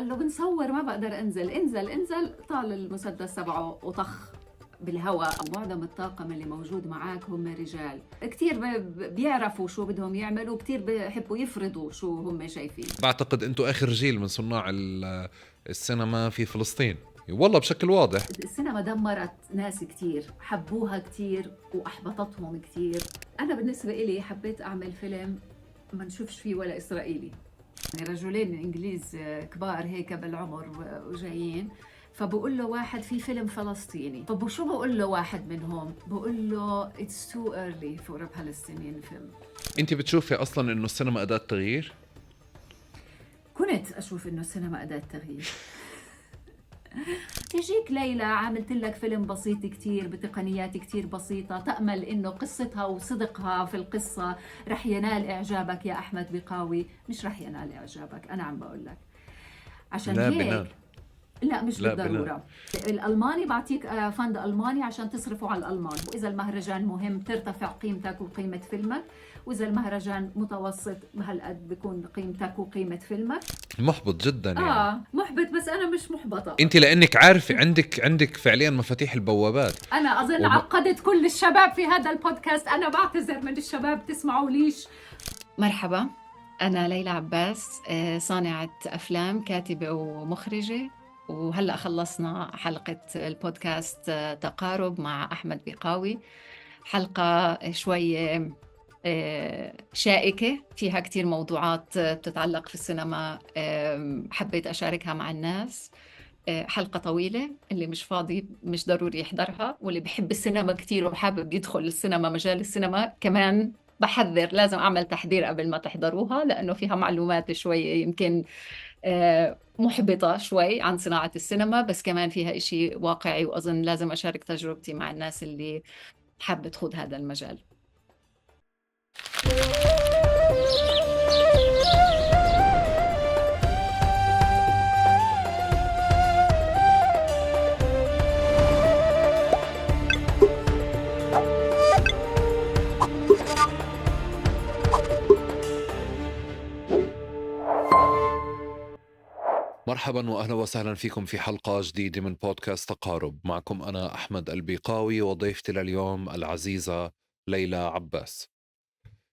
قال له بنصور ما بقدر انزل، انزل انزل. طال المسدس تبعه وطخ بالهواء. معظم الطاقم اللي موجود معاك هم رجال كتير بيعرفوا شو بدهم يعملوا، كتير بيحبوا يفرضوا شو هم شايفين. بعتقد انتم اخر جيل من صناع السينما في فلسطين، والله بشكل واضح. السينما دمرت ناس كتير، حبوها كتير وأحبطتهم كتير. أنا بالنسبة إلي حبيت أعمل فيلم ما نشوفش فيه ولا إسرائيلي، يعني رجلين إنجليز كبار هيك بالعمر وجايين، فبقول له واحد في فيلم فلسطيني، فشو بقول له واحد منهم؟ بقول له it's too early for a Palestinian film. انت بتشوفي اصلا انه السينما اداة تغيير؟ كنت اشوف انه السينما اداة تغيير. تجيك ليلى عملت لك فيلم بسيط كتير بتقنيات كتير بسيطة، تأمل إنه قصتها وصدقها في القصة رح ينال إعجابك يا أحمد بقاوي، مش رح ينال إعجابك، أنا عم بقول لك. عشان لا هيك بنال. لا مش لا بالضرورة. الألماني بعطيك fund ألماني عشان تصرفه على الألمان، وإذا المهرجان مهم ترتفع قيمتك وقيمة فيلمك، وإذا المهرجان متوسط بهالقد بيكون قيمتك وقيمة فيلمك. محبط جدا يعني. محبط، بس أنا مش محبطة. أنت لأنك عارفة عندك فعليا مفاتيح البوابات. أنا أظن عقدت كل الشباب في هذا البودكاست، أنا بعتذر من الشباب تسمعوا ليش. مرحبا، أنا ليلى عباس، صانعة أفلام، كاتبة ومخرجة، وهلأ خلصنا حلقة البودكاست تقارب مع أحمد بقاوي. حلقة شوي شائكة، فيها كتير موضوعات بتتعلق في السينما، حبيت أشاركها مع الناس. حلقة طويلة، اللي مش فاضي مش ضروري يحضرها، واللي بحب السينما كتير وحابب يدخل السينما، مجال السينما كمان بحذر، لازم أعمل تحذير قبل ما تحضروها، لأنه فيها معلومات شوي يمكن محبطة شوي عن صناعة السينما، بس كمان فيها إشي واقعي، وأظن لازم أشارك تجربتي مع الناس اللي حابة تخوض هذا المجال. مرحبا واهلا وسهلا فيكم في حلقة جديدة من بودكاست تقارب. معكم أنا أحمد البيقاوي وضيفتي لليوم العزيزة ليلى عباس.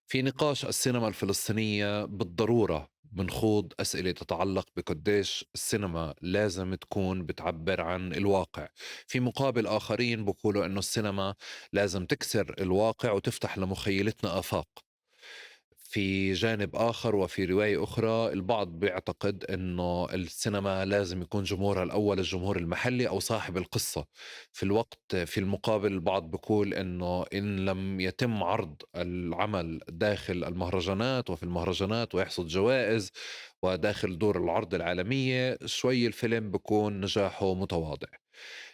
في نقاش السينما الفلسطينية بالضرورة بنخوض أسئلة تتعلق بقديش السينما لازم تكون بتعبر عن الواقع، في مقابل آخرين بقولوا إنه السينما لازم تكسر الواقع وتفتح لمخيلتنا آفاق. في جانب آخر وفي رواية أخرى البعض بيعتقد أنه السينما لازم يكون جمهورها الأول الجمهور المحلي أو صاحب القصة. في الوقت في المقابل البعض بيقول أنه إن لم يتم عرض العمل داخل المهرجانات وفي المهرجانات ويحصد جوائز وداخل دور العرض العالمية شوي الفيلم بيكون نجاحه متواضع.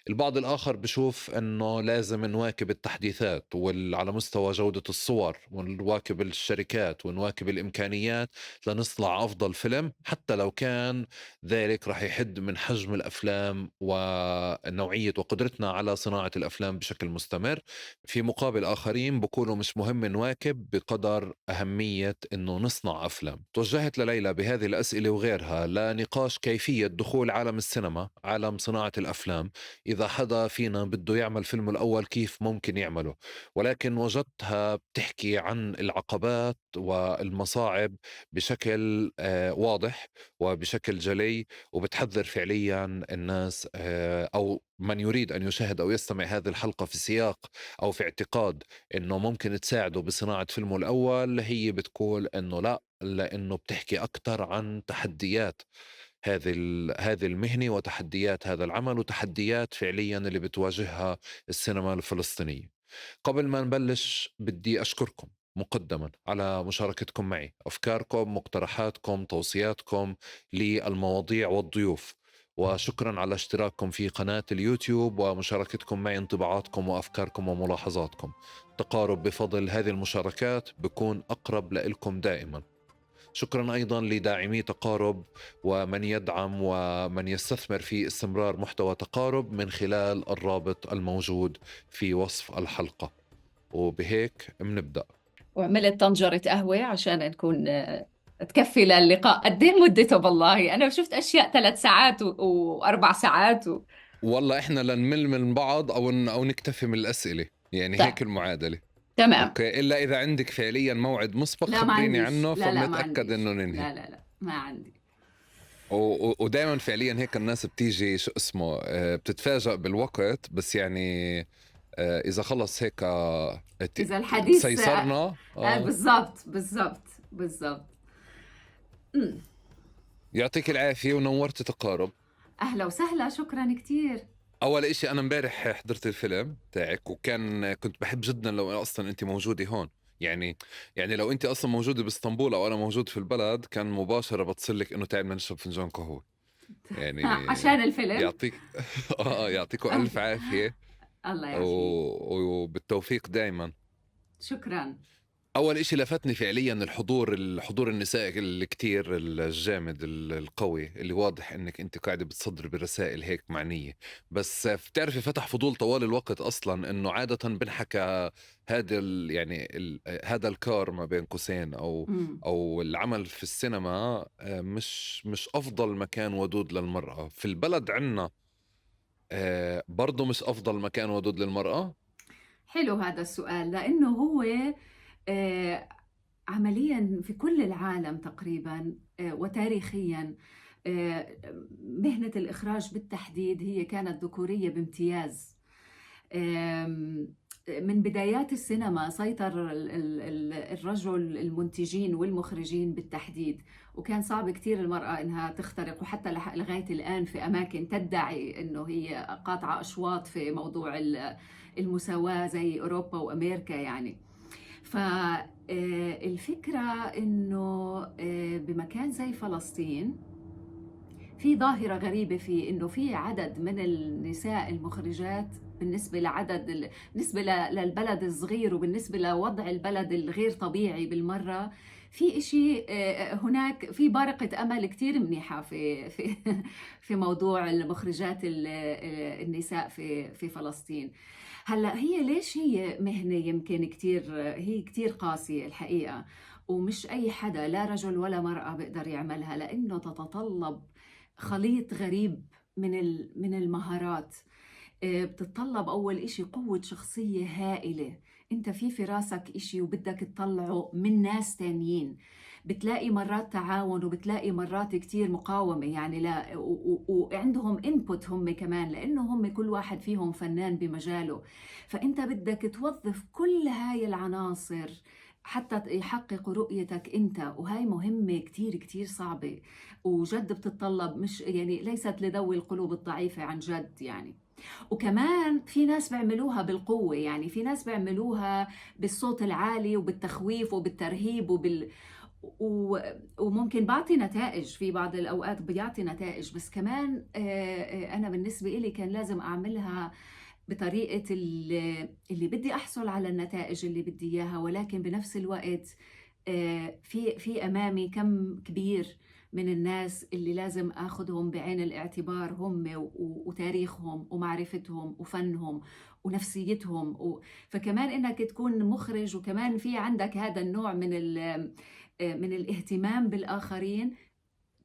البعض الآخر بشوف أنه لازم نواكب التحديثات وعلى مستوى جودة الصور ونواكب الشركات ونواكب الإمكانيات لنصنع أفضل فيلم، حتى لو كان ذلك رح يحد من حجم الأفلام ونوعية وقدرتنا على صناعة الأفلام بشكل مستمر. في مقابل آخرين بقولوا مش مهم نواكب بقدر أهمية أنه نصنع أفلام. توجهت لليلى بهذه الأسئلة وغيرها لنقاش كيفية دخول عالم السينما، عالم صناعة الأفلام، إذا حدا فينا بده يعمل فيلمه الأول كيف ممكن يعمله، ولكن وجدتها بتحكي عن العقبات والمصاعب بشكل واضح وبشكل جلي، وبتحذر فعليا الناس أو من يريد أن يشاهد أو يستمع هذه الحلقة في سياق أو في اعتقاد أنه ممكن تساعده بصناعة فيلمه الأول. هي بتقول أنه لا، لأنه بتحكي أكثر عن تحديات هذه المهنة وتحديات هذا العمل وتحديات فعليا اللي بتواجهها السينما الفلسطينية. قبل ما نبلش بدي أشكركم مقدما على مشاركتكم معي أفكاركم، مقترحاتكم، توصياتكم للمواضيع والضيوف، وشكرا على اشتراككم في قناة اليوتيوب ومشاركتكم معي انطباعاتكم وأفكاركم وملاحظاتكم. تقارب بفضل هذه المشاركات بكون أقرب لإلكم دائما. شكرا أيضا لداعمي تقارب ومن يدعم ومن يستثمر في استمرار محتوى تقارب من خلال الرابط الموجود في وصف الحلقة. وبهيك منبدأ. وعملت طنجرة قهوة عشان نكون تكفي للقاء. قد ايه مدته؟ بالله انا شفت اشياء 3 ساعات و4 ساعات والله احنا لنمل من بعض او نكتفي من الاسئله، يعني طيب. هيك المعادله. تمام. okay، الا اذا عندك فعليا موعد مسبق لا، ما خبريني عنديش. عنه. لا لا، ما فبنتاكد عنديش. انه ننهي. لا لا لا، ما عندي. ودائما فعليا هيك الناس بتيجي، شو اسمه، بتتفاجئ بالوقت، بس يعني اذا خلص هيك اذا الحديث سيسرنا. بالضبط بالضبط بالضبط. يعطيك العافية ونورت تقارب. اهلا وسهلا، شكرا كثير. اول إشي انا امبارح حضرت الفيلم تاعك، وكان كنت بحب جدا لو اصلا انت موجودة هون، يعني لو انت اصلا موجودة باسطنبول او انا موجود في البلد كان مباشرة بتصل لك انه تعال بدنا نشرب فنجان قهوه، يعني عشان الفيلم. يعطيكم الف عافيه. الله يعافيك. وبالتوفيق دائما. شكرا. اول إشي لفتني فعليا الحضور النسائي الكتير الجامد القوي، اللي واضح انك انت قاعدة بتصدري برسائل هيك معنيه. بس بتعرفي فتح فضول طوال الوقت اصلا انه عادة بنحكى هذا ال يعني ال هذا الكار ما بين قوسين او او العمل في السينما مش افضل مكان ودود للمراة في البلد عنا، برضه مش افضل مكان ودود للمراه. حلو هذا السؤال، لأنه هو عمليا في كل العالم تقريبا وتاريخيا مهنة الإخراج بالتحديد هي كانت ذكورية بامتياز. من بدايات السينما سيطر الرجل، المنتجين والمخرجين بالتحديد، وكان صعب كتير المرأة إنها تخترق، وحتى لغاية الآن في أماكن تدعي إنه هي قاطعة أشواط في موضوع المساواة زي أوروبا وأمريكا يعني. فالفكرة إنه بمكان زي فلسطين في ظاهرة غريبة، في إنه في عدد من النساء المخرجات بالنسبة لعدد بالنسبة للبلد الصغير وبالنسبة لوضع البلد الغير طبيعي بالمرة، في إشي هناك، في بارقة أمل كتير منيحة في موضوع المخرجات النساء في فلسطين. هلا هي ليش؟ هي مهنة يمكن كتير، هي كتير قاسية الحقيقة، ومش أي حدا لا رجل ولا مرأة بيقدر يعملها، لأنه تتطلب خليط غريب من المهارات. بتتطلب أول إشي قوة شخصية هائلة. أنت في راسك إشي وبدك تطلعه من ناس تانيين، بتلاقي مرات تعاون وبتلاقي مرات كتير مقاومة، يعني لا، وعندهم input هم كمان، لأنه هم كل واحد فيهم فنان بمجاله. فأنت بدك توظف كل هاي العناصر حتى يحققوا رؤيتك انت، وهاي مهمة كتير كتير صعبة، وجد بتتطلب، مش يعني ليست لذوي القلوب الضعيفة عن جد يعني. وكمان في ناس بيعملوها بالقوة، يعني في ناس بيعملوها بالصوت العالي وبالتخويف وبالترهيب وممكن بعطي نتائج، في بعض الأوقات بيعطي نتائج، بس كمان أنا بالنسبة إلي كان لازم أعملها بطريقة اللي بدي أحصل على النتائج اللي بدي إياها، ولكن بنفس الوقت في أمامي كم كبير من الناس اللي لازم اخذهم بعين الاعتبار، هم وتاريخهم ومعرفتهم وفنهم ونفسيتهم فكمان انك تكون مخرج وكمان في عندك هذا النوع من الاهتمام بالاخرين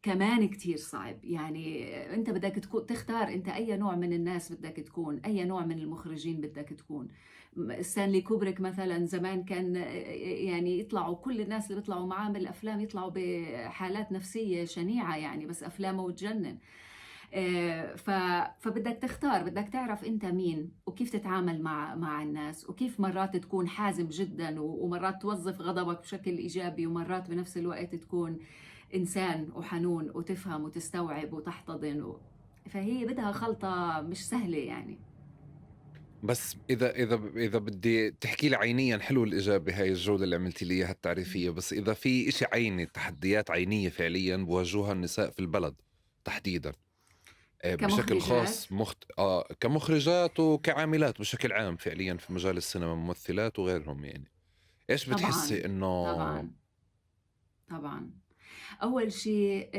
كمان كتير صعب. يعني انت بدك تكون تختار انت اي نوع من الناس بدك تكون، اي نوع من المخرجين بدك تكون. ستانلي كوبريك مثلا زمان كان يعني يطلعوا كل الناس اللي بيطلعوا معاه من الافلام يطلعوا بحالات نفسية شنيعه يعني، بس افلامه تجنن. فبدك تختار، بدك تعرف انت مين وكيف تتعامل مع الناس، وكيف مرات تكون حازم جدا ومرات توظف غضبك بشكل ايجابي، ومرات بنفس الوقت تكون انسان وحنون وتفهم وتستوعب وتحتضن فهي بدها خلطة مش سهلة يعني. بس اذا بدي تحكي لي عينيا، حلو الاجابة هاي الجولة اللي عملتي لي اياها التعريفيه، بس اذا في إشي عيني، تحديات عينيه فعليا بواجهوها النساء في البلد تحديدا بشكل خاص كمخرجات وكعاملات بشكل عام فعليا في مجال السينما، ممثلات وغيرهم، يعني ايش بتحسي انه؟ طبعا طبعا، أول شيء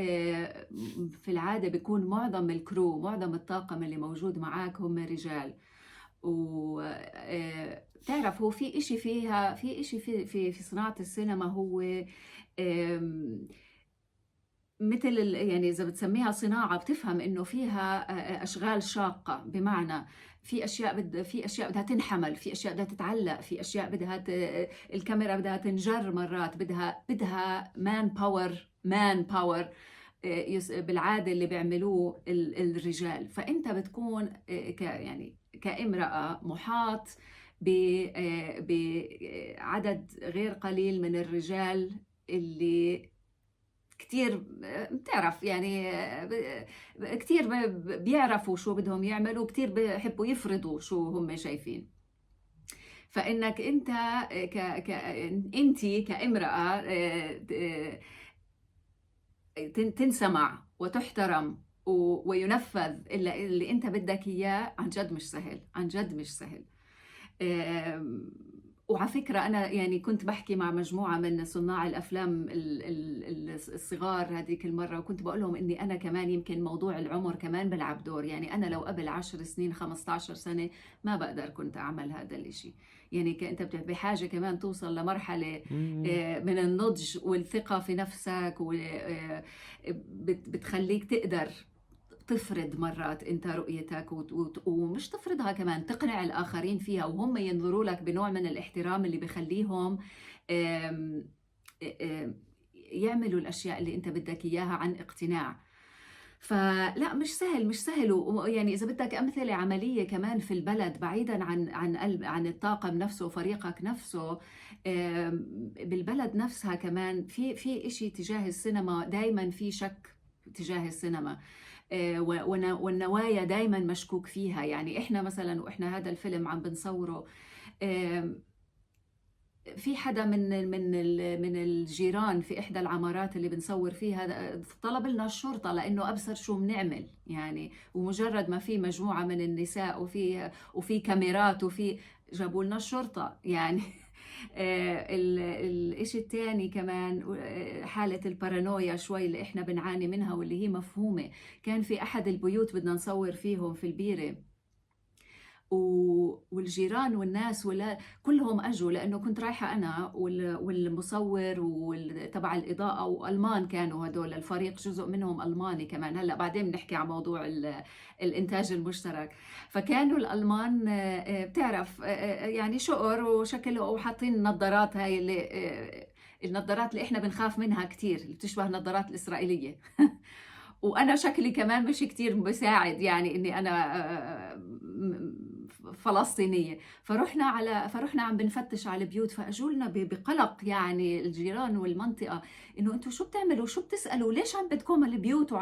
في العادة بيكون معظم ال crew، معظم الطاقم اللي موجود معاك هم رجال، و تعرف هو في إشي فيها، في إشي في في في صناعة السينما هو مثل يعني إذا بتسميها صناعة بتفهم إنه فيها أشغال شاقة، بمعنى في أشياء بدها تنحمل، في أشياء بدها تتعلق، في أشياء بدها الكاميرا بدها تنجر مرات، بدها man power بالعادة اللي بيعملوه الرجال. فأنت بتكون يعني كامرأة محاط بعدد غير قليل من الرجال اللي كتير بتعرف يعني كتير بيعرفوا شو بدهم يعملوا، كتير بيحبوا يفرضوا شو هم شايفين. فإنك أنت أنت كامرأة تنسمع وتحترم وينفذ اللي أنت بدك إياه، عن جد مش سهل، عن جد مش سهل. وعلى فكرة أنا يعني كنت بحكي مع مجموعة من صناع الأفلام الصغار هذيك المرة، وكنت بقول لهم إني أنا كمان يمكن موضوع العمر كمان بلعب دور. يعني أنا لو قبل 10 سنين 15 سنة ما بقدر كنت أعمل هذا الإشي. يعني أنت بحاجة كمان توصل لمرحلة من النضج والثقة في نفسك، وبتخليك تقدر تفرض مرات انت رؤيتك، ومش تفرضها كمان، تقنع الآخرين فيها، وهم ينظروا لك بنوع من الاحترام اللي بخليهم يعملوا الأشياء اللي انت بدك إياها عن اقتناع. فلا مش سهل، مش سهل. ويعني إذا بدك أمثلة عملية كمان في البلد، بعيدا عن الطاقم نفسه وفريقك نفسه، بالبلد نفسها كمان في إشي تجاه السينما، دايما في شك تجاه السينما، والنوايا دايما مشكوك فيها. يعني إحنا مثلا وإحنا هذا الفيلم عم بنصوره، في حدا من من من الجيران في إحدى العمارات اللي بنصور فيها طلب لنا الشرطة لأنه أبصر شو بنعمل. يعني ومجرد ما في مجموعة من النساء وفي كاميرات وفي، جابوا لنا الشرطة يعني. الإشي الثاني كمان حالة البارانويا شوي اللي إحنا بنعاني منها واللي هي مفهومة. كان في أحد البيوت بدنا نصور فيهم في البيرة، والجيران والناس ولا كلهم أجوا، لأنه كنت رايحة أنا والمصور وتبع الإضاءة، وألمان كانوا هدول الفريق، جزء منهم ألماني كمان. هلأ بعدين بنحكي عن موضوع الإنتاج المشترك. فكانوا الألمان بتعرف يعني شقر وشكل، وحاطين النظارات هاي اللي النظارات اللي إحنا بنخاف منها كتير، اللي بتشبه النظارات الإسرائيلية. وأنا شكلي كمان مش كتير بساعد، يعني إني أنا فلسطينية. فرحنا عم بنفتش على البيوت، فأجوا لنا بقلق يعني الجيران والمنطقة، إنه أنتوا شو بتعملوا، شو بتسألوا، ليش عم بدكم البيوت؟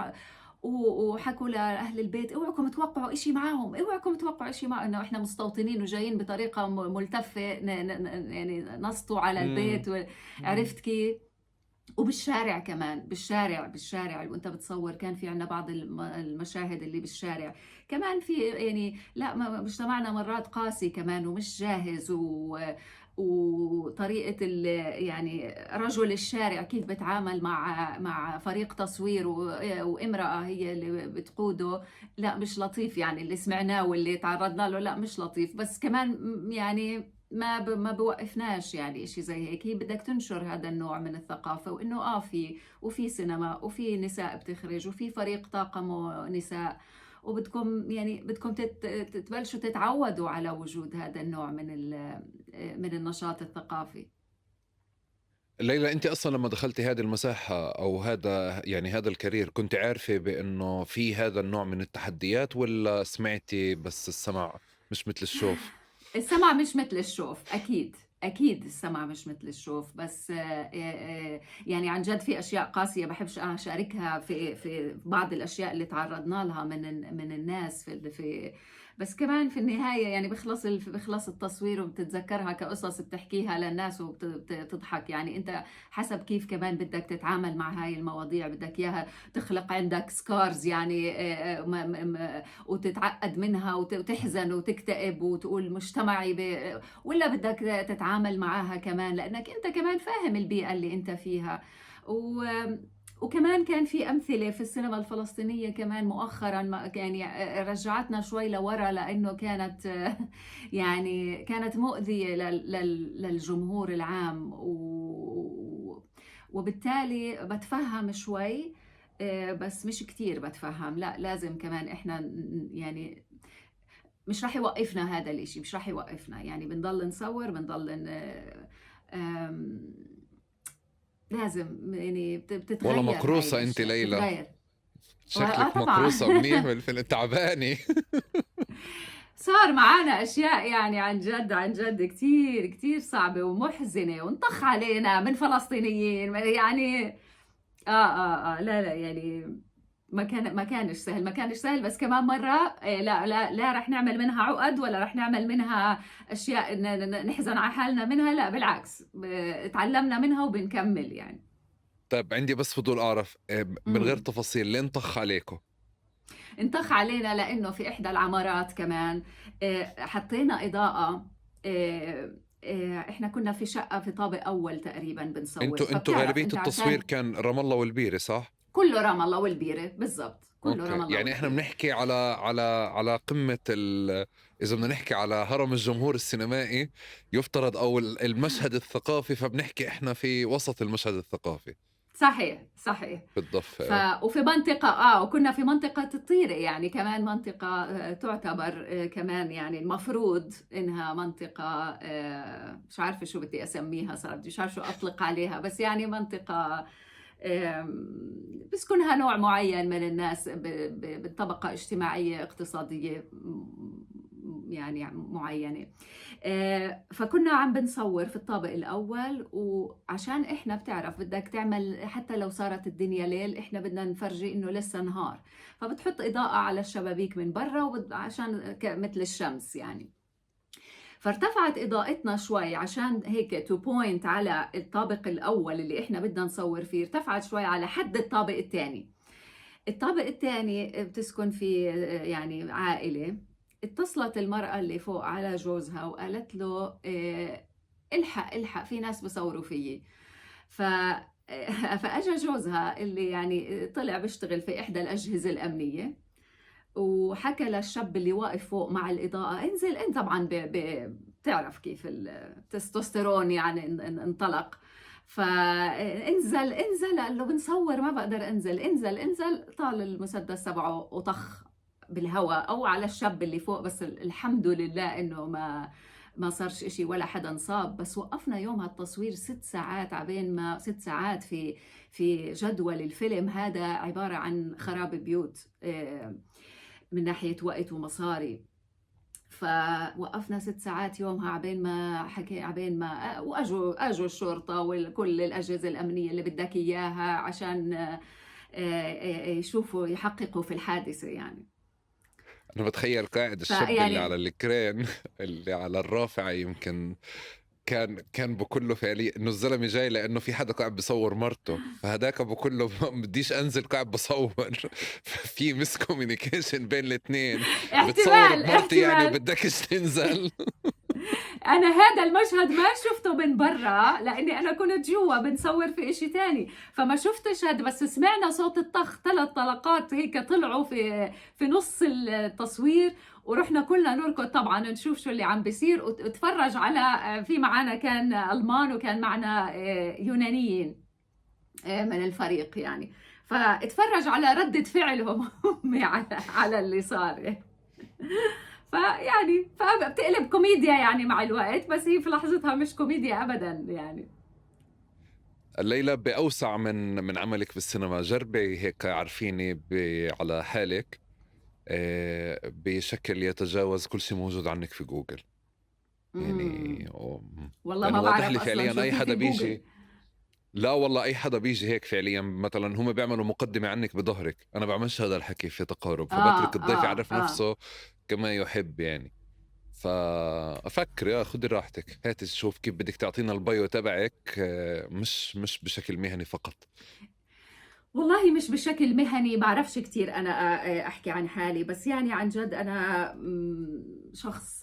وحكوا لأهل البيت اوعكم توقعوا إشي معاهم، اوعكم توقعوا إشي معهم، إنه إحنا مستوطنين وجايين بطريقة ملتفة يعني نسطوا على البيت عرفت كيف؟ وبالشارع كمان، بالشارع وانت بتصور كان في عنا بعض المشاهد اللي بالشارع كمان في، يعني لا مجتمعنا مرات قاسي كمان ومش جاهز، وطريقة يعني رجل الشارع كيف بتعامل مع فريق تصوير وامرأة هي اللي بتقوده، لا مش لطيف. يعني اللي سمعناه واللي تعرضنا له لا مش لطيف، بس كمان يعني ما بوقفناش يعني إشي زي هيك. هي بدك تنشر هذا النوع من الثقافة، وإنه في وفي سينما وفي نساء بتخرج وفي فريق طاقمه نساء، وبدكم يعني بدكم تبلشوا تتعودوا على وجود هذا النوع من النشاط الثقافي. ليلى، أنت أصلا لما دخلتي هذه المساحة أو هذا يعني هذا الكارير، كنت عارفة بأنه في هذا النوع من التحديات، ولا سمعتي بس السمع مش مثل الشوف؟ السمع مش مثل الشوف، أكيد أكيد السمع مش مثل الشوف، بس يعني عن جد في أشياء قاسية بحبش أشاركها في بعض الأشياء اللي تعرضنا لها من الناس في بس كمان في النهاية يعني بخلص التصوير وبتتذكرها كقصص بتحكيها للناس وبتضحك. يعني أنت حسب كيف كمان بدك تتعامل مع هاي المواضيع، بدك إياها تخلق عندك سكارز يعني وتتعقد منها وتحزن وتكتئب وتقول مجتمعي ولا بدك تتعامل معاها كمان لأنك أنت كمان فاهم البيئة اللي أنت فيها. وكمان كان في أمثلة في السينما الفلسطينية كمان مؤخراً يعني رجعتنا شوي لورا، لأنه كانت يعني كانت مؤذية للجمهور العام، وبالتالي بتفهم شوي بس مش كتير بتفهم. لا لازم كمان احنا يعني مش راح يوقفنا هذا الاشي، مش راح يوقفنا يعني، بنضل نصور، بنضل لازم يعني بتتغير. والله مكروسة انت ليلى، شكلك مكروسة منيح بالفيلم، تعبانة. صار معانا اشياء يعني عن جد عن جد كتير كتير صعبة ومحزنة، وانطخ علينا من فلسطينيين يعني. لا لا يعني ما كانش سهل، ما كانش سهل. بس كمان مرة لا لا لا رح نعمل منها عقد، ولا رح نعمل منها اشياء نحزن على حالنا منها، لا بالعكس تعلمنا منها وبنكمل يعني. طيب عندي بس فضول اعرف من غير تفاصيل، ليه انطخ عليكم؟ انطخ علينا لانه في احدى العمارات كمان حطينا اضاءة. احنا كنا في شقة في طابق اول تقريبا بنصور. انتوا غالبية التصوير كان رام الله والبيرة صح؟ كله رام الله والبيرة بالضبط، كله رام الله. يعني احنا بنحكي على على على قمة اذا بدنا نحكي على هرم الجمهور السينمائي يفترض، او المشهد الثقافي، فبنحكي احنا في وسط المشهد الثقافي. صحيح صحيح، بالضفة. وفي منطقة وكنا في منطقة الطيرة يعني، كمان منطقة تعتبر كمان يعني المفروض إنها منطقة مش عارفة شو بدي أسميها صار، مش عارفة شو أطلق عليها، بس يعني منطقة بسكنها نوع معين من الناس بطبقة اجتماعية اقتصادية يعني معينة. فكنا عم بنصور في الطابق الأول، وعشان إحنا بتعرف بدك تعمل حتى لو صارت الدنيا ليل إحنا بدنا نفرجي إنه لسه نهار، فبتحط إضاءة على الشبابيك من برا عشان مثل الشمس يعني. فارتفعت إضاءتنا شوي عشان هيك to point على الطابق الأول اللي إحنا بدنا نصور فيه، ارتفعت شوي على حد الطابق الثاني. الطابق الثاني بتسكن فيه يعني عائلة. اتصلت المرأة اللي فوق على جوزها وقالت له الحق الحق في ناس بصوروا فيي. فأجا جوزها اللي يعني طلع بيشتغل في إحدى الأجهزة الأمنية، وحكى للشاب اللي واقف فوق مع الإضاءة انزل انت، طبعا بتعرف كيف التستوستيرون يعني انطلق، فانزل انزل، قال له بنصور ما بقدر انزل، انزل انزل. طال المسدس تبعه وطخ بالهواء او على الشاب اللي فوق، بس الحمد لله انه ما صارش اشي ولا حدا انصاب. بس وقفنا يومها التصوير 6 ساعات، عبين ما 6 ساعات في جدول الفيلم هذا عبارة عن خراب بيوت من ناحية وقت ومصاري. فوقفنا 6 ساعات يومها عبين ما حكي، عبين ما واجوا الشرطة وكل الأجهزة الأمنية اللي بدك إياها عشان يشوفوا يحققوا في الحادثة يعني. أنا بتخيل قاعد الشاب يعني اللي على الكرين اللي على الرافعة يمكن كان بكله فعليا إنه الزلمة جاي لأنه في حدا قاعد بصور مرته، فهداك بكله بديش أنزل قاعد بصور. في miscommunication بين الاثنين، بتصور بمرتي يعني وبدكش تنزل. أنا هذا المشهد ما شفته من برا لأني أنا كنت جوا بنصور في إشي تاني، فما شفتش هذا، بس سمعنا صوت الطخ 3 طلقات هيك طلعوا في نص التصوير، ورحنا كلنا نركض طبعا نشوف شو اللي عم بيصير. وتفرج على في معنا كان ألمان وكان معنا يونانيين من الفريق يعني، فاتفرج على ردة فعلهم على اللي صار. فيعني فبتقلب كوميديا يعني مع الوقت، بس هي في لحظتها مش كوميديا ابدا يعني. الليلة بأوسع من عملك بالسينما، جربي هيك عرفيني على حالك بشكل يتجاوز كل شيء موجود عنك في جوجل يعني. والله ما بعرف لي فعليا اي حدا بيجي، لا والله اي حدا بيجي هيك فعليا مثلا هم بيعملوا مقدمه عنك بظهرك، انا بعملش هذا الحكي في تقارب، فبترك الضيف يعرف نفسه كما يحب يعني. فافكر يا خدي راحتك، هاتي شوف كيف بدك تعطينا ال bio تبعك، مش بشكل مهني فقط. والله مش بشكل مهني، بعرفش كتير أنا أحكي عن حالي، بس يعني عن جد أنا شخص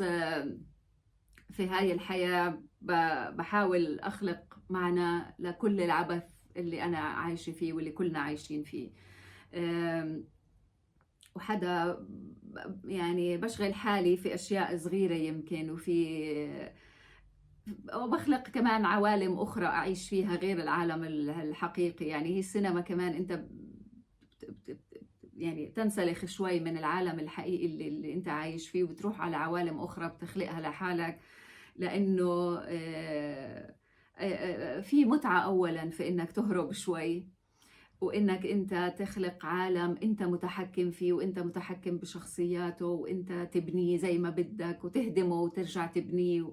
في هاي الحياة بحاول أخلق معنى لكل العبث اللي أنا عايشة فيه واللي كلنا عايشين فيه، وحدا يعني بشغل حالي في أشياء صغيرة يمكن، وفي وبخلق كمان عوالم أخرى أعيش فيها غير العالم الحقيقي. يعني هي السينما كمان أنت يعني تنسلخ شوي من العالم الحقيقي اللي انت عايش فيه، وبتروح على عوالم اخرى بتخلقها لحالك، لانه في متعة اولا في انك تهرب شوي، وانك انت تخلق عالم انت متحكم فيه، وانت متحكم بشخصياته، وانت تبنيه زي ما بدك وتهدمه وترجع تبنيه.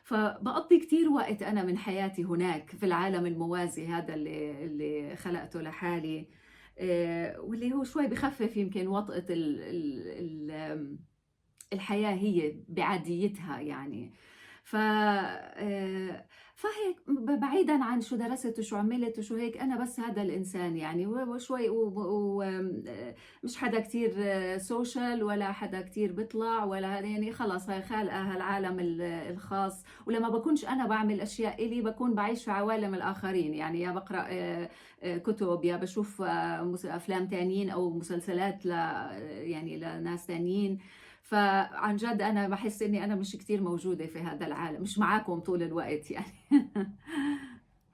فبقضي كتير وقت أنا من حياتي هناك في العالم الموازي هذا اللي خلقته لحالي، واللي هو شوي بخفف يمكن وطأة ال ال ال الحياة هي بعاديتها يعني. ف فهيك بعيدا عن شو درست وشو عملت وشو هيك، أنا بس هذا الإنسان يعني، وشوي ومش حدا كتير social ولا حدا كتير بيطلع ولا يعني، خلص هاي خالقة هالعالم الخاص. ولما بكونش أنا بعمل أشياء إلي بكون بعيش في عوالم الآخرين يعني، يا بقرأ كتب، يا بشوف أفلام تانيين أو مسلسلات يعني لناس تانيين. فعن جد أنا بحس إني أنا مش كتير موجودة في هذا العالم، مش معاكم طول الوقت يعني.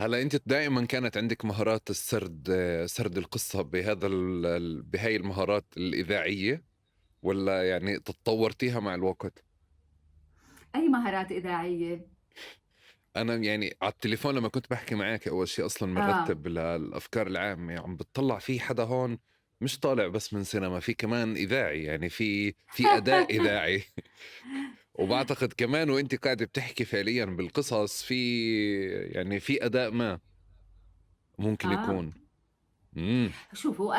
هلا أنت دائما كانت عندك مهارات السرد، سرد القصة بهذا بهاي المهارات الإذاعية، ولا يعني تطورتيها مع الوقت؟ أي مهارات إذاعية؟ أنا يعني على التليفون لما كنت بحكي معك أول شيء أصلاً مرتب للأفكار العامة، عم بتطلع في حدا هون مش طالع بس من سينما، في كمان إذاعي، يعني في أداء إذاعي. وبعتقد كمان وإنت قاعدة بتحكي فعلياً بالقصص في أداء ما ممكن يكون. شوفوا،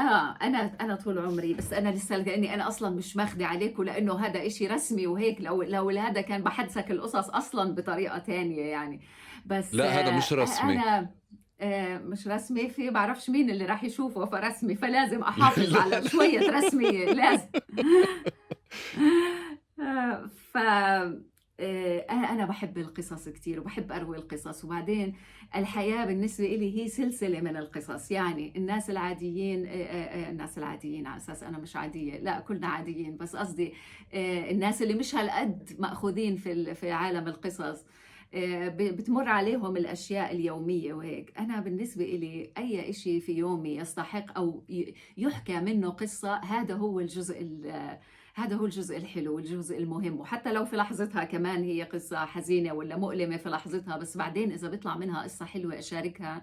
أنا طول عمري، بس أنا لسه لأني أنا أصلاً مش ماخدة عليكم لأنه هذا إشي رسمي وهيك، لو هذا كان بحدثك القصص أصلاً بطريقة تانية يعني. بس لا، هذا مش رسمي. أنا مش رسمي، في بعرفش مين اللي راح يشوفه فرسمي، فلازم أحافظ على شوية رسمية لازم. ف أنا بحب القصص كتير وبحب أروي القصص. وبعدين الحياة بالنسبة إلي هي سلسلة من القصص يعني. الناس العاديين، الناس العاديين على أساس أنا مش عادية، لا كلنا عاديين، بس قصدي الناس اللي مش هالقد مأخوذين في عالم القصص، بتمر عليهم الأشياء اليومية وهيك. أنا بالنسبة إلي أي إشي في يومي يستحق أو يحكى منه قصة، هذا هو الجزء هذا هو الجزء الحلو والجزء المهم. وحتى لو في لحظتها كمان هي قصة حزينة ولا مؤلمة في لحظتها، بس بعدين إذا بيطلع منها قصة حلوة أشاركها،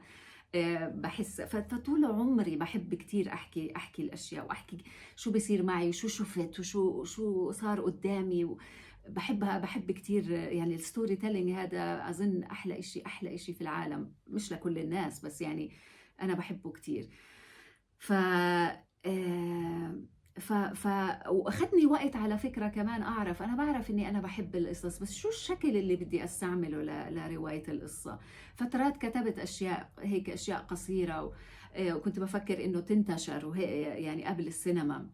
بحس. فطول عمري بحب كتير أحكي الأشياء وأحكي شو بيصير معي وشو شفت وشو شو صار قدامي بحبها، بحب كتير يعني ال storytelling. هذا أظن أحلى إشي في العالم، مش لكل الناس بس يعني أنا بحبه كتير. ف ف ف واخذني وقت على فكرة كمان أعرف، أنا بعرف إني أنا بحب القصص، بس شو الشكل اللي بدي أستعمله لرواية القصة. فترات كتبت أشياء هيك، أشياء قصيرة، وكنت بفكر إنه تنتشر وهي يعني قبل السينما،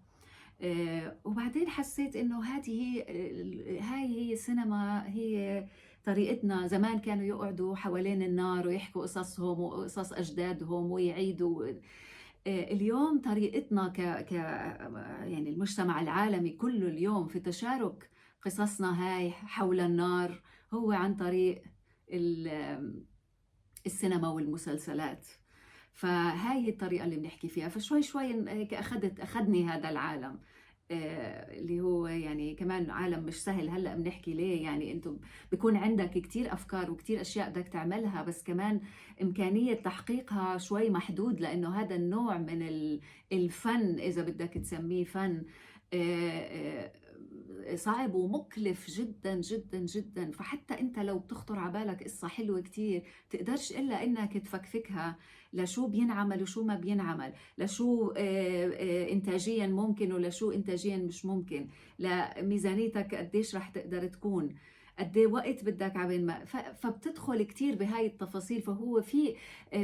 وبعدين حسيت إنه هذه هاي هي السينما، هي طريقتنا. زمان كانوا يقعدوا حوالين النار ويحكوا قصصهم وقصص أجدادهم ويعيدوا. اليوم طريقتنا ك يعني المجتمع العالمي كله اليوم في تشارك قصصنا هاي حول النار هو عن طريق السينما والمسلسلات. فهاي هي الطريقة اللي بنحكي فيها. فشوي شوي هيك أخذني هذا العالم، اللي هو يعني كمان عالم مش سهل. هلأ بنحكي ليه يعني أنتم بيكون عندك كتير أفكار وكتير أشياء بدك تعملها، بس كمان إمكانية تحقيقها شوي محدود، لأنه هذا النوع من الفن إذا بدك تسميه فن، صعب ومكلف جدا جدا جدا. فحتى أنت لو بتخطر على بالك قصة حلوة كتير تقدرش إلا إنك تفكفكها لشو بينعمل وشو ما بينعمل، لشو إنتاجيا ممكن ولشو إنتاجيا مش ممكن، لميزانيتك قديش رح تقدر تكون، قد ايه وقت بدك عبين ما فبتدخل كتير بهاي التفاصيل. فهو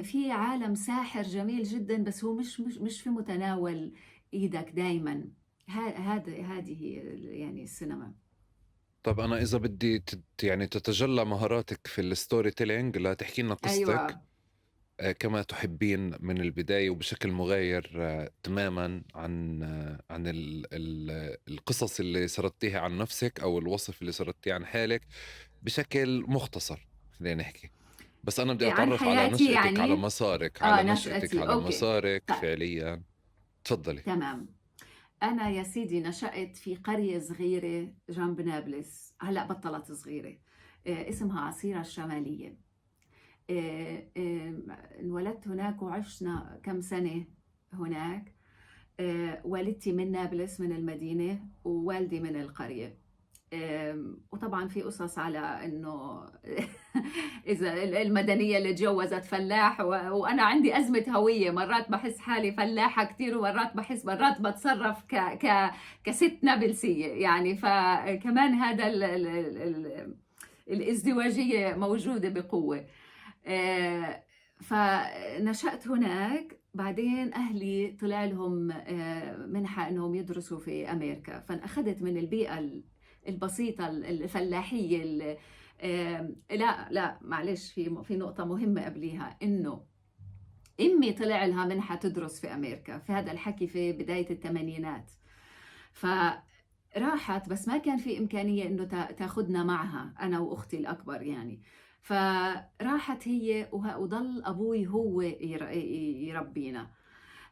في عالم ساحر جميل جدا، بس هو مش في متناول ايدك دايما. هذه هي يعني السينما. طب أنا إذا بدي يعني تتجلى مهاراتك في ال storytelling، لا تحكي لنا قصتك. أيوة. كما تحبين من البداية وبشكل مغاير تماما عن القصص اللي سردتيها عن نفسك أو الوصف اللي سردتيه عن حالك بشكل مختصر، خلينا نحكي. بس أنا بدي أتعرف على نشأتك يعني؟ على مسارك، على نشأتك، نشأتي. على okay. مسارك. طيب. فعليا تفضلي. تمام. أنا يا سيدي نشأت في قرية صغيرة جنب نابلس، هلأ بطلت صغيرة، اسمها عصيرة الشمالية. انولدت هناك وعشنا كم سنة هناك. والدتي من نابلس من المدينة، ووالدي من القرية. وطبعا في قصص على انه اذا المدنية اللي تجوزت فلاح، وانا عندي ازمة هوية، مرات بحس حالي فلاحة كثير، ومرات بحس مرات بتصرف ك ك كست نابلسيه يعني. فكمان هذا ال ال ال الازدواجيه موجودة بقوة. فنشأت هناك. بعدين أهلي طلع لهم منحة إنهم يدرسوا في أمريكا، فأخذت من البيئة البسيطة الفلاحية. لا لا معلش، في نقطة مهمة قبليها، إنه أمي طلع لها منحة تدرس في أمريكا، في هذا الحكي في بداية الثمانينات. فراحت، بس ما كان في إمكانية إنه تاخذنا معها أنا وأختي الأكبر يعني. فراحت هي وضل أبوي هو يربينا.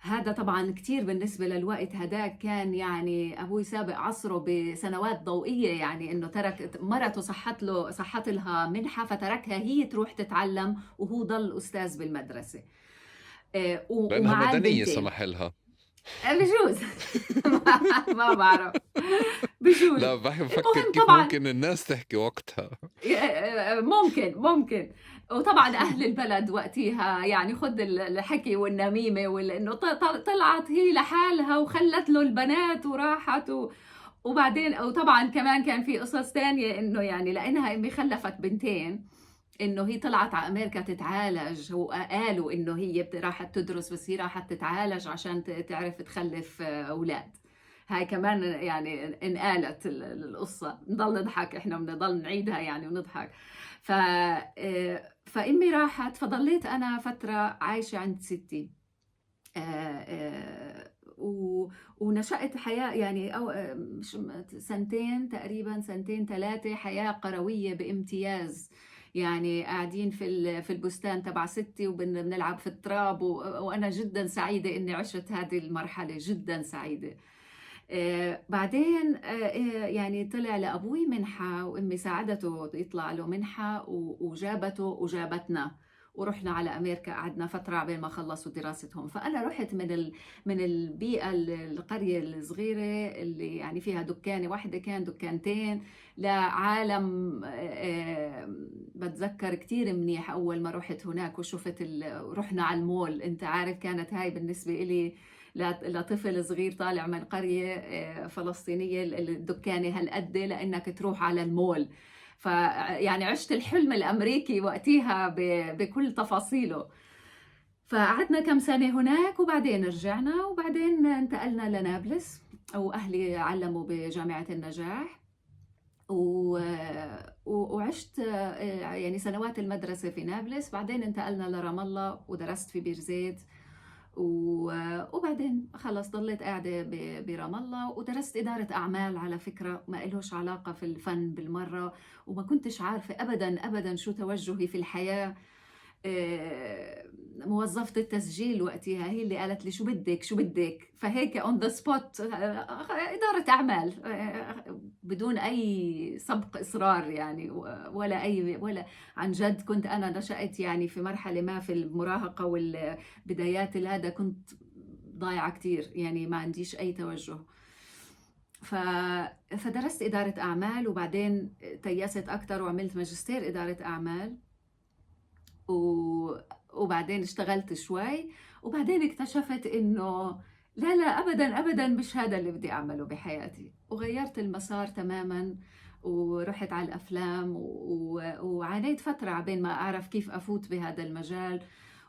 هذا طبعا كثير بالنسبة للوقت هداك كان يعني أبوي سابق عصره بسنوات ضوئية، يعني إنه ترك مرته صحت لها منحة فتركها هي تروح تتعلم، وهو ضل أستاذ بالمدرسة. لأنها مدنية سمح لها. بجوز ما بعرف، بجوز. لا بفكر كيف طبعاً ممكن الناس تحكي وقتها. ممكن. وطبعا أهل البلد وقتها يعني خد الحكي والنميمة، وإنه طلعت هي لحالها وخلت له البنات وراحت وبعدين. وطبعا كمان كان في قصص تانية إنه يعني لأنها أمي خلفت بنتين، إنه هي طلعت على أمريكا تتعالج، وقالوا إنه هي راحت تدرس، بس هي راحت تتعالج عشان تعرف تخلف أولاد. هاي كمان يعني انقالت القصة، نضل نضحك إحنا، بنضل نعيدها يعني ونضحك. فإمي راحت، فضليت أنا فترة عايشة عند ستي. ونشأت حياة يعني أو سنتين تقريبا، سنتين ثلاثة، حياة قروية بامتياز يعني. قاعدين في البستان تبع ستي وبنلعب في التراب، وأنا جدا سعيدة إني عشت هذه المرحلة، جدا سعيدة. بعدين يعني طلع لأبوي منحة، وأمي ساعدته يطلع له منحة، وجابته وجابتنا، ورحنا على أمريكا، قعدنا فترة عبين ما خلصوا دراستهم. فأنا رحت من البيئة القرية الصغيرة اللي يعني فيها دكانة واحدة، كان دكانتين، لعالم. بتذكر كتير منيح أول ما رحت هناك وشفت رحنا على المول. أنت عارف كانت هاي بالنسبة إلي لطفل صغير طالع من قرية فلسطينية، الدكانة هالقد لأنك تروح على المول. فيعني عشت الحلم الأمريكي وقتها بكل تفاصيله. فقعدنا كم سنة هناك، وبعدين رجعنا، وبعدين انتقلنا لنابلس، وأهلي علموا بجامعة النجاح، وعشت يعني سنوات المدرسة في نابلس. بعدين انتقلنا لرام الله ودرست في بيرزيت، وبعدين خلص ضليت قاعدة برام الله، ودرست إدارة أعمال. على فكرة ما إلهش علاقة في الفن بالمرة، وما كنتش عارفة أبدا أبدا شو توجهي في الحياة. موظفة التسجيل وقتها هي اللي قالت لي شو بدك شو بدك، فهيك on the spot إدارة أعمال، بدون أي سبق إصرار يعني، ولا أي ولا عن جد. كنت أنا نشأت يعني في مرحلة ما في المراهقة والبدايات هذا، كنت ضايعة كتير يعني، ما عنديش أي توجه. فدرست إدارة أعمال، وبعدين تيست أكتر وعملت ماجستير إدارة أعمال، وبعدين اشتغلت شوي، وبعدين اكتشفت إنه لا لا أبدا أبدا مش هذا اللي بدي أعمله بحياتي، وغيرت المسار تماما ورحت على الأفلام، وعانيت فترة عبين ما أعرف كيف أفوت بهذا المجال،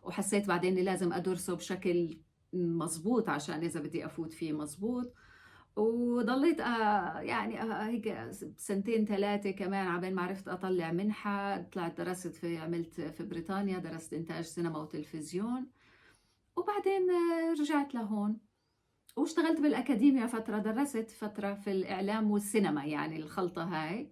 وحسيت بعدين إني لازم أدرسه بشكل مزبوط عشان إذا بدي أفوت فيه مزبوط. وضليت يعني هيك سنتين ثلاثة كمان عبين ما عرفت أطلع منحة. طلعت درست في، عملت في بريطانيا، درست إنتاج سينما وتلفزيون، وبعدين رجعت لهون واشتغلت بالأكاديمية فترة، درست فترة في الإعلام والسينما يعني الخلطة هاي.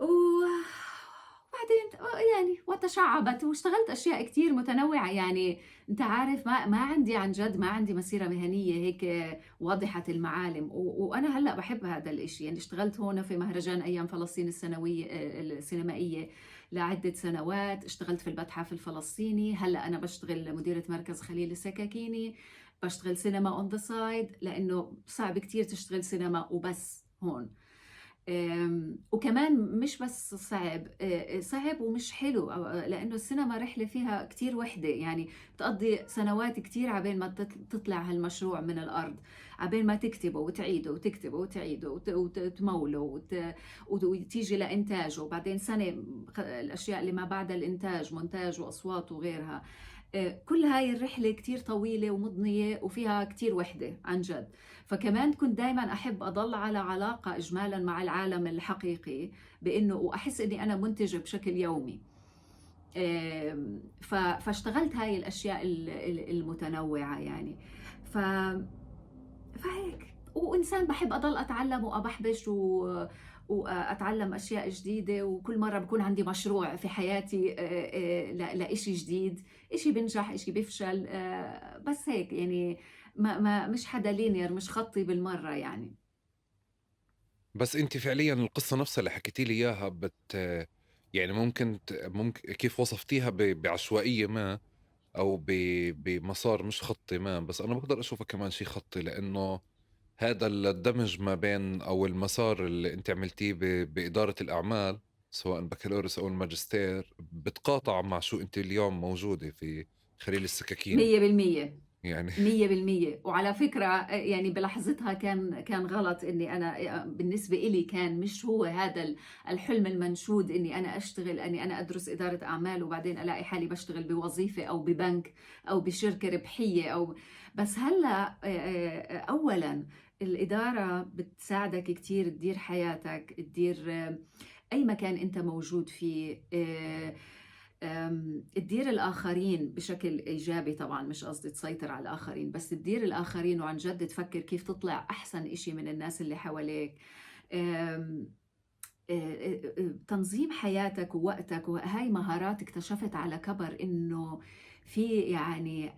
وبعدين وبعدين يعني وتشعبت واشتغلت أشياء كتير متنوعة. يعني أنت عارف ما عندي عن جد، ما عندي مسيرة مهنية هيك واضحة المعالم، وأنا هلأ بحب هذا الإشي. يعني اشتغلت هون في مهرجان أيام فلسطين السنوية السينمائية لعدة سنوات، اشتغلت في المتحف الفلسطيني، هلأ أنا بشتغل مديرة مركز خليل السكاكيني، بشتغل سينما on the side، لأنه صعب كتير تشتغل سينما وبس هون. وكمان مش بس صعب، صعب ومش حلو، لأنه السينما رحلة فيها كتير وحدة. يعني بتقضي سنوات كتير عبين ما تطلع هالمشروع من الأرض، عبين ما تكتبه وتعيده وتكتبه وتعيده وتموله وتيجي لإنتاجه، وبعدين سنة الأشياء اللي ما بعد الإنتاج، مونتاج وأصوات وغيرها. كل هاي الرحلة كتير طويلة ومضنية وفيها كتير وحدة عن جد. فكمان كنت دايما أحب أضل على علاقة إجمالا مع العالم الحقيقي، بإنه وأحس إني أنا منتجة بشكل يومي. فاشتغلت هاي الأشياء المتنوعة يعني. فهيك، وإنسان بحب أضل أتعلم وأبحبش وأتعلم أشياء جديدة، وكل مرة بكون عندي مشروع في حياتي لإشي جديد، إشي بنجح إشي بفشل، بس هيك يعني ما مش حدا linear، مش خطي بالمرة يعني. بس أنت فعليا القصة نفسها اللي حكيتي لي إياها يعني ممكن كيف وصفتيها بعشوائية ما أو بمسار مش خطي ما، بس أنا بقدر أشوفها كمان شيء خطي، لأنه هذا الدمج ما بين أو المسار اللي أنت عملتيه بإدارة الأعمال سواء بكالوريوس أو الماجستير بتقاطع مع شو أنت اليوم موجودة في خليل السكاكين. 100% يعني 100%. وعلى فكرة يعني بلحظتها كان غلط إني أنا بالنسبة إلي كان مش هو هذا الحلم المنشود إني أنا أشتغل، إني أنا أدرس إدارة أعمال وبعدين ألاقي حالي بشتغل بوظيفة أو ببنك أو بشركة ربحية أو بس. هلأ أولاً الإدارة بتساعدك كتير تدير حياتك، تدير أي مكان أنت موجود فيه، تدير الآخرين بشكل إيجابي. طبعا مش قصدي تسيطر على الآخرين، بس تدير الآخرين وعن جد تفكر كيف تطلع أحسن إشي من الناس اللي حواليك. تنظيم حياتك ووقتك، وهاي مهارات اكتشفت على كبر إنه في يعني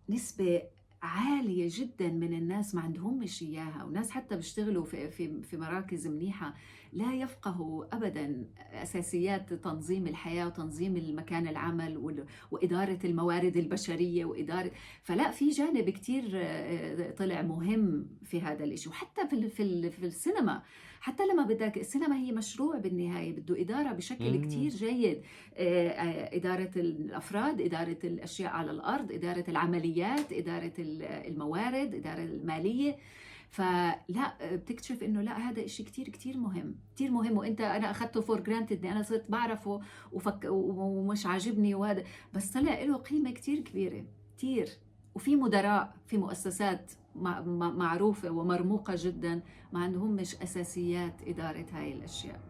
نسبة عالية جدا من الناس ما عندهمش إياها، وناس حتى بيشتغلوا في في في مراكز منيحة لا يفقهوا أبدا أساسيات تنظيم الحياة وتنظيم المكان العمل وإدارة الموارد البشرية وإدارة. فلا، في جانب كتير طلع مهم في هذا الإشي. وحتى في السينما، حتى لما بدك السينما هي مشروع بالنهاية، بده إدارة بشكل كتير جيد، إدارة الأفراد، إدارة الأشياء على الأرض، إدارة العمليات، إدارة الموارد، إدارة المالية. فلا بتكتشف إنه لا، هذا إشي كتير كتير مهم، كتير مهم. وإنت أنا أخذته for granted، أنا صرت بعرفه ومش عاجبني وهذا، بس طلع له قيمة كتير كبيرة كتير. وفي مدراء في مؤسسات معروفة ومرموقة جدا ما عندهم مش أساسيات إدارة هاي الأشياء.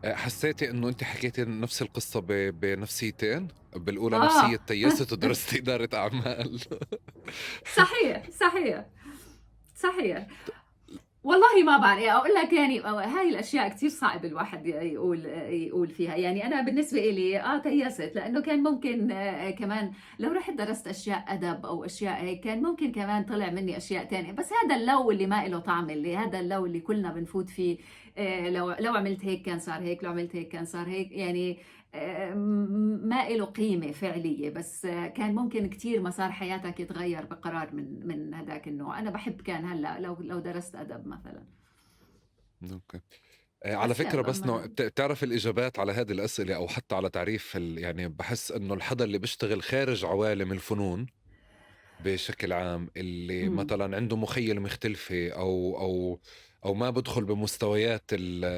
حسيتي إنه أنت حكيتي نفس القصة بنفسيتين؟ بالأولى نفسية تيست ودرست إدارة أعمال. صحيح صحيح صحيح. والله ما بعرف أقول لك، يعني هاي الأشياء كتير صعب الواحد يقول فيها. يعني أنا بالنسبة إلي تيست، لأنه كان ممكن كمان لو رحت درست أشياء أدب أو أشياء هيك كان ممكن كمان طلع مني أشياء تانية. بس هذا اللو اللي ما إله طعم، اللي هذا اللو اللي كلنا بنفوت فيه، لو عملت هيك كان صار هيك، لو عملت هيك كان صار هيك، يعني ما إله قيمة فعلية. بس كان ممكن كتير مسار حياتك يتغير بقرار من هذاك النوع. أنا بحب كان هلأ لو درست أدب مثلا. okay. على فكرة بس بتعرف الإجابات على هذه الأسئلة أو حتى على تعريف يعني بحس إنه الحدا اللي بيشتغل خارج عوالم الفنون بشكل عام، اللي مثلا عنده مخيلة مختلفة أو ما بدخل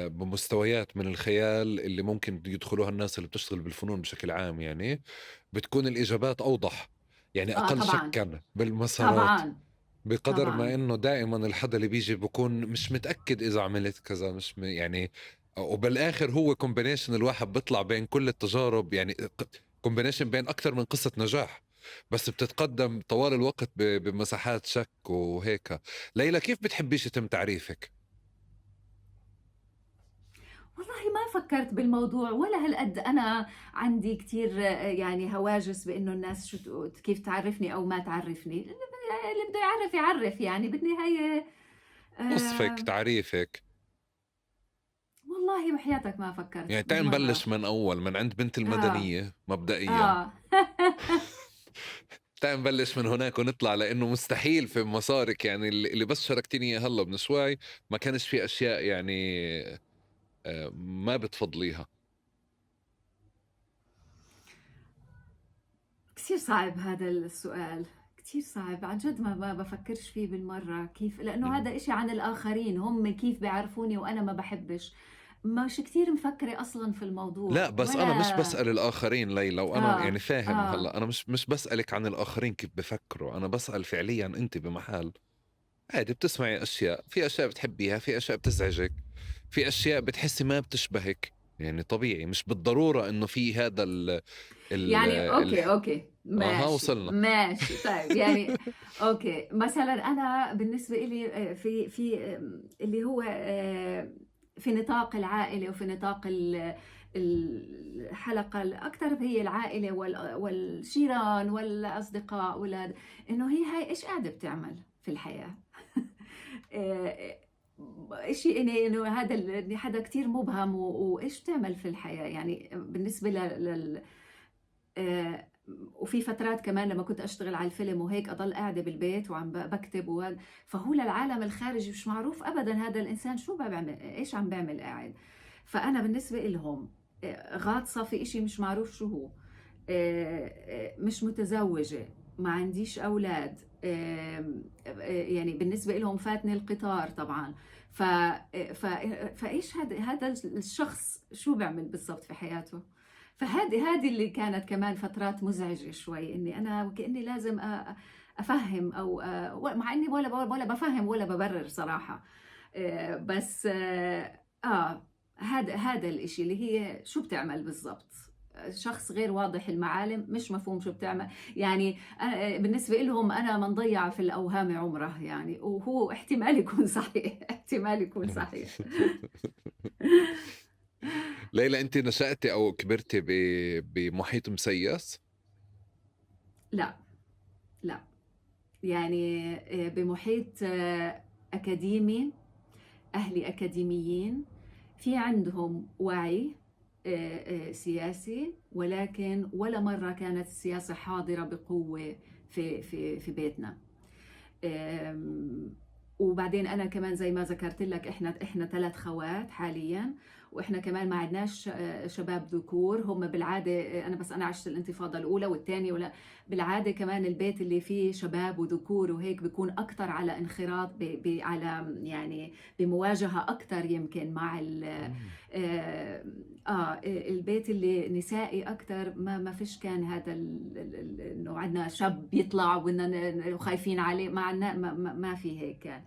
بمستويات من الخيال اللي ممكن يدخلوها الناس اللي بتشتغل بالفنون بشكل عام، يعني بتكون الإجابات أوضح، يعني أقل شكاً بالمسارات. طبعاً. بقدر طبعاً. ما إنه دائماً الحدا اللي بيجي بكون مش متأكد إذا عملت كذا، مش يعني، وبالآخر هو combination الواحد بيطلع بين كل التجارب، يعني combination بين أكثر من قصة نجاح، بس بتتقدم طوال الوقت بمساحات شك وهيك. ليلى، كيف بتحبيش يتم تعريفك؟ والله ما فكرت بالموضوع ولا هالقد. أنا عندي كتير يعني هواجس بإنه الناس شو كيف تعرفني أو ما تعرفني. اللي بده يعرف يعرف، يعني بالنهاية وصفك، تعريفك. والله بحياتك ما فكرت. يعني تعال نبلش من أول، من عند بنت المدنية مبدئيا. تعال نبلش من هناك ونطلع، لأنه مستحيل في مسارك يعني اللي بس شاركتيني إياه هلا من شوي ما كانش في أشياء يعني ما بتفضليها. كثير صعب هذا السؤال، كثير صعب عن جد. ما بفكرش فيه بالمرة كيف، لأنه هذا إشي عن الآخرين، هم كيف بيعرفوني وأنا ما بحبش، مش كثير مفكرة أصلا في الموضوع. لا بس أنا مش بسأل الآخرين ليلى، وأنا يعني فاهم هلا أنا مش بسألك عن الآخرين كيف بفكروا، أنا بسأل فعليا أنت بمحل عادي بتسمعي أشياء، في أشياء بتحبيها، في أشياء بتزعجك، في أشياء بتحسي ما بتشبهك، يعني طبيعي مش بالضرورة إنه في هذا ال يعني okay ماشي، وصلنا. ماشي طيب يعني okay. مثلا أنا بالنسبة إلي في اللي هو في نطاق العائلة وفي نطاق الحلقة الأكثر هي العائلة والجيران والأصدقاء ولاد، إنه هي هاي إيش قاعدة بتعمل في الحياة. شيء إنه هذا حدا كتير مبهم وإيش بتعمل في الحياة يعني بالنسبة لل وفي فترات كمان لما كنت أشتغل على الفيلم وهيك أضل قاعدة بالبيت وعم بكتب فهو للعالم الخارجي مش معروف أبدا هذا الإنسان شو بعمل، إيش عم بعمل قاعد. فأنا بالنسبة لهم غاطسة في إشي مش معروف شو هو، مش متزوجة، ما عنديش أولاد، يعني بالنسبة لهم فاتني القطار طبعا. فإيش هذا الشخص شو بعمل بالضبط في حياته؟ فهذه اللي كانت كمان فترات مزعجة شوي، إني أنا وكأني لازم أفهم أو مع إني ولا بفهم ولا ببرر صراحة، بس هذا الإشي اللي هي شو بتعمل بالضبط، شخص غير واضح المعالم، مش مفهوم شو بتعمل. يعني بالنسبة لهم أنا من ضيع في الأوهام عمره يعني، وهو احتمال يكون صحيح، احتمال يكون صحيح. ليلى، أنت نشأتي أو كبرتي بمحيط مسيس؟ لا لا، يعني بمحيط أكاديمي، أهلي أكاديميين، في عندهم وعي سياسي، ولكن ولا مرة كانت السياسة حاضرة بقوة في في في بيتنا. وبعدين أنا كمان زي ما ذكرت لك إحنا 3 خوات حاليا، وإحنا كمان ما عندناش شباب ذكور. هم بالعادة أنا عشت الانتفاضة الأولى والثانية، ولا بالعادة كمان البيت اللي فيه شباب وذكور وهيك بيكون أكتر على انخراط على يعني بمواجهة أكتر يمكن مع البيت اللي نسائي أكتر. ما فيش كان هذا إنه عندنا شاب يطلع وخايفين عليه، ما عندنا، ما في هيك كان.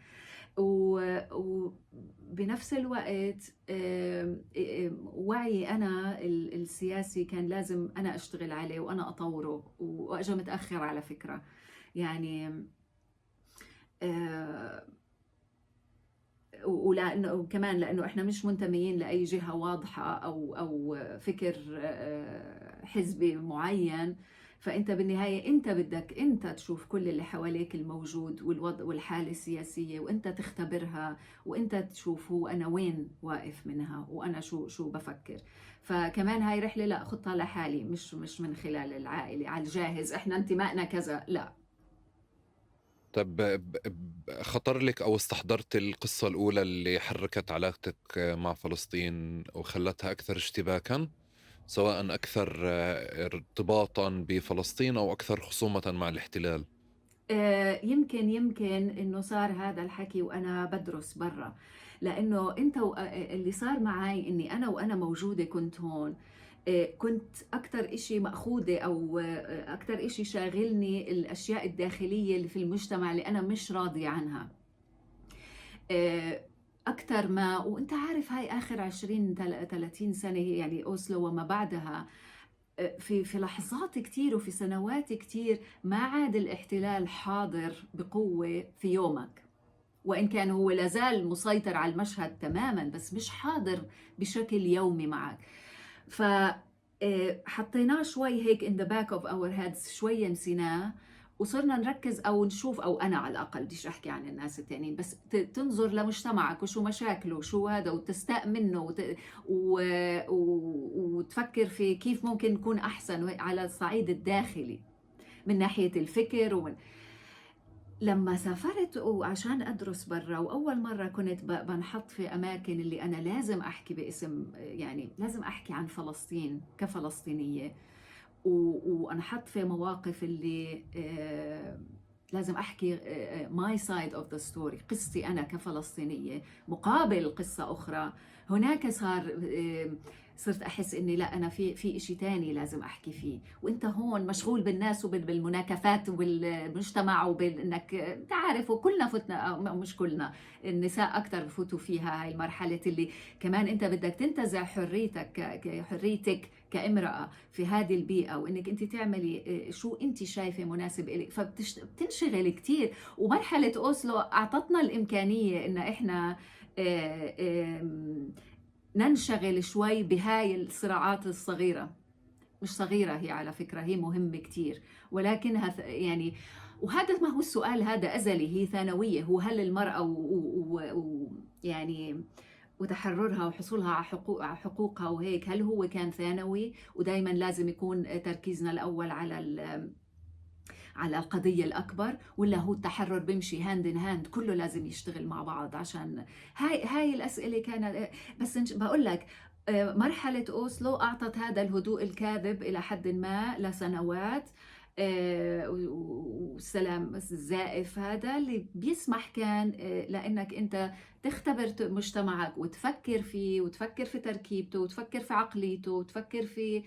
وبنفس الوقت وعي أنا السياسي كان لازم أنا أشتغل عليه وأنا أطوره، وأجا متأخر على فكرة يعني. ولأنه كمان لأنه إحنا مش منتميين لأي جهة واضحة أو فكر حزبي معين، فأنت بالنهاية أنت بدك أنت تشوف كل اللي حواليك الموجود والوضع والحالة السياسية، وأنت تختبرها وأنت تشوف هو أنا وين واقف منها وأنا شو بفكر. فكمان هاي رحلة لا خطها لحالي، مش من خلال العائلة على الجاهز إحنا انتمائنا كذا، لا. طب خطر لك أو استحضرت القصة الأولى اللي حركت علاقتك مع فلسطين وخلتها أكثر اشتباكاً، سواء أكثر ارتباطاً بفلسطين أو أكثر خصومة مع الاحتلال؟ يمكن إنه صار هذا الحكي وأنا بدرس برا، لأنه أنت اللي صار معي إني أنا وأنا موجودة كنت هون، كنت أكتر إشي مأخوذة أو أكتر إشي شاغلني الأشياء الداخلية اللي في المجتمع اللي أنا مش راضية عنها أكتر ما. وأنت عارف هاي آخر 20-30 سنة يعني أوسلو وما بعدها، في لحظات كتير وفي سنوات كتير ما عاد الاحتلال حاضر بقوة في يومك، وإن كان هو لازال مسيطر على المشهد تماما، بس مش حاضر بشكل يومي معك. ف حطيناه شوي هيك in the back of our heads، شوي نسيناه وصرنا نركز او نشوف، او انا على الاقل، بديش احكي عن الناس التانيين، بس تنظر لمجتمعك وشو مشاكله وشو هذا وتستاء منه وتفكر في كيف ممكن نكون احسن على الصعيد الداخلي من ناحية الفكر. ومن لما سافرت وعشان أدرس برا، وأول مرة كنت بنحط في أماكن اللي أنا لازم أحكي باسم، يعني لازم أحكي عن فلسطين كفلسطينية، وأنحط في مواقف اللي لازم أحكي my side of the story، قصتي أنا كفلسطينية مقابل قصة أخرى. هناك صرت أحس إني لا، أنا في إشي تاني لازم أحكي فيه، وأنت هون مشغول بالناس وبالمناكفات وبالمجتمع وبإنك أنت عارف، وكلنا فتنا، مش كلنا، النساء أكثر بفوتوا فيها هاي المرحلة اللي كمان أنت بدك تنتزع حريتك كامرأة في هذه البيئة، وإنك أنت تعملي شو أنت شايفة مناسب إلك، فبتنشغل كتير. ومرحلة أوسلو أعطتنا الإمكانية إن إحنا ننشغل شوي بهاي الصراعات الصغيرة. مش صغيرة هي على فكرة، هي مهمة كتير، ولكنها يعني، وهذا ما هو السؤال، هذا أزلي، هي ثانوية، هو هل المرأة يعني وتحررها وحصولها على على حقوقها وهيك، هل هو كان ثانوي ودائما لازم يكون تركيزنا الأول على القضية الأكبر، ولا هو التحرر بيمشي hand in hand، كله لازم يشتغل مع بعض؟ عشان هاي الأسئلة كانت. بس بقول لك مرحلة أوسلو أعطت هذا الهدوء الكاذب إلى حد ما لسنوات، والسلام الزائف هذا اللي بيسمح كان لأنك أنت تختبر مجتمعك وتفكر فيه وتفكر في تركيبته وتفكر في عقليته وتفكر في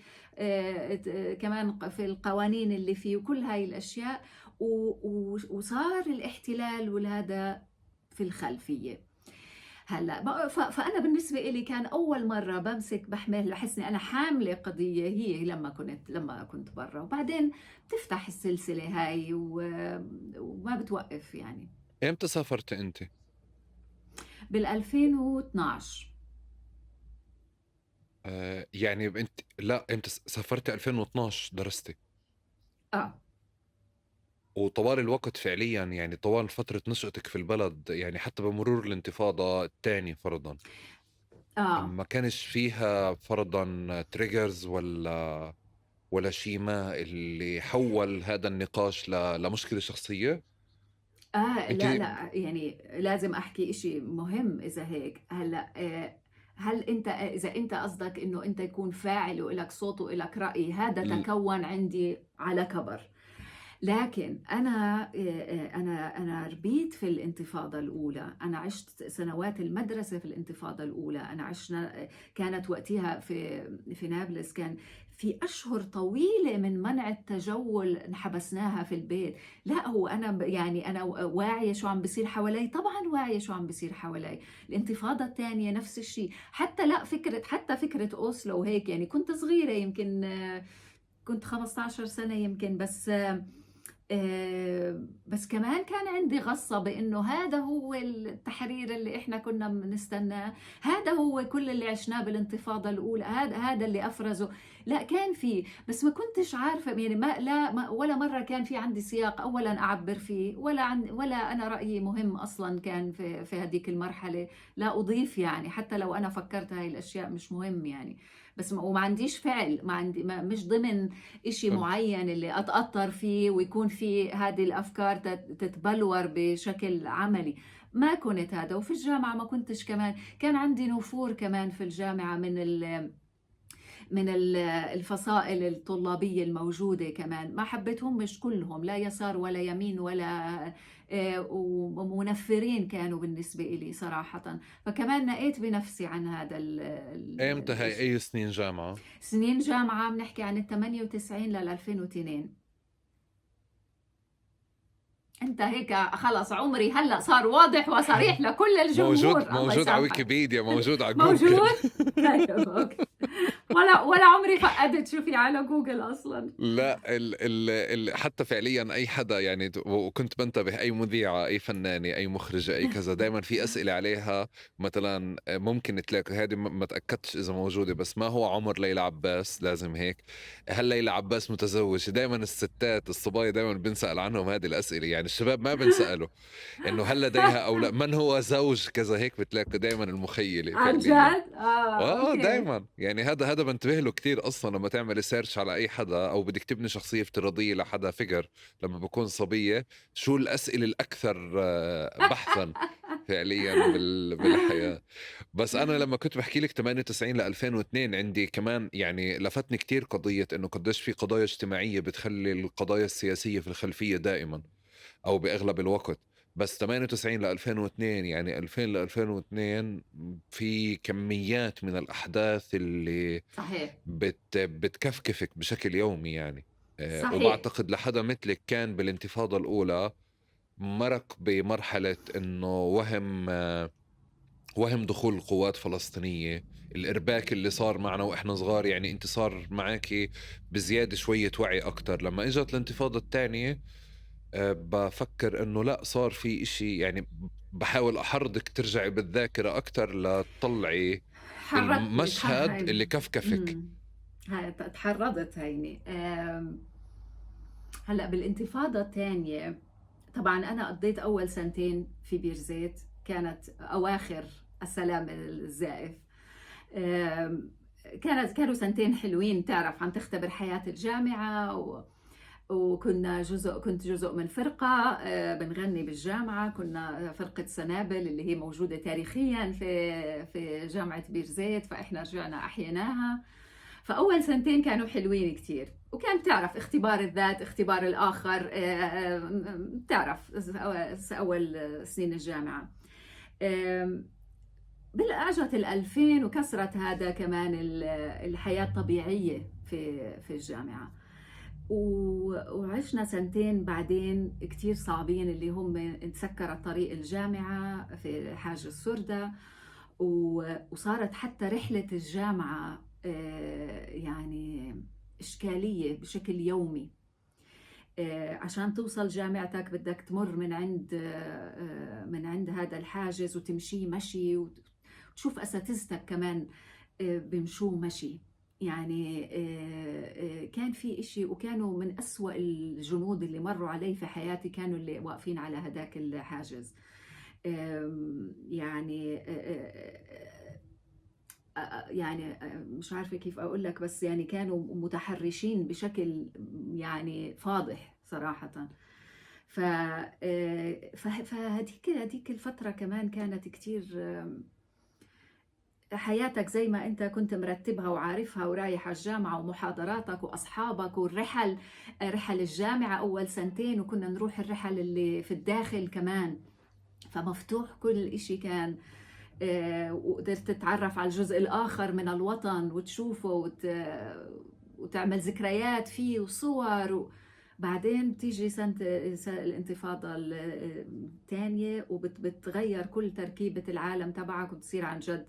كمان في القوانين اللي فيه وكل هاي الأشياء، وصار الاحتلال والهذا في الخلفية. هلا فانا بالنسبة لي كان اول مرة بمسك بحمل، بحس اني انا حامله قضيه، هي لما كنت برا، وبعدين بتفتح السلسلة هاي وما بتوقف يعني. امتى سافرت انت؟ بال 2012. آه، يعني انت، لا، امتى سافرتي؟ 2012 درستي؟ اه. وطوال الوقت فعليا، يعني طوال فترة نشأتك في البلد، يعني حتى بمرور الانتفاضة الثانية فرضا، ما كانش فيها فرضا triggers ولا شيء ما اللي حول هذا النقاش لمشكلة شخصية؟ اه. انت لا لا، يعني لازم احكي اشي مهم اذا هيك. هلا هل انت، اذا انت قصدك انه انت يكون فاعل والك صوت والك راي، هذا تكون عندي على كبر، لكن انا ربيت في الانتفاضة الاولى، انا عشت سنوات المدرسة في الانتفاضة الاولى، انا عشنا، كانت وقتها في نابلس كان في اشهر طويلة من منع التجول، انحبسناها في البيت. لا، هو انا يعني انا واعية شو عم بيصير حوالي، طبعا واعية شو عم بيصير حوالي. الانتفاضة الثانية نفس الشيء، حتى لا فكره، حتى فكرة اوسلو وهيك، يعني كنت صغيره، يمكن كنت 15 سنة يمكن، بس كمان كان عندي غصة بأنه هذا هو التحرير اللي إحنا كنا بنستناه، هذا هو كل اللي عشناه بالانتفاضة الأولى، هذا اللي أفرزه. لا، كان في، بس ما كنتش عارفة، يعني ما لا ما ولا مرة كان في عندي سياق أولا أعبر فيه، ولا أنا رأيي مهم أصلا كان في هذيك المرحلة، لا أضيف، يعني حتى لو أنا فكرت هاي الأشياء مش مهم يعني، بس وما عنديش فعل، ما عندي، ما مش ضمن إشي معين اللي أتأثر فيه ويكون في هذه الأفكار تتبلور بشكل عملي. ما كنت هذا. وفي الجامعة ما كنتش كمان، كان عندي نفور كمان في الجامعة من الفصائل الطلابية الموجودة كمان، ما حبيتهم مش كلهم، لا يسار ولا يمين ولا ومنفرين كانوا بالنسبة إلي صراحة، فكمان نأيت بنفسي عن هذا امتى هاي؟ الإشي. اي سنين جامعة؟ سنين جامعة بنحكي عن ال 98 لل 2002. انت هيك خلص عمري هلا صار واضح وصريح لكل موجود الجمهور، الله موجود على يسامحك. ويكيبيديا، موجود على جوجل. موجود، طيب okay. ولا عمري فقدت شو في على جوجل أصلا. لا، ال ال ال حتى فعليا أي حدا يعني، وكنت بنتبه أي مذيعة، أي فنانة، أي مخرجة، أي كذا، دائما في أسئلة عليها. مثلا ممكن تلاقي هذه، ما تأكدتش إذا موجودة، بس ما هو عمر ليلى عباس، لازم هيك، هل ليلى عباس متزوجة؟ دائما الستات الصبايا دائما بنسأل عنهم هذه الأسئلة، يعني الشباب ما بنسألوا إنه هل لديها أو لا، من هو زوج كذا، هيك بتلاقي دائما المخيلة عن فعليا. جد؟ آه، okay. دائما يعني هذا بنتبه له كتير أصلا لما تعمل search على أي حدا أو بدك تبني شخصية افتراضية لحدا figure، لما بكون صبية شو الأسئلة الأكثر بحثا فعليا بالحياة. بس أنا لما كنت بحكي لك 98 ل 2002 عندي كمان يعني لفتني كتير قضية إنه قديش في قضايا اجتماعية بتخلي القضايا السياسية في الخلفية دائما أو بأغلب الوقت. بس 98 ل 2002، يعني 2000 ل 2002 في كميات من الأحداث اللي بتكفكفك بشكل يومي يعني. وبعتقد لحدا مثلك كان بالانتفاضة الأولى مرق بمرحلة إنه وهم دخول القوات الفلسطينية، الإرباك اللي صار معنا وإحنا صغار، يعني أنت صار معاكي بزيادة شوية وعي أكتر. لما إجت الانتفاضة الثانية بفكر إنه لا صار في إشي، يعني بحاول أحرضك ترجعي بالذاكرة أكتر لتطلعي المشهد اللي كفكفك. تحرضت هيني. هلأ بالانتفاضة الثانية طبعا أنا قضيت أول سنتين في بير زيت، كانت أواخر السلام الزائف. كانوا سنتين حلوين، تعرف عم تختبر حياة الجامعة، وكنا كنت جزء من فرقة بنغني بالجامعة، كنا فرقة سنابل اللي هي موجودة تاريخيا في جامعة بير زيت، فإحنا رجعنا أحييناها. فأول سنتين كانوا حلوين كتير، وكان تعرف اختبار الذات، اختبار الآخر، تعرف أول سنين الجامعة. بالأجت 2000 وكسرت هذا كمان الحياة الطبيعية في الجامعة، وعشنا سنتين بعدين كتير صعبين اللي هم تسكرت طريق الجامعة في حاج السردة، وصارت حتى رحلة الجامعة يعني إشكالية بشكل يومي. عشان توصل جامعتك بدك تمر من عند هذا الحاجز وتمشي مشي، وتشوف أساتذتك كمان بمشوا مشي. يعني كان في إشي، وكانوا من أسوأ الجنود اللي مروا علي في حياتي كانوا اللي واقفين على هداك الحاجز. يعني يعني مش عارفة كيف أقول لك، بس يعني كانوا متحرشين بشكل يعني فاضح صراحة. فهديك الفترة كمان كانت كتير، حياتك زي ما أنت كنت مرتبها وعارفها ورايح على الجامعة ومحاضراتك وأصحابك والرحل، رحل الجامعة أول سنتين، وكنا نروح الرحل اللي في الداخل كمان، فمفتوح كل إشي كان. وقدرت تتعرف على الجزء الآخر من الوطن وتشوفه وتعمل ذكريات فيه وصور. بعدين بتيجي سنة الانتفاضة الثانية وبتغير كل تركيبة العالم تبعك، وتصير عن جد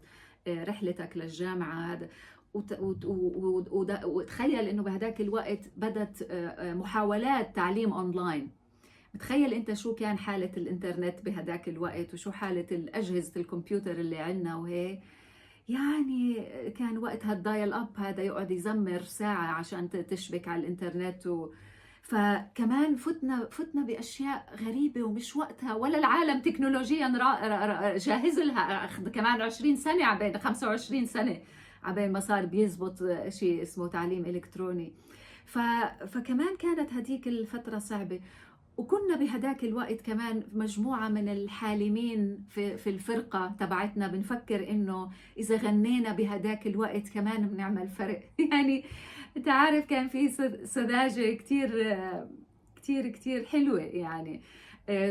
رحلتك للجامعة هذا. وتخيل إنه بهداك الوقت بدت محاولات تعليم أونلاين. تخيل أنت شو كان حالة الإنترنت بهداك الوقت، وشو حالة الأجهزة الكمبيوتر اللي عنا وهي. يعني كان وقتها ال dial up هذا يقعد يزمر ساعة عشان تشبك على الإنترنت فكمان فتنا بأشياء غريبة ومش وقتها، ولا العالم تكنولوجيا جاهز لها. كمان 20 سنة عبين 25 سنة عبين ما صار بيزبط شيء اسمه تعليم إلكتروني. فكمان كانت هديك الفترة صعبة. وكنا بهداك الوقت كمان مجموعة من الحالمين في الفرقة تبعتنا، بنفكر إنه إذا غنينا بهداك الوقت كمان بنعمل فرق. يعني أنت عارف كان في سذاجة كتير كتير كتير حلوة. يعني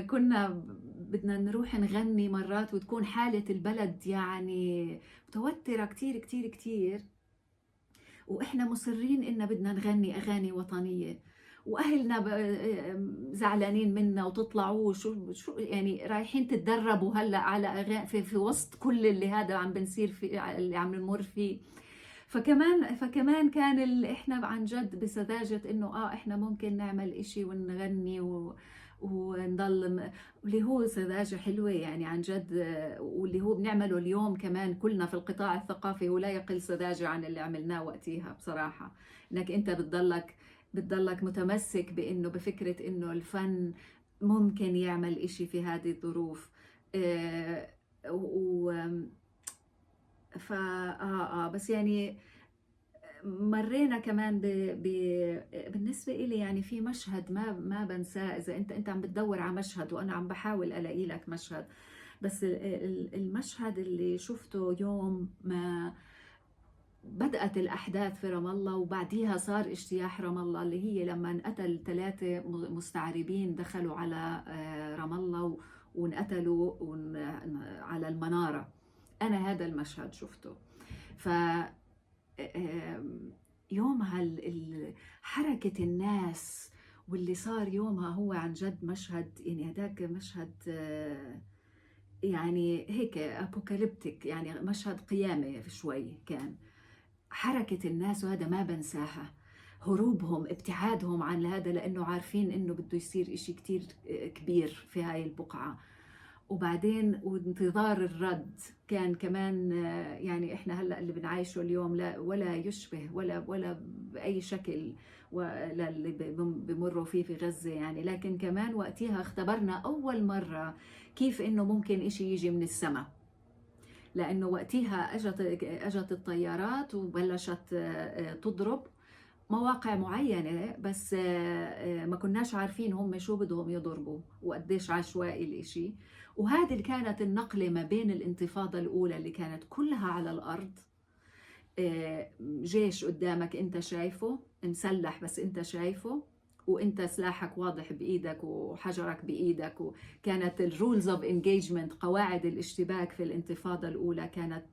كنا بدنا نروح نغني مرات وتكون حالة البلد يعني متوترة كتير كتير كتير، وإحنا مصرين إننا بدنا نغني أغاني وطنية، واهلنا زعلانين منا وتطلعوا شو يعني رايحين تتدربوا هلا على اغاني في وسط كل اللي هذا عم بنصير في، اللي عم نمر فيه. فكمان كان احنا عن جد بسذاجة انه احنا ممكن نعمل اشي ونغني ونضل، واللي هو سذاجة حلوة يعني عن جد، واللي هو بنعمله اليوم كمان كلنا في القطاع الثقافي هو لا يقل سذاجة عن اللي عملناه وقتها بصراحة. انك انت بتضلك متمسك بانه بفكرة انه الفن ممكن يعمل اشي في هذه الظروف. و فا بس يعني مرينا كمان بالنسبة إلي يعني في مشهد ما بنساه. إذا أنت عم بتدور على مشهد وأنا عم بحاول ألاقي لك مشهد، بس المشهد اللي شفته يوم ما بدأت الأحداث في رام الله وبعديها صار اجتياح رام الله، اللي هي لما انقتل 3 مستعربين دخلوا على رام الله وانقتلوا على المنارة. أنا هذا المشهد شفته. ف يومها حركة الناس واللي صار يومها هو عن جد مشهد، يعني هداك مشهد يعني هيك أبوكاليبتيك، يعني مشهد قيامة شوي. كان حركة الناس وهذا ما بنساها، هروبهم، ابتعادهم عن هذا، لأنه عارفين إنه بده يصير إشي كتير كبير في هاي البقعة. وبعدين وانتظار الرد كان كمان، يعني إحنا هلأ اللي بنعيشه اليوم لا ولا يشبه ولا بأي شكل ولا اللي بمروا فيه في غزة يعني. لكن كمان وقتها اختبرنا أول مرة كيف إنه ممكن إشي يجي من السماء، لأنه وقتها أجت الطيارات وبلشت تضرب مواقع معينة، بس ما كناش عارفين هم شو بدهم يضربوا وقديش عشوائي الإشي. وهذه اللي كانت النقلة ما بين الانتفاضة الأولى اللي كانت كلها على الأرض، جيش قدامك أنت شايفه مسلح بس أنت شايفه، وأنت سلاحك واضح بإيدك وحجرك بإيدك، وكانت ال rules of engagement، قواعد الاشتباك في الانتفاضة الأولى كانت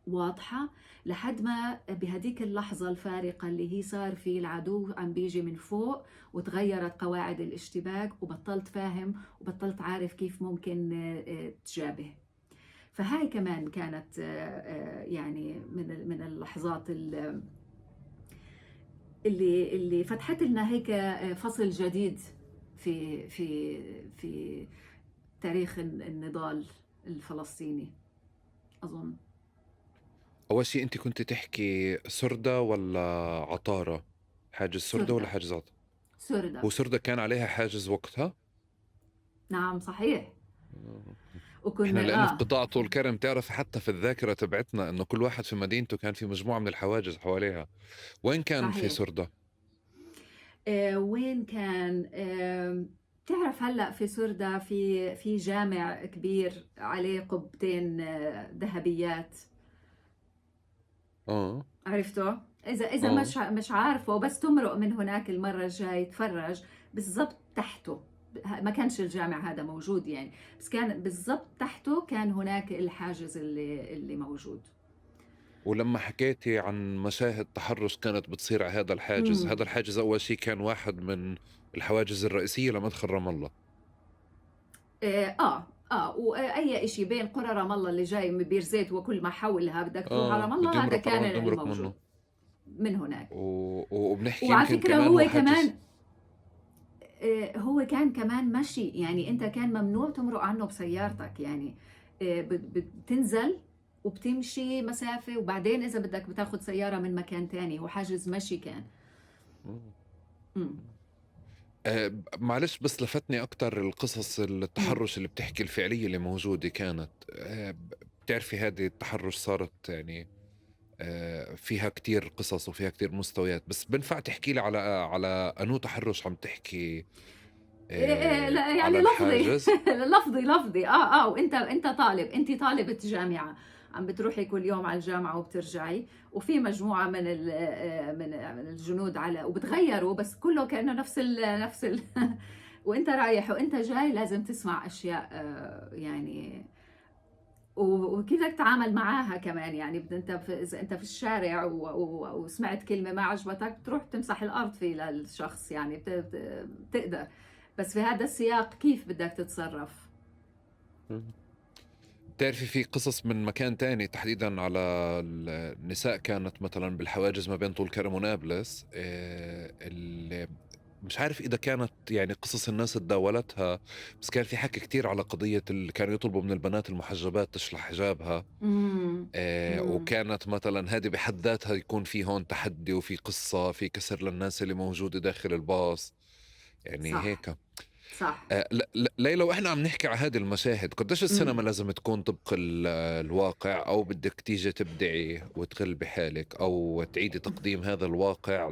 واضحة، لحد ما بهديك اللحظة الفارقة اللي هي صار في العدو عم بيجي من فوق وتغيرت قواعد الاشتباك، وبطلت فاهم وبطلت عارف كيف ممكن تجابه. فهاي كمان كانت يعني من اللحظات اللي فتحت لنا هيك فصل جديد في في في تاريخ النضال الفلسطيني أظن. أول شيء أنت كنت تحكي سردة ولا عطارة؟ حاجز سردة ولا حاجز عطارة؟ سردة. وسردة كان عليها حاجز وقتها؟ نعم صحيح. وكنا إحنا لأنه في قطاع طول كرم تعرف حتى في الذاكرة تبعتنا إنه كل واحد في مدينته كان في مجموعة من الحواجز حواليها. وين كان صحيح. في سردة؟ وين كان؟ تعرف هلأ في سردة في جامع كبير عليه قبتين ذهبيات. عرفته؟ إذا مش عارفه بس تمرق من هناك المرة الجاي تفرج بالضبط تحته. ما كانش الجامع هذا موجود يعني، بس كان بالضبط تحته كان هناك الحاجز اللي موجود. ولما حكيتي عن مشاهد تحرش كانت بتصير على هذا الحاجز، هذا الحاجز أول شيء كان واحد من الحواجز الرئيسية لمدخل رام الله. وأي إشي بين قرى رام الله اللي جاي من بير زيت وكل ما حولها بدك تروح على رام الله، هذا كان الموجود من هناك. وبنحكي وعلى فكرة هو كمان هو كان كمان مشي، يعني أنت كان ممنوع تمرق عنه بسيارتك، يعني بتنزل وبتمشي مسافة، وبعدين إذا بدك بتاخد سيارة من مكان تاني. هو حاجز مشي كان. معلش بس لفتني أكتر القصص التحرش اللي بتحكي الفعلية اللي موجودة كانت. بتعرفي هذه التحرش صارت يعني فيها كتير قصص وفيها كتير مستويات، بس بنفع تحكي لي على أنو تحرش عم تحكي؟ لا يعني على لفظي لفظي وانت طالب، انت طالبة جامعة عم بتروحي كل يوم على الجامعة وبترجعي، وفي مجموعة من من الجنود على وبتغيروا، بس كله كأنه نفس ال وانت رايح وانت جاي لازم تسمع اشياء يعني، وكيف بدك تتعامل معاها كمان. يعني انت اذا انت في الشارع وسمعت كلمة ما عجبتك بتروح تمسح الارض فيه للشخص، يعني بتقدر، بس في هذا السياق كيف بدك تتصرف؟ بتعرفي في قصص من مكان تاني تحديدا على النساء، كانت مثلا بالحواجز ما بين طول كرم ونابلس، اللي مش عارف إذا كانت يعني قصص الناس تداولتها، بس كان في حكي كتير على قضية اللي كانوا يطلبوا من البنات المحجبات تشلح حجابها. وكانت مثلا هذه بحد ذاتها يكون في هون تحدي وفي قصة، في كسر للناس اللي موجودة داخل الباص يعني. صح. هيك. صح. ليلى، وإحنا عم نحكي على هذه المشاهد، قديش السينما لازم تكون طبق الواقع، أو بدك تيجي تبدعي وتغلبي حالك أو تعيدي تقديم هذا الواقع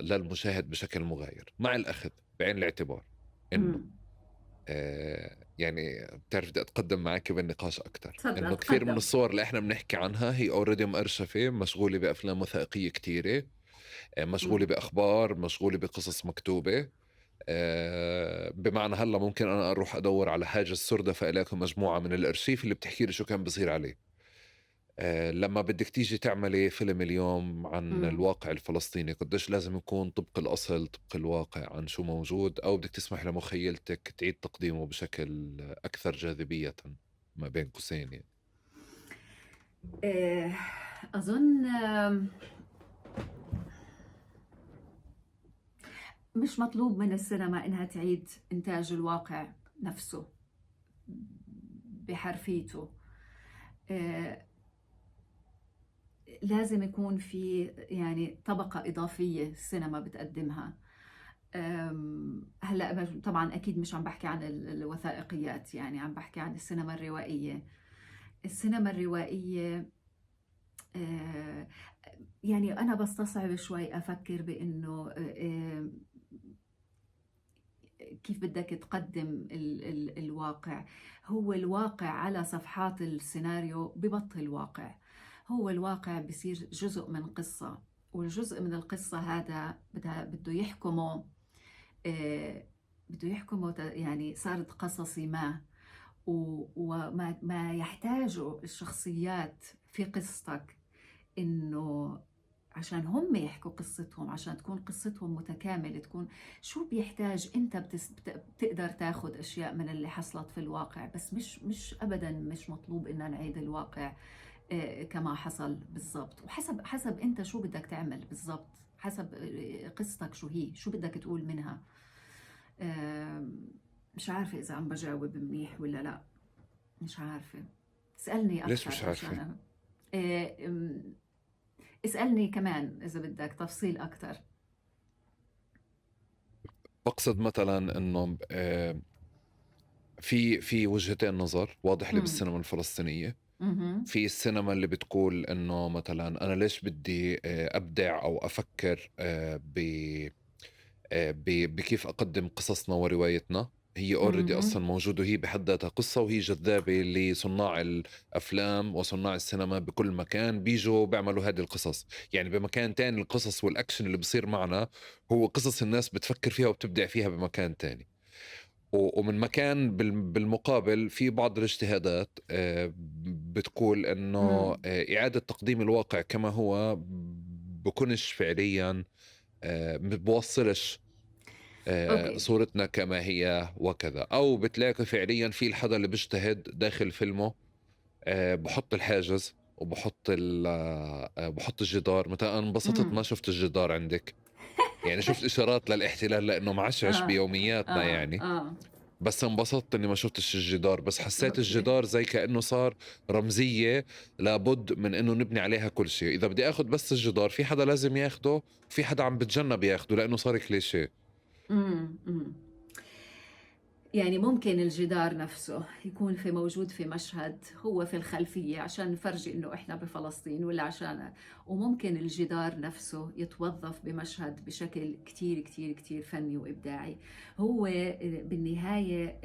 للمشاهد بشكل مغاير، مع الأخذ بعين الاعتبار إنه يعني بتعرف بدي أتقدم معك بالنقاش أكتر، إنه كثير من الصور اللي إحنا بنحكي عنها هي already مأرشفة، مشغولة بأفلام وثائقية كتيرة، مشغولة بأخبار، مشغولة بقصص مكتوبة. بمعنى هلا ممكن أنا أروح أدور على حاجز سردة فألاقي مجموعة من الأرشيف اللي بتحكي لي شو كان بصير عليه. لما بدك تيجي تعملي فيلم اليوم عن الواقع الفلسطيني، قديش لازم يكون طبق الأصل، طبق الواقع عن شو موجود، أو بدك تسمح لمخيلتك تعيد تقديمه بشكل أكثر جاذبية ما بين قوسين يعني؟ أظن مش مطلوب من السينما إنها تعيد إنتاج الواقع نفسه بحرفيته. لازم يكون في يعني طبقة إضافية السينما بتقدمها. هلأ طبعا أكيد مش عم بحكي عن الوثائقيات، يعني عم بحكي عن السينما الروائية. السينما الروائية يعني أنا بستصعب شوي أفكر بأنه كيف بدك تقدم الواقع. هو الواقع على صفحات السيناريو ببطل واقع، هو الواقع بصير جزء من قصة، والجزء من القصة هذا بده يحكمه، بده يحكمه يعني سرد قصصي ما، وما ما يحتاجه الشخصيات في قصتك إنه عشان هم يحكوا قصتهم، عشان تكون قصتهم متكاملة، تكون شو بيحتاج. أنت بتقدر تاخد أشياء من اللي حصلت في الواقع، بس مش أبدا مش مطلوب إن نعيد الواقع كما حصل بالضبط. وحسب حسب أنت شو بدك تعمل بالضبط، حسب قصتك شو هي، شو بدك تقول منها. مش عارفة إذا عم بجاوب منيح ولا لا، مش عارفة. اسألني أكثر. ليش مش عارفة؟ اسألني كمان إذا بدك تفصيل أكثر. بقصد مثلا إنه في وجهتين نظر واضح لي بالسينما الفلسطينية. في السينما اللي بتقول إنه مثلا أنا ليش بدي أبدع أو أفكر بكيف أقدم قصصنا وروايتنا، هي already أصلا موجودة وهي بحد ذاتها قصة، وهي جذابة لصناع الأفلام وصناع السينما بكل مكان بيجوا بيعملوا هذه القصص. يعني بمكان تاني القصص والأكشن اللي بصير معنا هو قصص الناس بتفكر فيها وبتبدع فيها بمكان تاني. ومن مكان بالمقابل في بعض الاجتهادات بتقول إنه إعادة تقديم الواقع كما هو بكونش فعليا بوصلش صورتنا كما هي وكذا، أو بتلاقي فعليا في الحدا اللي بيجتهد داخل فيلمه بحط الحاجز وبحط بحط الجدار. مثلا أنا انبسطت ما شفت الجدار عندك، يعني شفت إشارات للاحتلال لأنه معشعش بيومياتنا يعني بس انبسطت إني ما شفتش الجدار، بس حسيت الجدار زي كأنه صار رمزية لابد من إنه نبني عليها كل شيء. إذا بدي أخذ بس الجدار في حدا لازم ياخده، في حدا عم بتجنب ياخده لأنه صار كليشيه. يعني ممكن الجدار نفسه يكون في موجود في مشهد هو في الخلفية عشان نفرجي إنه إحنا بفلسطين ولا عشان، وممكن الجدار نفسه يتوظف بمشهد بشكل كتير كتير كتير فني وإبداعي. هو بالنهاية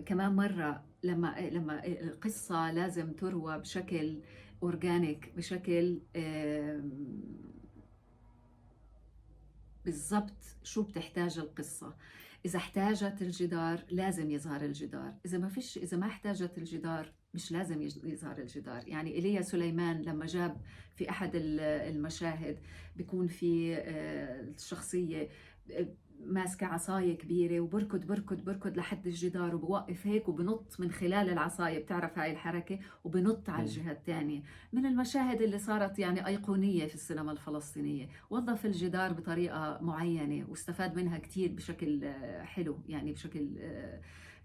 كمان مرة لما القصة لازم تروى بشكل أورجانيك، بشكل بالضبط شو بتحتاج القصة. إذا احتاجت الجدار لازم يظهر الجدار، إذا ما احتاجت الجدار مش لازم يظهر الجدار. يعني إيليا سليمان لما جاب في أحد المشاهد بيكون في الشخصية ماسكة عصاية كبيرة وبركض بركض بركض لحد الجدار وبوقف هيك وبنط من خلال العصاية، بتعرف هاي الحركة، وبنط على الجهة الثانية. من المشاهد اللي صارت يعني أيقونية في السينما الفلسطينية. وظف الجدار بطريقة معينة واستفاد منها كتير بشكل حلو، يعني بشكل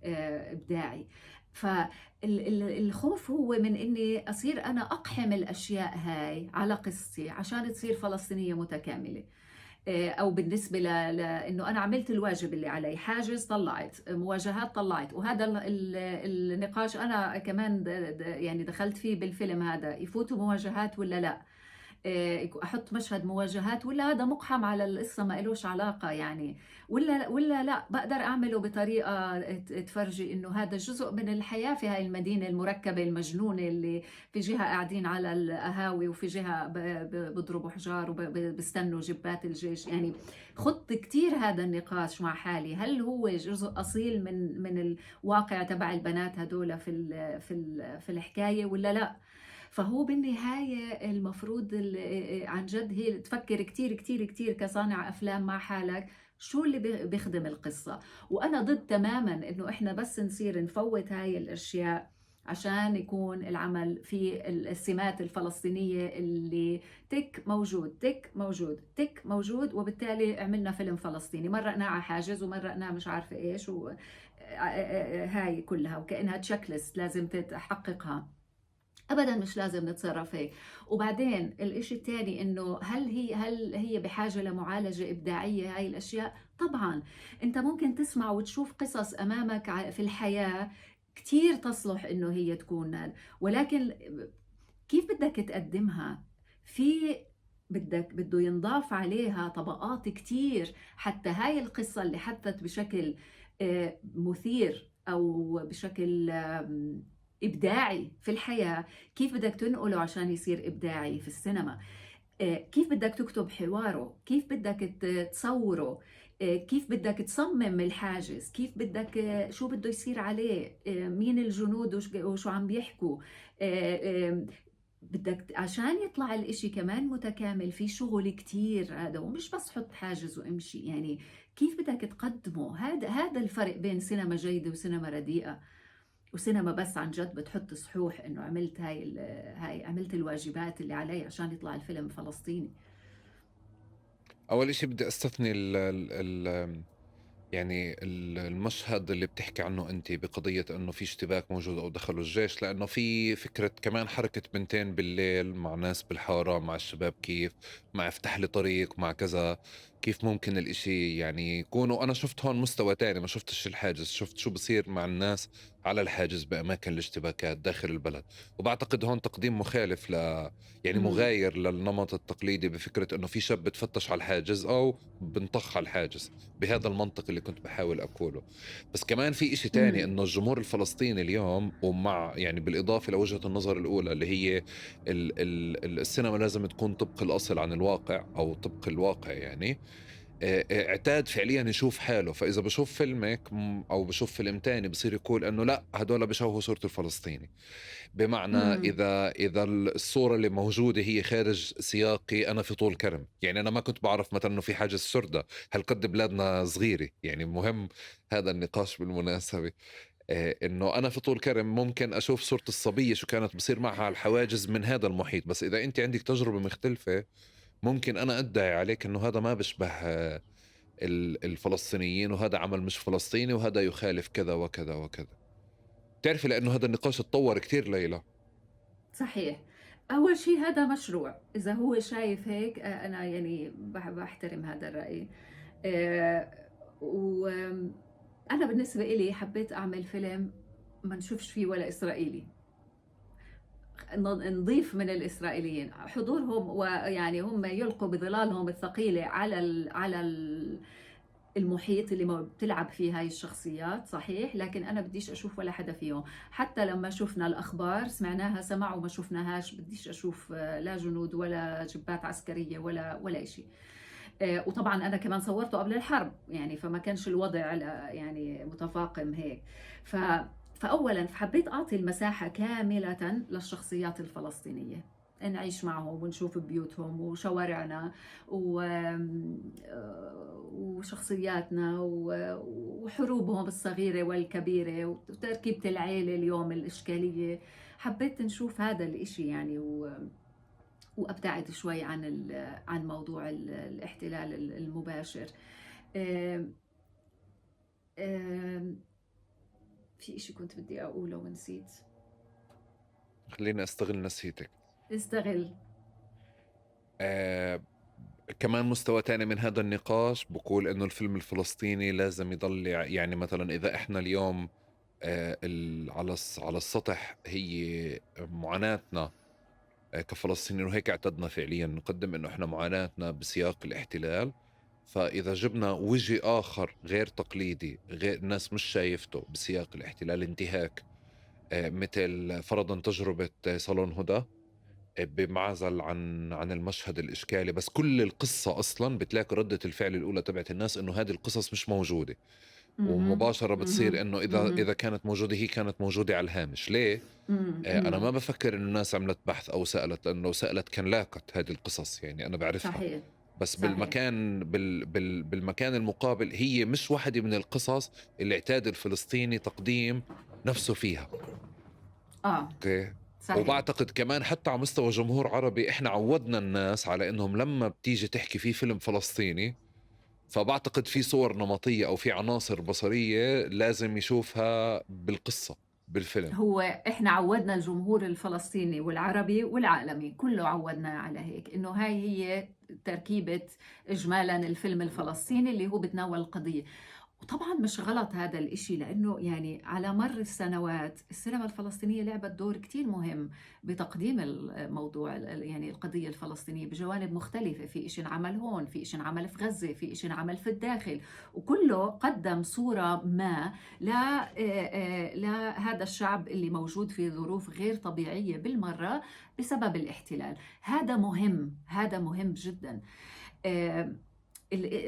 إبداعي. فالخوف هو من إني أصير أنا أقحم الأشياء هاي على قصتي عشان تصير فلسطينية متكاملة، أو بالنسبة لأنه أنا عملت الواجب اللي علي، حاجز طلعت، مواجهات طلعت. وهذا النقاش أنا كمان يعني دخلت فيه بالفيلم هذا، يفوتوا مواجهات ولا لا، أحط مشهد مواجهات ولا هذا مقحم على القصة ما إلوش علاقة يعني، ولا لا بقدر أعمله بطريقة تفرجي إنه هذا جزء من الحياة في هاي المدينة المركبة المجنونة اللي في جهة قاعدين على القهاوي وفي جهة بضربوا حجار وبستنوا جبات الجيش. يعني خط كتير هذا النقاش مع حالي، هل هو جزء أصيل من الواقع تبع البنات هدول في الحكاية ولا لا؟ فهو بالنهاية المفروض عن جد هي تفكر كتير كتير كتير كصانع أفلام مع حالك شو اللي بيخدم القصة. وأنا ضد تماما إنه إحنا بس نصير نفوت هاي الأشياء عشان يكون العمل في السمات الفلسطينية اللي تك موجود تك موجود تك موجود، وبالتالي عملنا فيلم فلسطيني، مرقناه على حاجز ومرقناه مش عارفة إيش هاي كلها وكأنها تشيك ليست لازم تحققها. أبداً مش لازم نتصرف هيك. وبعدين الإشي الثاني إنه هل هي بحاجة لمعالجة إبداعية هاي الأشياء؟ طبعاً أنت ممكن تسمع وتشوف قصص أمامك في الحياة كتير تصلح إنه هي تكون، ولكن كيف بدك تقدمها؟ في بده ينضاف عليها طبقات كتير حتى هاي القصة اللي حدثت بشكل مثير أو بشكل إبداعي في الحياة، كيف بدك تنقله عشان يصير إبداعي في السينما؟ كيف بدك تكتب حواره؟ كيف بدك تصوره؟ كيف بدك تصمم الحاجز؟ كيف بدك شو بده يصير عليه؟ مين الجنود وشو عم بيحكوا؟ بدك عشان يطلع الاشي كمان متكامل في شغل كتير هذا، ومش بس حط حاجز وامشي. يعني كيف بدك تقدمه؟ هذا الفرق بين سينما جيدة وسينما رديئة، وسينما بس عن جد بتحط صحوح انه عملت هاي عملت الواجبات اللي علي عشان يطلع الفيلم فلسطيني. اول شيء بدي استثني ال يعني المشهد اللي بتحكي عنه انت بقضية انه في اشتباك موجود او دخلوا الجيش، لانه في فكرة كمان حركة بنتين بالليل مع ناس بالحارة مع الشباب، كيف مع افتح لي طريق مع كذا، كيف ممكن الاشي يعني يكون. وانا شفت هون مستوى تاني، ما شفتش الحاجز، شفت شو بصير مع الناس على الحاجز بأماكن الاشتباكات داخل البلد. وبعتقد هون تقديم مخالف يعني مغاير للنمط التقليدي بفكرة انه في شاب بتفتش على الحاجز او بنطخ على الحاجز، بهذا المنطق اللي كنت بحاول اقوله. بس كمان في اشي تاني انه الجمهور الفلسطيني اليوم، ومع يعني بالاضافة لوجهة النظر الاولى اللي هي السينما لازم تكون طبق الاصل عن الواقع او طبق الواقع، يعني اعتاد فعليا يشوف حاله. فإذا بشوف فيلمك أو بشوف فيلم تاني بصير يقول أنه لا هدول بشوهوا صورة الفلسطيني، بمعنى إذا الصورة اللي موجودة هي خارج سياقي أنا في طول كرم. يعني أنا ما كنت بعرف مثلا أنه في حاجز سردة، هالقد بلادنا صغيرة، يعني مهم هذا النقاش بالمناسبة، إنه أنا في طول كرم ممكن أشوف صورة الصبية شو كانت بصير معها الحواجز من هذا المحيط، بس إذا أنت عندك تجربة مختلفة ممكن أنا أدعي عليك أنه هذا ما بشبه الفلسطينيين، وهذا عمل مش فلسطيني، وهذا يخالف كذا وكذا وكذا. تعرفي لأنه هذا النقاش اتطور كتير ليلى. صحيح. أول شيء هذا مشروع، إذا هو شايف هيك أنا يعني بحترم هذا الرأي. وأنا بالنسبة إلي حبيت أعمل فيلم ما نشوفش فيه ولا إسرائيلي، نضيف من الإسرائيليين حضورهم، ويعني هم يلقوا بظلالهم الثقيلة على المحيط اللي بتلعب فيه هاي الشخصيات، صحيح، لكن أنا بديش أشوف ولا حدا فيهم. حتى لما شفنا الأخبار سمعناها سمع وما شفناهاش، بديش أشوف لا جنود ولا جبات عسكرية ولا إشي. وطبعا أنا كمان صورته قبل الحرب، يعني فما كانش الوضع يعني متفاقم هيك. فأولاً حبيت أعطي المساحة كاملة للشخصيات الفلسطينية، نعيش معهم ونشوف بيوتهم وشوارعنا وشخصياتنا وحروبهم الصغيرة والكبيرة وتركيبة العيلة اليوم الإشكالية. حبيت نشوف هذا الإشي يعني، وأبتعد شوي عن موضوع الاحتلال المباشر. في إشي كنت بدي أقوله ونسيت. خليني أستغل نسيتك. استغل. كمان مستوى تاني من هذا النقاش بقول إنه الفيلم الفلسطيني لازم يضل، يعني مثلا إذا إحنا اليوم على السطح هي معاناتنا كفلسطينيين، وهيك اعتدنا فعليا نقدم إنه إحنا معاناتنا بسياق الاحتلال، فإذا جبنا وجه آخر غير تقليدي، غير الناس مش شايفته بسياق الاحتلال، انتهاك مثل فرضا تجربة صالون هدى بمعزل عن المشهد الإشكالي، بس كل القصة أصلا بتلاقي ردة الفعل الأولى تبعت الناس إنه هذه القصص مش موجودة، ومباشرة بتصير إنه إذا كانت موجودة هي كانت موجودة على الهامش. ليه؟ أنا ما بفكر إنه الناس عملت بحث أو سألت، لأنه لو سألت كان لاقت هذه القصص، يعني أنا بعرفها. صحيح. بس صحيح. بالمكان بالمكان المقابل هي مش واحدة من القصص اللي اعتاد الفلسطيني تقديم نفسه فيها. okay. صحيح. وبعتقد كمان حتى على مستوى جمهور عربي احنا عودنا الناس على انهم لما بتيجي تحكي في فيلم فلسطيني، فبعتقد في صور نمطية او في عناصر بصرية لازم يشوفها بالقصة بالفيلم. هو احنا عودنا الجمهور الفلسطيني والعربي والعالمي كله، عودنا على هيك، انه هاي هي تركيبة اجمالا الفيلم الفلسطيني اللي هو بتناول القضية. وطبعا مش غلط هذا الاشي، لانه يعني على مر السنوات السينما الفلسطينية لعبت دور كتير مهم بتقديم الموضوع، يعني القضية الفلسطينية بجوانب مختلفة. في اشي انعمل هون، في اشي انعمل في غزة، في اشي انعمل في الداخل، وكله قدم صورة ما لهذا الشعب اللي موجود في ظروف غير طبيعية بالمرة بسبب الاحتلال. هذا مهم، هذا مهم جدا.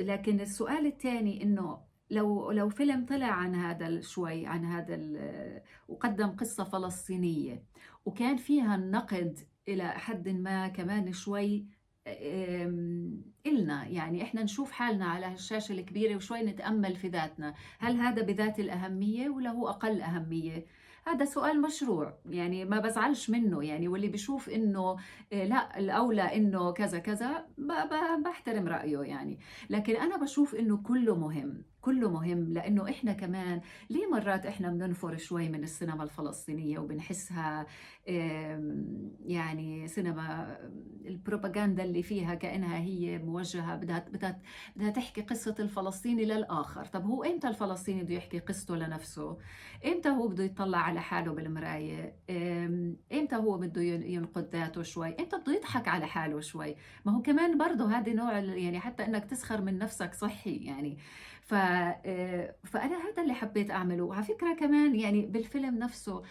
لكن السؤال الثاني انه لو فيلم طلع عن هذا شوي، عن هذا وقدم قصة فلسطينية وكان فيها النقد إلى حد ما كمان شوي إلنا، يعني إحنا نشوف حالنا على الشاشة الكبيرة وشوي نتأمل في ذاتنا، هل هذا بذات الأهمية ولا هو أقل أهمية؟ هذا سؤال مشروع، يعني ما بزعلش منه، يعني واللي بيشوف إنه لا الأولى إنه كذا كذا بحترم رأيه يعني. لكن أنا بشوف إنه كله مهم، كله مهم، لأنه إحنا كمان ليه مرات إحنا بننفر شوي من السينما الفلسطينية وبنحسها يعني سينما البروباغندا اللي فيها كأنها هي موجهة بدها تحكي قصة الفلسطيني للآخر. طب هو إمتى الفلسطيني بده يحكي قصته لنفسه؟ إمتى هو بده يطلع على حاله بالمراية؟ إمتى هو بده ينقد ذاته شوي؟ إمتى بده يضحك على حاله شوي؟ ما هو كمان برضه هذا نوع يعني حتى إنك تسخر من نفسك صحي يعني. فأنا هذا اللي حبيت أعمله. وعلى فكرة كمان يعني بالفيلم نفسه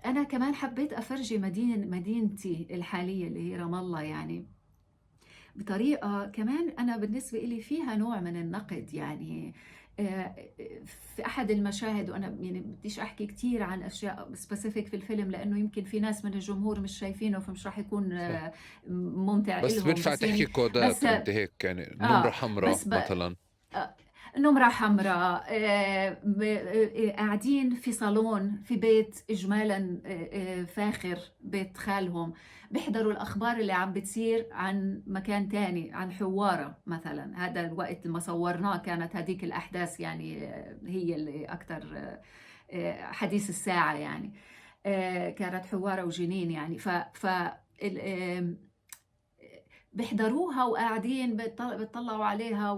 أنا كمان حبيت أفرجي مدينتي الحالية اللي هي رام الله، يعني بطريقة كمان أنا بالنسبة إلي فيها نوع من النقد. يعني في أحد المشاهد، وأنا يعني بديش أحكي كتير عن أشياء specific في الفيلم لأنه يمكن في ناس من الجمهور مش شايفينه فمش راح يكون ممتع بس إلهم، بنفع بس تحكي يعني كودات بس أنت هيك، يعني نمرة حمراء بس مثلا، نمرة حمراء، قاعدين في صالون في بيت إجمالا فاخر، بيت خالهم، بيحضروا الأخبار اللي عم بتصير عن مكان تاني، عن حوارة مثلا. هذا الوقت لما صورناه كانت هذيك الأحداث يعني هي اللي أكتر حديث الساعة يعني، كانت حوارة وجنين يعني. بيحضروها وقاعدين بيطلعوا عليها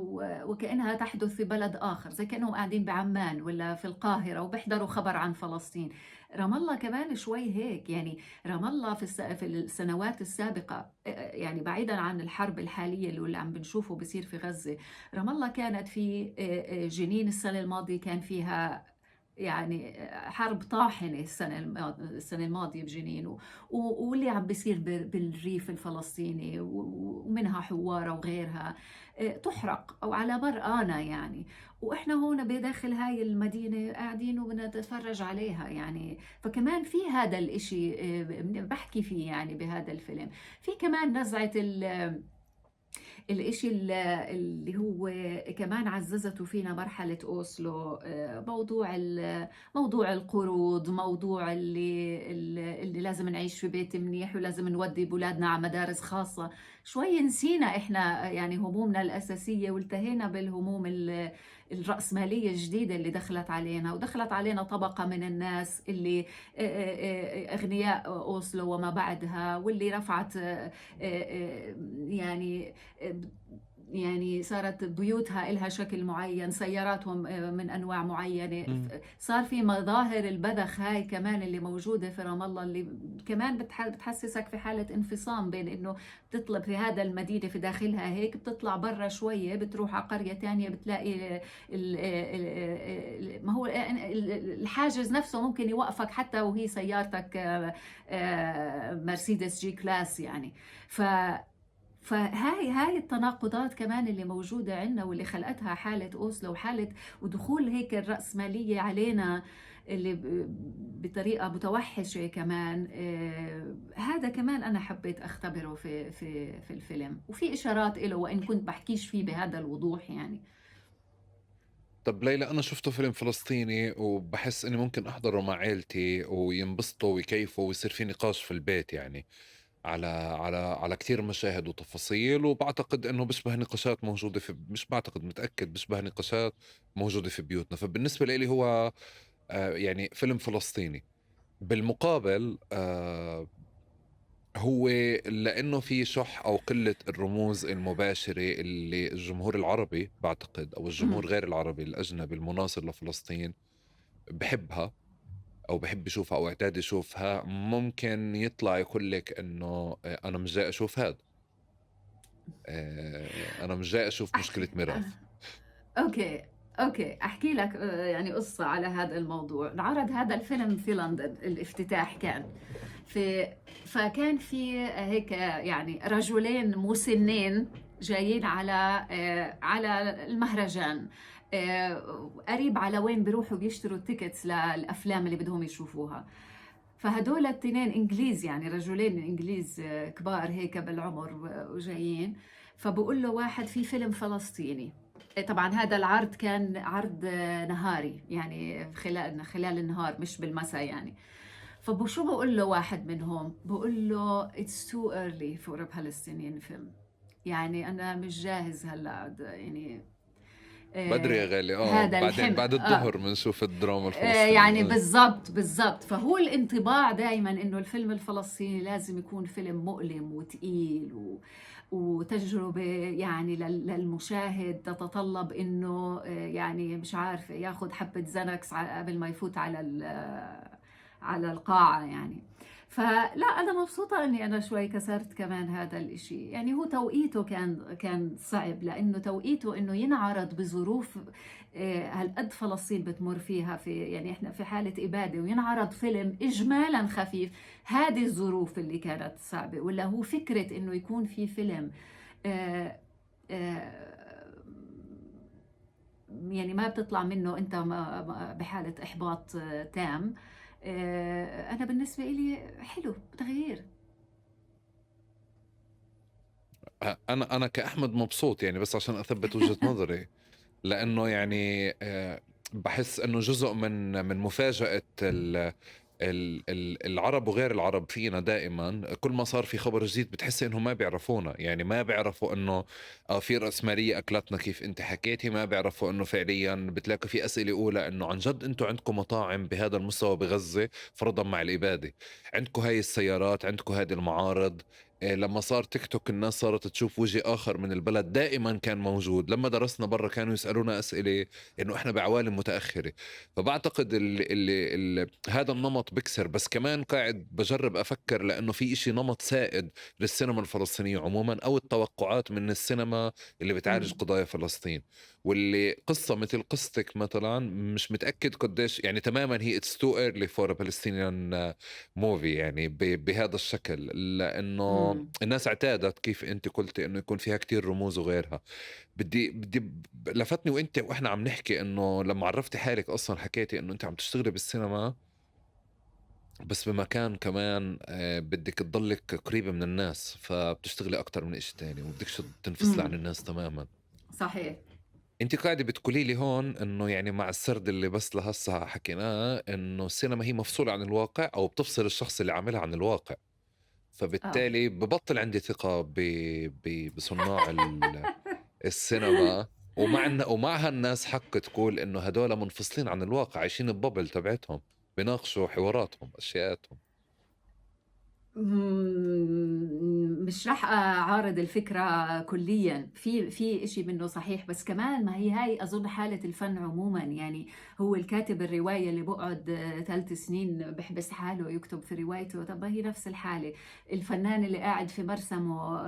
وكأنها تحدث في بلد آخر، زي كأنهم قاعدين بعمان ولا في القاهرة وبيحضروا خبر عن فلسطين. رام الله كمان شوي هيك يعني، رام الله في السنوات السابقة، يعني بعيدا عن الحرب الحالية اللي عم بنشوفه بصير في غزة، رام الله كانت في جنين السنة الماضية كان فيها يعني حرب طاحنة السنة الماضية بجنين، واللي عم بيصير بالريف الفلسطيني ومنها حوارة وغيرها، تحرق أو على مرآنا يعني، وإحنا هون بداخل هاي المدينة قاعدين وبنتفرج عليها يعني. فكمان في هذا الإشي بحكي فيه يعني بهذا الفيلم. في كمان نزعة الإشي اللي هو كمان عززته فينا مرحلة أوسلو، موضوع القروض، موضوع اللي لازم نعيش في بيت منيح ولازم نودي بولادنا على مدارس خاصة. شوي نسينا إحنا يعني همومنا الأساسية والتهينا بالهموم الرأسمالية الجديدة اللي دخلت علينا، ودخلت علينا طبقة من الناس اللي أغنياء أوسلو وما بعدها، واللي رفعت يعني صارت بيوتها إلها شكل معين، سياراتهم من أنواع معينة. صار في مظاهر البذخ هاي كمان اللي موجودة في رام الله، اللي كمان بتحسسك في حالة انفصام بين إنه بتطلب في هذا المدينة في داخلها هيك، بتطلع برا شوية بتروح على قرية تانية بتلاقي ما هو الحاجز نفسه ممكن يوقفك حتى وهي سيارتك مرسيدس G-Class يعني. فهاي التناقضات كمان اللي موجودة عندنا واللي خلقتها حالة أوسلو وحالة ودخول هيك الرأسمالية علينا اللي بطريقة متوحشة كمان. هذا كمان أنا حبيت أختبره في في في الفيلم، وفي إشارات له وإن كنت بحكيش فيه بهذا الوضوح يعني. طب ليلى، أنا شفته فيلم فلسطيني وبحس إني ممكن أحضره مع عيلتي وينبسطوا ويكيفوا ويصير في نقاش في البيت يعني على على على كثير مشاهد وتفاصيل، وبعتقد انه بيشبه نقاشات موجودة في، مش بعتقد، متاكد بيشبه نقاشات موجودة في بيوتنا. فبالنسبه لي هو يعني فيلم فلسطيني. بالمقابل هو لانه في شح او قلة الرموز المباشرة اللي الجمهور العربي بعتقد، او الجمهور غير العربي الاجنبي المناصر لفلسطين بحبها او بحب يشوفها او اعتاد يشوفها، ممكن يطلع يقول لك انه انا مش جاي اشوف هذا، انا مش جاي اشوف مشكلة ميراث. okay احكي لك يعني قصة على هذا الموضوع. انعرض هذا الفيلم في لندن، الافتتاح كان فكان في هيك يعني رجلين مسنين جايين على المهرجان، قريب على وين بيروحوا بيشتروا ال tickets للافلام اللي بدهم يشوفوها. فهدول الاثنين انجليز، يعني رجلين انجليز كبار هيك بالعمر وجايين، فبقول له واحد في فيلم فلسطيني. طبعا هذا العرض كان عرض نهاري يعني خلال النهار مش بالمساء يعني. فشو بقول له واحد منهم؟ بقول له it's too early for a Palestinian film، يعني انا مش جاهز هلا يعني بدري يا غالي. هذا بعدين بعد الظهر بنشوف الدراما الفلسطينية يعني بالضبط. فهو الانطباع دائما انه الفيلم الفلسطيني لازم يكون فيلم مؤلم وثقيل وتجربة يعني للمشاهد تتطلب انه يعني مش عارفة ياخذ حبة زنكس قبل ما يفوت على القاعة يعني. فلا أنا مبسوطة أني أنا شوي كسرت كمان هذا الإشي يعني. هو توقيته كان صعب، لأنه توقيته أنه ينعرض بظروف هالقد فلسطين بتمر فيها، في يعني إحنا في حالة إبادة، وينعرض فيلم إجمالا خفيف. هذه الظروف اللي كانت صعبة. ولا هو فكرة أنه يكون في فيلم يعني ما بتطلع منه أنت بحالة إحباط تام. أنا بالنسبة إلي حلو تغيير. أنا كأحمد مبسوط يعني، بس عشان أثبت وجهة نظري، لأنه يعني بحس أنه جزء من مفاجأة العرب وغير العرب فينا دائما كل ما صار في خبر جديد بتحس انه ما بيعرفونا، يعني ما بيعرفوا انه في رأسمالية اكلتنا كيف انت حكيتي، ما بيعرفوا انه فعليا بتلاقي في اسئلة اولى انه عن جد انتم عندكم مطاعم بهذا المستوى بغزة فرضا مع الإبادة، عندكم هاي السيارات، عندكم هذه المعارض. لما صار تيك توك الناس صارت تشوف وجه آخر من البلد دائما كان موجود. لما درسنا برا كانوا يسألونا أسئلة إنه إحنا بعوالم متأخرة. فبعتقد اللي هذا النمط بكسر، بس كمان قاعد بجرب أفكر لأنه في إشي نمط سائد للسينما الفلسطينية عموما، أو التوقعات من السينما اللي بتعالج قضايا فلسطين. واللي قصة مثل قصتك مثلا مش متأكد قديش يعني تماما هي it's too early for a Palestinian movie يعني بهذا الشكل، لأنه الناس اعتادت كيف أنت قلتي إنه يكون فيها كتير رموز وغيرها. بدي لفتني وأنت وإحنا عم نحكي إنه لما عرفتي حالك أصلا حكيتي إنه أنت عم تشتغلي بالسينما بس بمكان كمان بدك تضلك قريبة من الناس، فبتشتغلي أكتر من إشي تاني وبدكش تنفصلي عن الناس تماما. صحيح. انت قاعدة بتقولي لي هون انه يعني مع السرد اللي بس لهسه حكيناه انه السينما هي مفصولة عن الواقع او بتفصل الشخص اللي عاملها عن الواقع، فبالتالي ببطل عندي ثقة بصناع السينما، ومعها الناس حق تقول انه هدول منفصلين عن الواقع، عايشين ببابل تبعتهم، بيناقشوا حواراتهم اشياءاتهم. مش رح أعارض الفكرة كليا، في إشي منه صحيح، بس كمان ما هي هاي أظن حالة الفن عموما. يعني هو الكاتب الرواية اللي بقعد 3 سنين بحبس حاله يكتب في روايته، طب ما هي نفس الحالة. الفنان اللي قاعد في مرسمه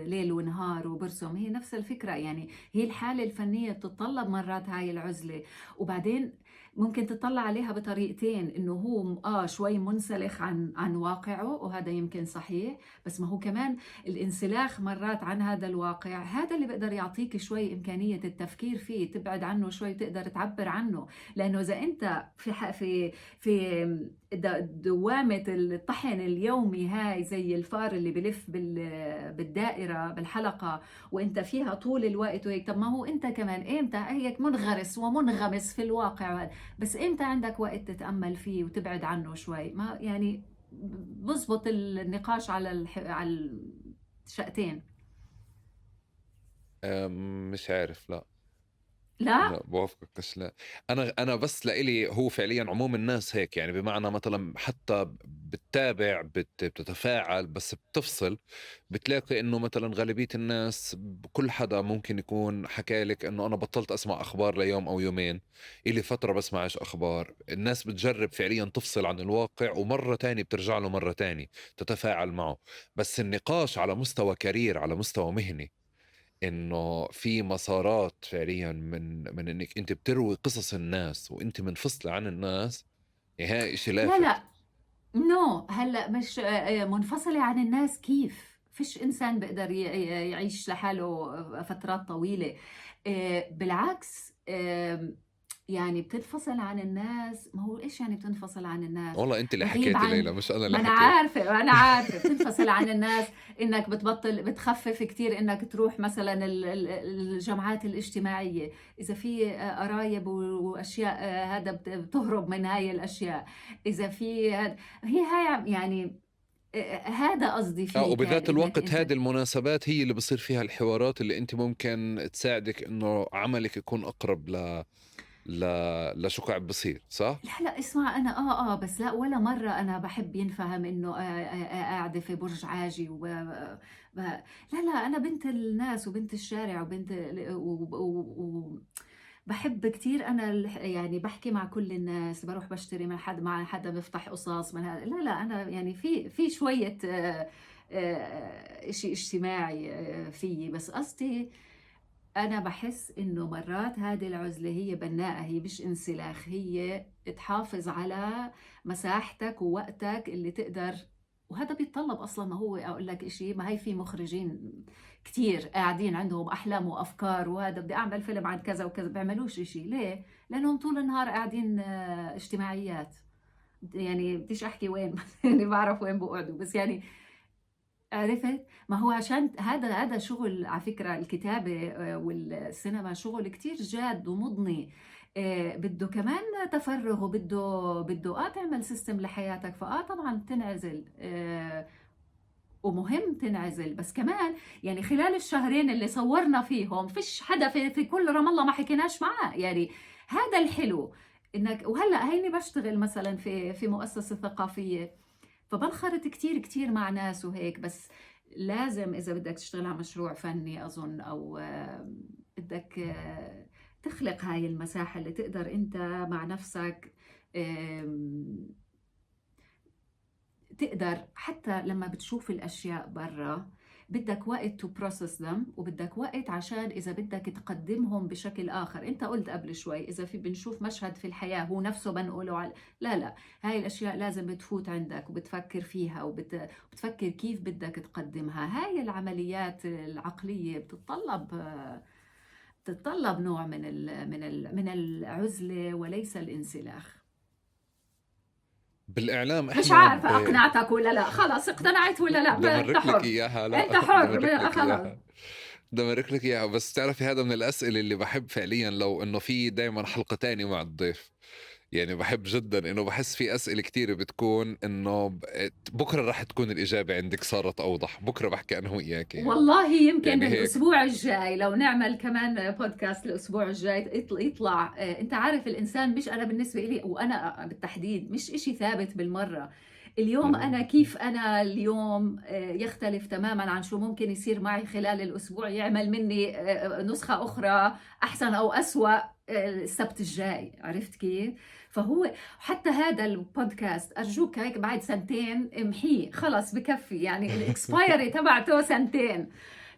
ليل ونهار وبرسم، هي نفس الفكرة. يعني هي الحالة الفنية بتتطلب مرات هاي العزلة. وبعدين ممكن تطلع عليها بطريقتين، إنه هو شوي منسلخ عن واقعه، وهذا يمكن صحيح، بس ما هو كمان الانسلاخ مرات عن هذا الواقع هذا اللي بيقدر يعطيك شوي إمكانية التفكير فيه، تبعد عنه شوي تقدر تعبر عنه. لأنه إذا أنت في في دوامة الطحن اليومي هاي زي الفار اللي بلف بالدائرة بالحلقة وأنت فيها طول الوقت وهيك، طب ما هو أنت كمان إمتى هيك منغرس ومنغمس في الواقع، بس إمتى عندك وقت تتأمل فيه وتبعد عنه شوي؟ ما يعني بزبط النقاش على على الشقتين. مش عارف. لا لا لا بوافقك. لا انا بس لإلي هو فعليا عموم الناس هيك، يعني بمعنى مثلا حتى بتتابع بتتفاعل بس بتفصل، بتلاقي انه مثلا غالبية الناس كل حدا ممكن يكون حكى لك انه انا بطلت اسمع اخبار ليوم او يومين، إلي فترة بسمعش اخبار. الناس بتجرب فعليا تفصل عن الواقع ومرة تانية بترجع له مرة تانية تتفاعل معه. بس النقاش على مستوى career، على مستوى مهني، انه في مسارات فعليا من انك انت بتروي قصص الناس وانت منفصلة عن الناس، هاي شيء لافت. لا لا no، هلا مش منفصلة عن الناس. كيف؟ فيش انسان بيقدر يعيش لحاله فترات طويلة. بالعكس، يعني بتنفصل عن الناس. ما هو ايش يعني بتنفصل عن الناس؟ والله انت اللي حكيتي ليلى، مش انا اللي حكيت. انا عارفه بتنفصل عن الناس انك بتبطل، بتخفف كتير انك تروح مثلا الجامعات الاجتماعية، اذا في قرايب واشياء هذا بتهرب من هاي الاشياء، اذا في هي هاي يعني هذا قصدي فيه. وبذات الوقت هذه المناسبات هي اللي بصير فيها الحوارات اللي انت ممكن تساعدك انه عملك يكون اقرب ل لشو قاعد بصير، صح؟ لا لا اسمع، انا بس لا ولا مرة انا بحب ينفهم انه قاعدة في برج عاجي لا لا، انا بنت الناس وبنت الشارع وبنت بحب كتير انا، يعني بحكي مع كل الناس، بروح بشتري من حد، مع حدا بفتح قصص من هذا. لا لا انا يعني في شوية شيء اجتماعي فيي، بس قصدي أنا بحس إنه مرات هذه العزلة هي بناءة، هي مش انسلاخ، هي تحافظ على مساحتك ووقتك اللي تقدر. وهذا بيتطلب أصلا، ما هو أقول لك إشي، ما هي في مخرجين كتير قاعدين عندهم أحلام وأفكار وهذا بدي أعمل فيلم عن كذا وكذا، بيعملوش إشي. ليه؟ لأنهم طول النهار قاعدين اجتماعيات. يعني بديش أحكي وين يعني بعرف وين بقعدوا، بس يعني عرفت؟ ما هو عشان هذا شغل، على فكرة الكتابة والسينما شغل كتير جاد ومضني، بده كمان تفرغ، وبده تعمل system لحياتك، فآه طبعا تنعزل، ومهم تنعزل. بس كمان يعني خلال الشهرين اللي صورنا فيهم فيش حدا في كل رام الله ما حكيناش معاه، يعني هذا الحلو انك. وهلا هيني بشتغل مثلا في مؤسسة ثقافية، فبنخرط كتير كتير مع ناس وهيك، بس لازم إذا بدك تشتغل على مشروع فني أظن، أو بدك تخلق هاي المساحة اللي تقدر أنت مع نفسك تقدر، حتى لما بتشوف الأشياء برا بدك وقت to process them، وبدك وقت عشان إذا بدك تقدمهم بشكل آخر. أنت قلت قبل شوي إذا في بنشوف مشهد في الحياة هو نفسه بنقوله على، لا لا، هاي الأشياء لازم بتفوت عندك وبتفكر فيها وبتفكر كيف بدك تقدمها. هاي العمليات العقلية بتتطلب نوع من العزلة وليس الانسلاخ. بالإعلام مش إحنا عارفة أقنعتك ولا لا، خلص اقتنعت ولا لا؟ بدي أنت أمرق لك حر. إياها. لا، أنت حر. بدي أمرق لك خلص. إياها. بدي أمرق لك إياها. بس تعرفي هذا من الأسئلة اللي بحب فعليا لو إنه في دايما حلقة تانية مع الضيف، يعني بحب جدا إنه بحس في أسئلة كتير بتكون إنه بكرة راح تكون الإجابة عندك صارت أوضح، بكرة بحكي أنا وإياك يعني. والله يمكن يعني هيك. الأسبوع الجاي لو نعمل كمان بودكاست الأسبوع الجاي يطلع. أنت عارف الإنسان مش، أنا بالنسبة إلي وأنا بالتحديد مش إشي ثابت بالمرة. اليوم أنا كيف أنا اليوم يختلف تماما عن شو ممكن يصير معي خلال الأسبوع، يعمل مني نسخة أخرى أحسن أو أسوأ السبت الجاي. عرفت كيف؟ فهو حتى هذا البودكاست أرجوك هيك بعد سنتين امحيه، خلص بكفي، يعني ال expiry تبعته سنتين،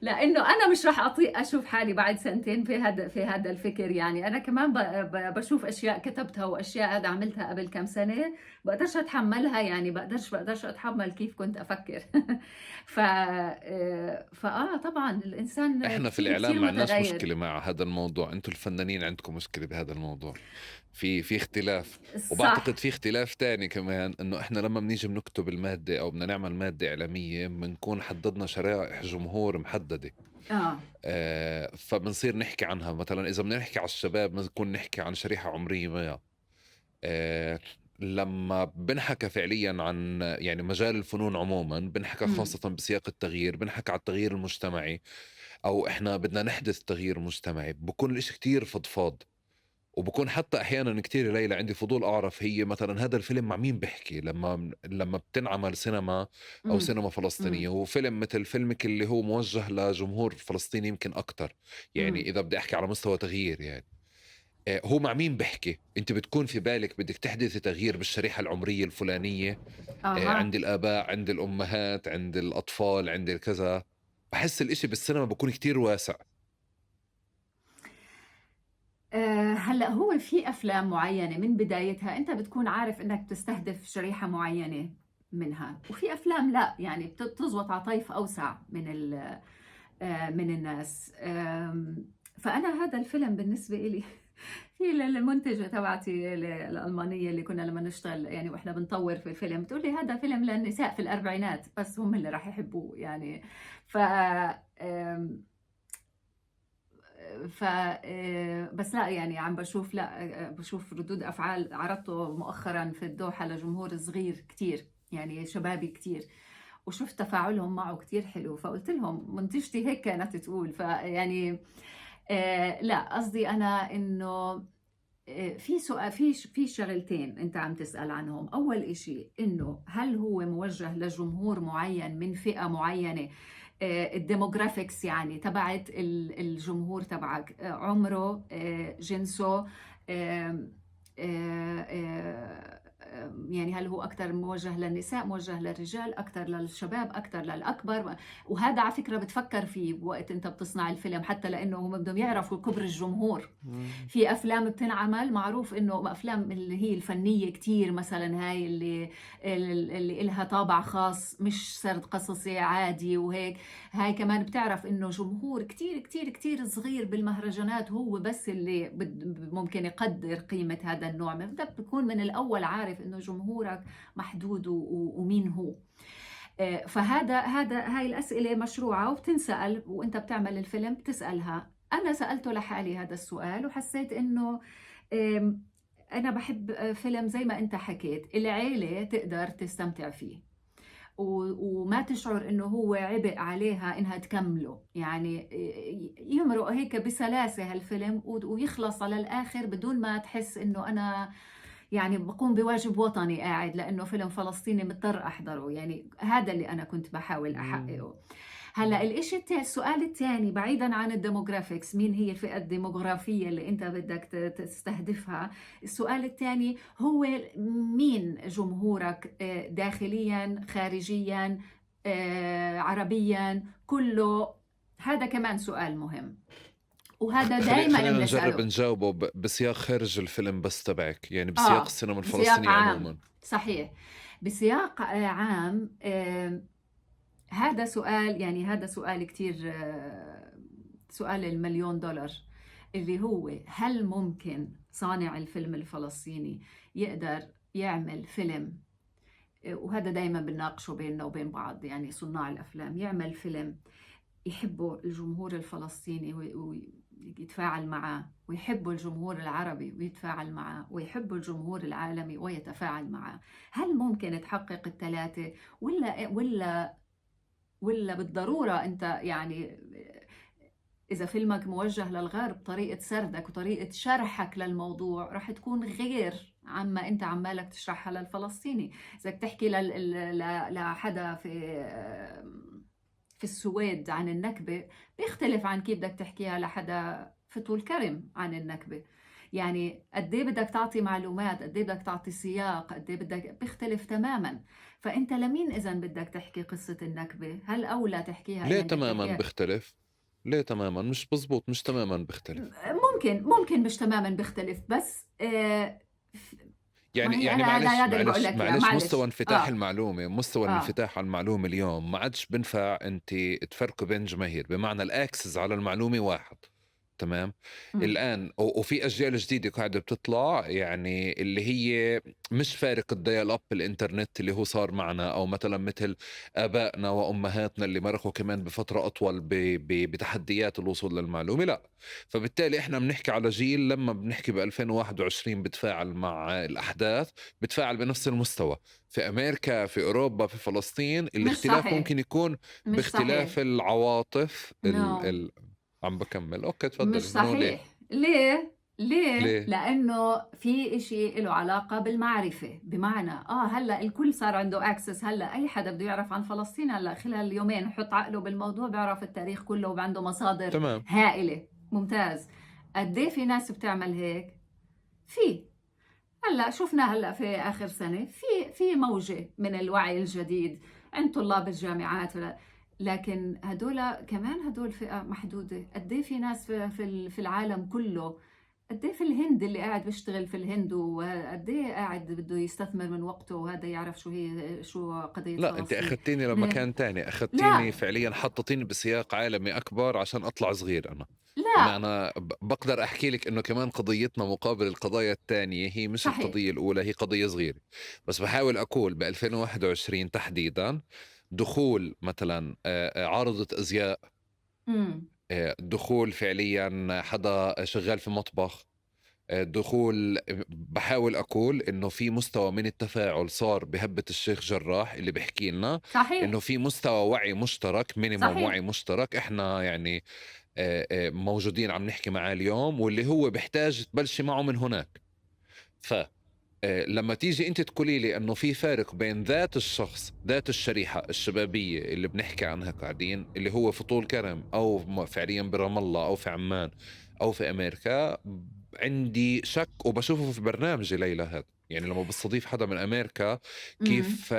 لأنه أنا مش رح أطيق أشوف حالي بعد سنتين في هذا الفكر. يعني أنا كمان بشوف أشياء كتبتها وأشياء هذا عملتها قبل كم سنة بقدرش أتحملها، يعني بقدرش أتحمل كيف كنت أفكر. طبعاً الإنسان إحنا في كتير الإعلام كتير ما عندناش متغير. مشكلة مع هذا الموضوع، أنتوا الفنانين عندكم مشكلة بهذا الموضوع، في اختلاف. وبعتقد في اختلاف تاني كمان، إنه إحنا لما بنيجي بنكتب المادة أو بدنا نعمل مادة إعلامية بنكون حددنا شرائح جمهور محددة. فبنصير نحكي عنها. مثلا إذا بدنا نحكي على الشباب بنكون نحكي عن شريحة عمرية ما. لما بنحكى فعليا عن يعني مجال الفنون عموما بنحكى خاصة بسياق التغيير، بنحكى على التغيير المجتمعي أو إحنا بدنا نحدث تغيير مجتمعي، بكون الإشي كتير فضفاض، وبكون حتى أحيانا كتير ليلى عندي فضول أعرف هي مثلا هذا الفيلم مع مين بحكي لما بتنعمل سينما أو سينما فلسطينية، وفيلم مثل فيلمك اللي هو موجه لجمهور فلسطيني يمكن أكتر، يعني إذا بدي أحكي على مستوى تغيير، يعني هو مع مين بحكي؟ أنت بتكون في بالك بدك تحدثي تغيير بالشريحة العمرية الفلانية، عند الآباء، عند الأمهات، عند الأطفال، عند الكذا. بحس الإشي بالسينما بكون كتير واسع. هلأ هو في أفلام معينة من بدايتها أنت بتكون عارف أنك بتستهدف شريحة معينة منها، وفي أفلام لا، يعني بتزبط على طيف أوسع من الناس. فأنا هذا الفيلم بالنسبة إلي في المنتجة تبعتي الألمانية اللي كنا لما نشتغل يعني وإحنا بنطور في الفيلم تقول لي هذا فيلم للنساء في الأربعينات بس هم اللي راح يحبوه يعني. بس لا، يعني عم بشوف، لا، بشوف ردود أفعال. عرضته مؤخرا في الدوحة لجمهور صغير كتير، يعني شبابي كتير، وشفت تفاعلهم معه كتير حلو، فقلت لهم منتجتي هيك كانت تقول. فيعني، لا قصدي أنا إنه، في سؤال، في شغلتين أنت عم تسأل عنهم. أول إشي إنه هل هو موجه لجمهور معين من فئة معينة، ال demographics يعني تبعت الجمهور تبعك، عمره، جنسه، يعني هل هو أكتر موجه للنساء، موجه للرجال، أكتر للشباب، أكتر للأكبر. وهذا على فكرة بتفكر فيه وقت أنت بتصنع الفيلم، حتى لأنه هم بدهم يعرفوا كبر الجمهور. في أفلام بتنعمل معروف إنه أفلام اللي هي الفنية كتير مثلا، هاي اللي إلها طابع خاص، مش سرد قصصي عادي وهيك، هاي كمان بتعرف إنه جمهور كتير كتير كتير صغير بالمهرجانات هو بس اللي ممكن يقدر قيمة هذا النوع. أنت بتكون من الأول عارف إنه جمهورك محدود ومين هو. فهذا، هاي الأسئلة مشروعة وبتنسأل وأنت بتعمل الفيلم بتسألها. أنا سألته لحالي هذا السؤال وحسيت إنه، أنا بحب فيلم زي ما أنت حكيت العيلة تقدر تستمتع فيه وما تشعر إنه هو عبء عليها إنها تكمله، يعني يمرق هيك بسلاسة هالفيلم ويخلص على الآخر بدون ما تحس إنه أنا بقوم بواجب وطني قاعد لأنه فيلم فلسطيني مضطر أحضره. هذا اللي أنا كنت بحاول أحققه. هلأ الإشي السؤال الثاني بعيدا عن ال demographics، مين هي الفئة الديموغرافية اللي أنت بدك تستهدفها، السؤال الثاني هو مين جمهورك، داخليا خارجيا، عربيا كله؟ هذا كمان سؤال مهم، وهذا دائما خلينا نجرب بنسأله. نجاوبه بسياق خارج الفيلم بس تبعك، يعني بسياق السينما بسياق الفلسطينية عام. عموما. صحيح، بسياق عام. هذا سؤال، يعني هذا سؤال كتير، سؤال المليون دولار، اللي هو هل ممكن صانع الفيلم الفلسطيني يقدر يعمل فيلم، وهذا دايما بنناقشه بيننا وبين بعض، يعني صناع الأفلام، يعمل فيلم يحبه الجمهور الفلسطيني ويتفاعل معه، ويحبه الجمهور العربي ويتفاعل معه، ويحبه الجمهور العالمي ويتفاعل معه. هل ممكن تحقق الثلاثة ولا بالضرورة أنت يعني إذا فيلمك موجه للغرب طريقة سردك وطريقة شرحك للموضوع راح تكون غير عما أنت عمالك تشرحها للفلسطيني. إذا بتحكي لحدا في السويد عن النكبة بيختلف عن كيف بدك تحكيها لحدا في طول كرم عن النكبة. يعني قد ايه بدك تعطي معلومات، قد ايه بدك تعطي سياق، قد ايه بدك، بيختلف تماما. فأنت لمين إذن بدك تحكي قصة النكبة؟ هل أولى تحكيها ليه يعني بدك تماما تحكيها؟ بيختلف؟ ليه تماما؟ مش بزبط، مش تماما بيختلف. ممكن مش تماما بيختلف، بس ما هي أنا هذا اللي بقول لك إياه، معلش، معلش. مستوى انفتاح المعلومة، مستوى الانفتاح على المعلومة اليوم ما عادش بنفع أنت تفرقوا بين جماهير، بمعنى الأكسس على المعلومة واحد. تمام؟ الآن وفي أجيال جديدة قاعدة بتطلع، يعني اللي هي مش فارق ال dial up الإنترنت اللي هو صار معنا، أو مثلا مثل آبائنا وأمهاتنا اللي مرقوا كمان بفترة أطول بتحديات الوصول للمعلومة. لا، فبالتالي إحنا بنحكي على جيل لما بنحكي ب2021 بتفاعل مع الأحداث، بتفاعل بنفس المستوى في أمريكا، في أوروبا، في فلسطين. الاختلاف ممكن يكون مش باختلاف صحيح. العواطف عم بكمل. okay، تفضلي. مش صحيح. ليه؟ ليه؟ ليه؟ ليه؟ لأنه في إشي له علاقة بالمعرفة، بمعنى هلأ الكل صار عنده access، هلأ أي حدا بده يعرف عن فلسطين هلأ خلال يومين يحط عقله بالموضوع بيعرف التاريخ كله وعنده مصادر هائلة. ممتاز. قد إيه في ناس بتعمل هيك؟ في هلأ شفنا هلأ في آخر سنة في موجة من الوعي الجديد عند طلاب الجامعات، لكن هدول كمان هدول فئة محدودة. قد إيه في ناس في العالم كله، قد إيه في الهند اللي قاعد بيشتغل في الهند، وقد إيه قاعد بده يستثمر من وقته وهذا يعرف شو قضية لا، أنت فلسطين. أخذتيني لمكان تاني، أخذتيني لا. فعليا حطتيني بسياق عالمي أكبر عشان أطلع صغير أنا. لا. أنا بقدر أحكي لك إنه كمان قضيتنا مقابل القضايا الثانية هي مش القضية الأولى، هي قضية صغيرة. بس بحاول أقول بألفين وواحد وعشرين تحديدا دخول مثلا، عارضة أزياء، دخول فعليا حدا شغال في مطبخ، دخول، بحاول أقول إنه في مستوى من التفاعل صار بهبة الشيخ جراح اللي بحكي لنا إنه في مستوى وعي مشترك، minimum وعي مشترك إحنا موجودين عم نحكي معاه اليوم، واللي هو بيحتاج تبلشي معه من هناك. لما تيجي أنت تقولي لي إنه في فارق بين ذات الشخص، ذات الشريحة الشبابية اللي بنحكي عنها قاعدين، اللي هو في طول كرم أو فعليا برام الله أو في عمان أو في أمريكا، عندي شك، وبشوفه في برنامجي ليلى هذا، لما بستضيف حدا من أمريكا كيف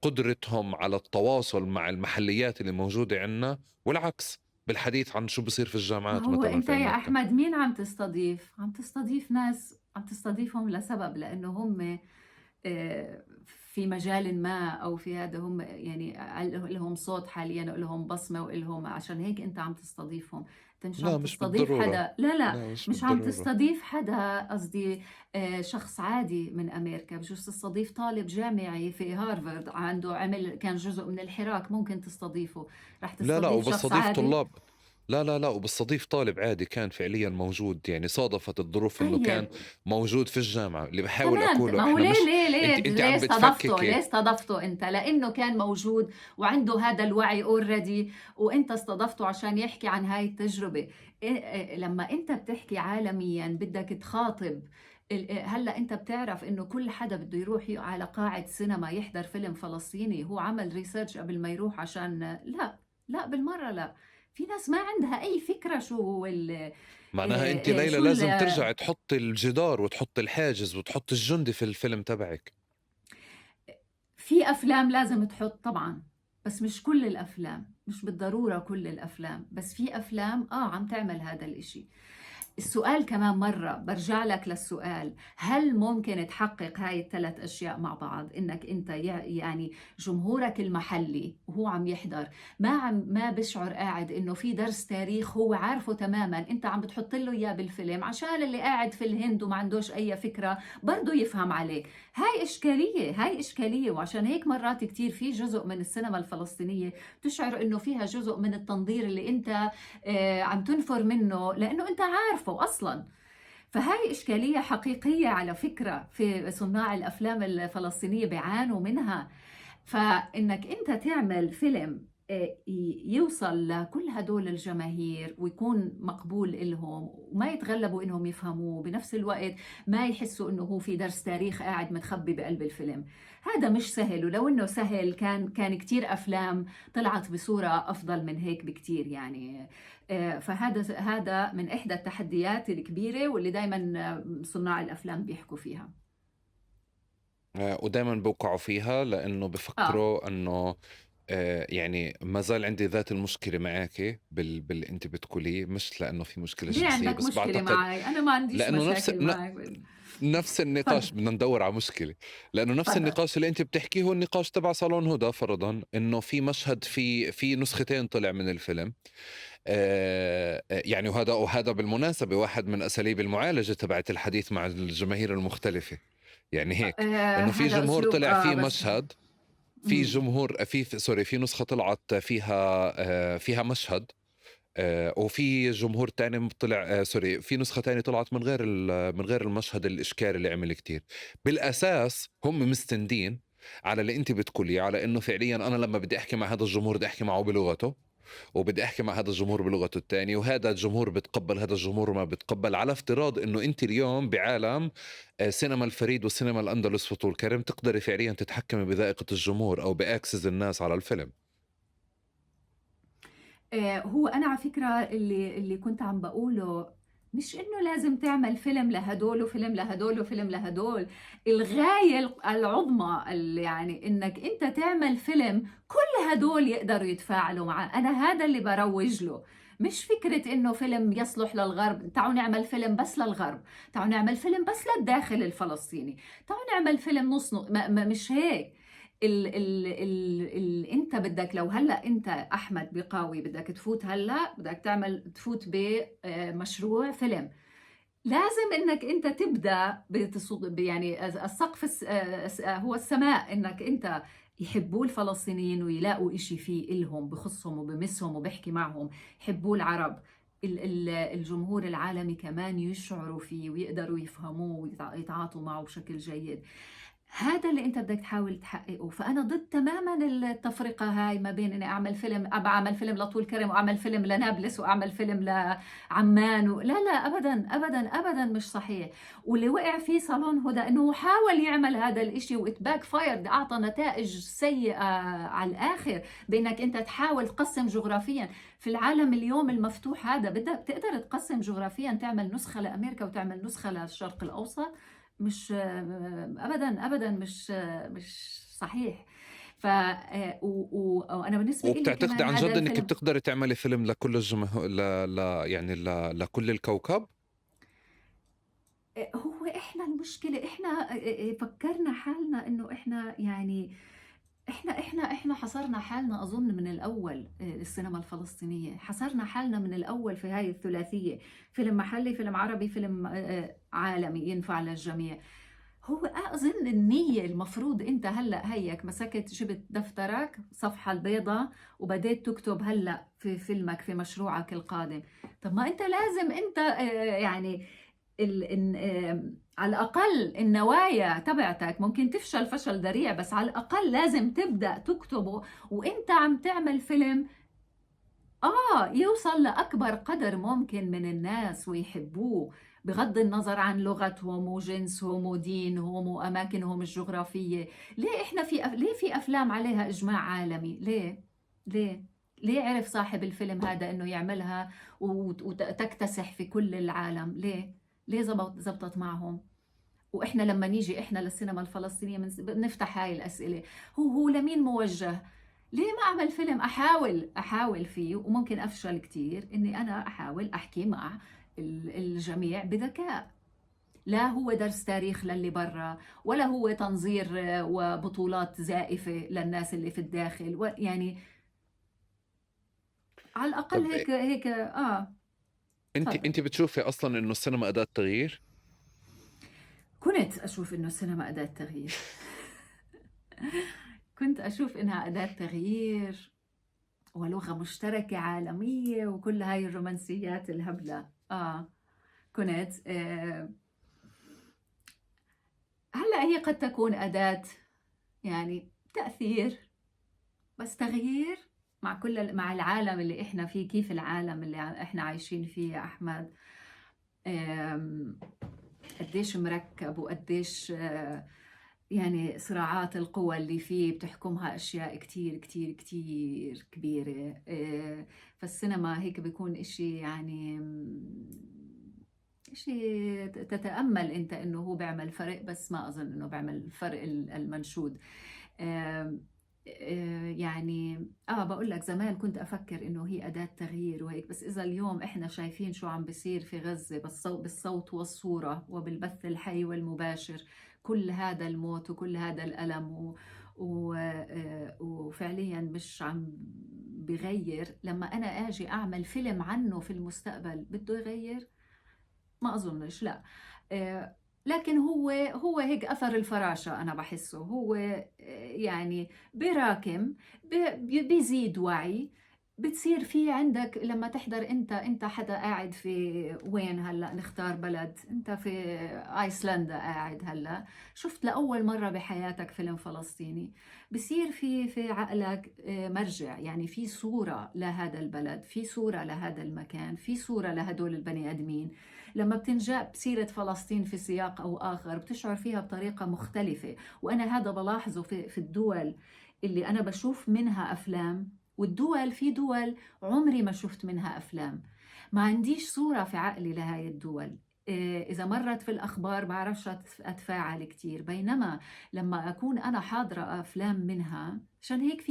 قدرتهم على التواصل مع المحليات اللي موجودة عندنا، والعكس بالحديث عن شو بصير في الجامعات هو مثلاً أنت في يا أمريكا. أحمد مين عم تستضيف؟ عم تستضيف ناس، عم تستضيفهم لسبب، لأنه هم في مجال ما أو في هذا، هم لهم صوت حالياً ولهم بصمة ولهم، عشان هيك أنت عم تستضيفهم. أنت مش لا، عم مش تستضيف بالضرورة. حدا. لا، لا، لا، مش مش عم بالضرورة. تستضيف حدا، قصدي شخص عادي من أمريكا. بجوز تستضيف طالب جامعي في هارفارد عنده عمل، كان جزء من الحراك، ممكن تستضيفه. رح لا، لا، تستضيف شخص وبستضيف عادي. طلاب. لا، لا، لا، وبستضيف طالب عادي كان فعليا موجود، صادفت الظروف إنه كان موجود في الجامعة. اللي بحاول أقوله ما هو إحنا مش أنت عم ليه استضفته؟ بتفككي. ليه استضفته أنت؟ لأنه كان موجود وعنده هذا الوعي already، وأنت استضفته عشان يحكي عن هاي التجربة. لما أنت بتحكي عالميا بدك تخاطب هلأ أنت بتعرف إنه كل حدا بده يروح على قاعة سينما يحضر فيلم فلسطيني هو عمل research قبل ما يروح عشان لا، لا بالمرة لا. في ناس ما عندها أي فكرة شو هو معناها أنت ليلى شو لازم ترجع تحط الجدار وتحط الحاجز وتحط الجندي في الفيلم تبعك. في أفلام لازم تحط طبعا، بس بس مش كل الأفلام، مش بالضرورة كل الأفلام، بس في أفلام عم تعمل هذا الإشي. السؤال كمان مرة برجع لك للسؤال، هل ممكن تحقق هاي الثلاث أشياء مع بعض؟ إنك أنت يعني جمهورك المحلي وهو عم يحضر ما بشعر قاعد إنه في درس تاريخ هو عارفه تماما، أنت عم بتحط له إياه بالفيلم عشان اللي قاعد في الهند وما عندوش أي فكرة برضه يفهم عليك. هاي إشكالية، هاي إشكالية. وعشان هيك مرات كتير في جزء من السينما الفلسطينية تشعر إنه فيها جزء من التنظير اللي أنت عم تنفر منه لأنه أنت عارفه أصلاً. فهاي إشكالية حقيقية على فكرة في صناع الأفلام الفلسطينية بيعانوا منها. فإنك أنت تعمل فيلم يوصل لكل هدول الجماهير ويكون مقبول إلهم وما يتغلبوا إنهم يفهموه، بنفس الوقت ما يحسوا إنه هو في درس تاريخ قاعد متخبي بقلب الفيلم، هذا مش سهل. ولو إنه سهل كان كتير أفلام طلعت بصورة أفضل من هيك بكتير يعني. فهذا من إحدى التحديات الكبيرة واللي دايما صناع الأفلام بيحكوا فيها ودايما بوقعوا فيها، لأنه بفكروا إنه يعني ما زال عندي ذات المشكلة معك باللي أنت بتقوليه، مش لأنه في مشكلة شخصية، عندك بس مشكلة بعتقد معي؟ أنا ما عنديش لأنه مشاكل معك. نفس النقاش بدنا ندور على مشكلة، لأنه نفس النقاش اللي أنت بتحكيه هو النقاش تبع صالون هدى فرضا، إنه في مشهد في نسختين طلع من الفيلم، يعني وهذا بالمناسبة واحد من أساليب المعالجة تبعت الحديث مع الجماهير المختلفة، يعني هيك إنه في جمهور طلع فيه مشهد، في جمهور في sorry في نسخة طلعت فيها مشهد، وفي جمهور تاني طلع sorry في نسخة تانية طلعت من غير المشهد الإشكالي اللي عمل كتير. بالأساس هم مستندين على اللي أنت بتقولي، على إنه فعليا أنا لما بدي أحكي مع هذا الجمهور بدي أحكي معه بلغته، وبدي أحكي مع هذا الجمهور بلغته الثانية، وهذا الجمهور بتقبل هذا الجمهور ما بتقبل، على افتراض إنه أنت اليوم بعالم سينما الفريد وسينما الأندلس وطول كرم تقدري فعليا تتحكمي بذائقة الجمهور أو ب access الناس على الفيلم. هو أنا على فكرة اللي كنت عم بقوله مش إنه لازم تعمل فيلم لهدول وفيلم لهدول وفيلم لهدول، الغاية العظمى اللي يعني إنك أنت تعمل فيلم كل هدول يقدروا يتفاعلوا معه. أنا هذا اللي بروج له، مش فكرة إنه فيلم يصلح للغرب، تعالوا نعمل فيلم بس للغرب، تعالوا نعمل فيلم بس للداخل الفلسطيني، تعالوا نعمل فيلم نص، مش هيك. ال ال ال ال انت بدك، لو هلا انت احمد بقاوي بدك تفوت هلا، بدك تعمل تفوت بمشروع فيلم، لازم انك انت تبدا يعني السقف هو السماء، انك انت يحبوا الفلسطينيين ويلاقوا إشي فيه إلهم بخصهم وبمسهم وبحكي معهم، يحبوا العرب، الجمهور العالمي كمان يشعروا فيه ويقدروا يفهموه ويتعاطوا معه بشكل جيد. هذا اللي انت بدك تحاول تحققه. فانا ضد تماما التفرقه هاي ما بين اني اعمل فيلم، اعمل فيلم لطول كرم واعمل فيلم لنابلس واعمل فيلم لعمان لا لا ابدا ابدا ابدا مش صحيح. واللي وقع فيه صالون هدى انه حاول يعمل هذا الاشي و it backfired، اعطى نتائج سيئه على الاخر، بانك انت تحاول تقسم جغرافيا في العالم اليوم المفتوح هذا، بدك تقدر تقسم جغرافيا، تعمل نسخه لامريكا وتعمل نسخه للشرق الاوسط، مش ابدا ابدا مش صحيح. ف وانا بالنسبه لي وبتعتقدي عن جد انك بتقدري تعملي فيلم لكل الجمهور يعني لكل الكوكب؟ هو احنا المشكله احنا فكرنا حالنا انه احنا يعني احنا حصرنا حالنا اظن من الاول، السينما الفلسطينيه حصرنا حالنا من الاول في هاي الثلاثيه، فيلم محلي، فيلم عربي، فيلم عالمي ينفع للجميع. هو اظن النيه المفروض انت هلا هيك مسكت جبت دفترك صفحه البيضاء وبديت تكتب هلا في فيلمك في مشروعك القادم، طب ما انت لازم انت يعني على الأقل النوايا تبعتك ممكن تفشل فشل ذريع، بس على الأقل لازم تبدأ تكتبه وإنت عم تعمل فيلم يوصل لأكبر قدر ممكن من الناس ويحبوه، بغض النظر عن لغتهم وجنسهم ودينهم وأماكنهم الجغرافية. ليه إحنا ليه في أفلام عليها إجماع عالمي؟ ليه؟ ليه؟ ليه عرف صاحب الفيلم هذا إنه يعملها وتكتسح في كل العالم؟ ليه؟ ليه زبطت معهم؟ وإحنا لما نيجي إحنا للسينما الفلسطينية بنفتح هاي الأسئلة، هو لمين موجه؟ ليه ما أعمل فيلم أحاول فيه، وممكن أفشل كتير، إني أنا أحاول أحكي مع الجميع بذكاء. لا هو درس تاريخ للي برا، ولا هو تنظير وبطولات زائفة للناس اللي في الداخل، يعني على الأقل هيك هيك. انت بتشوفي اصلا انه السينما أداة تغيير؟ كنت اشوف انه السينما أداة تغيير. كنت اشوف انها أداة تغيير ولغة مشتركة عالمية وكل هاي الرومانسيات الهبلة. كنت هلا هي قد تكون أداة يعني تأثير، بس تغيير مع كل مع العالم اللي احنا فيه. كيف العالم اللي احنا عايشين فيه يا احمد، قديش مركب، وقديش يعني صراعات القوى اللي فيه بتحكمها اشياء كتير كتير كتير كبيرة. فالسينما هيك بيكون اشي، يعني اشي تتأمل انت انه هو بيعمل فرق، بس ما اظن انه بيعمل الفرق المنشود. يعني بقول لك زمان كنت افكر انه هي اداة تغيير وهيك، بس اذا اليوم احنا شايفين شو عم بيصير في غزة بالصوت والصورة وبالبث الحي والمباشر، كل هذا الموت وكل هذا الألم وفعليا مش عم بغير. لما انا اجي اعمل فيلم عنه في المستقبل بده يغير؟ ما اظنش، لا. لكن هو هيك أثر الفراشة أنا بحسه، هو يعني براكم، بيزيد وعي، بتصير في عندك لما تحضر انت حدا قاعد في وين، هلا نختار بلد، انت في ايسلندا قاعد هلا، شفت لاول مرة بحياتك فيلم فلسطيني، بصير في عقلك مرجع، يعني في صوره لهذا البلد، في صوره لهذا المكان، في صوره لهدول البني ادمين. لما بتنجاب سيره فلسطين في سياق او اخر بتشعر فيها بطريقة مختلفة. وانا هذا بلاحظه في الدول اللي انا بشوف منها افلام، والدول في دول عمري ما شفت منها أفلام، ما عنديش صورة في عقلي لهاي الدول، إذا مرت في الأخبار بعرفش أتفاعل كتير. بينما لما أكون أنا حاضرة أفلام منها، عشان هيك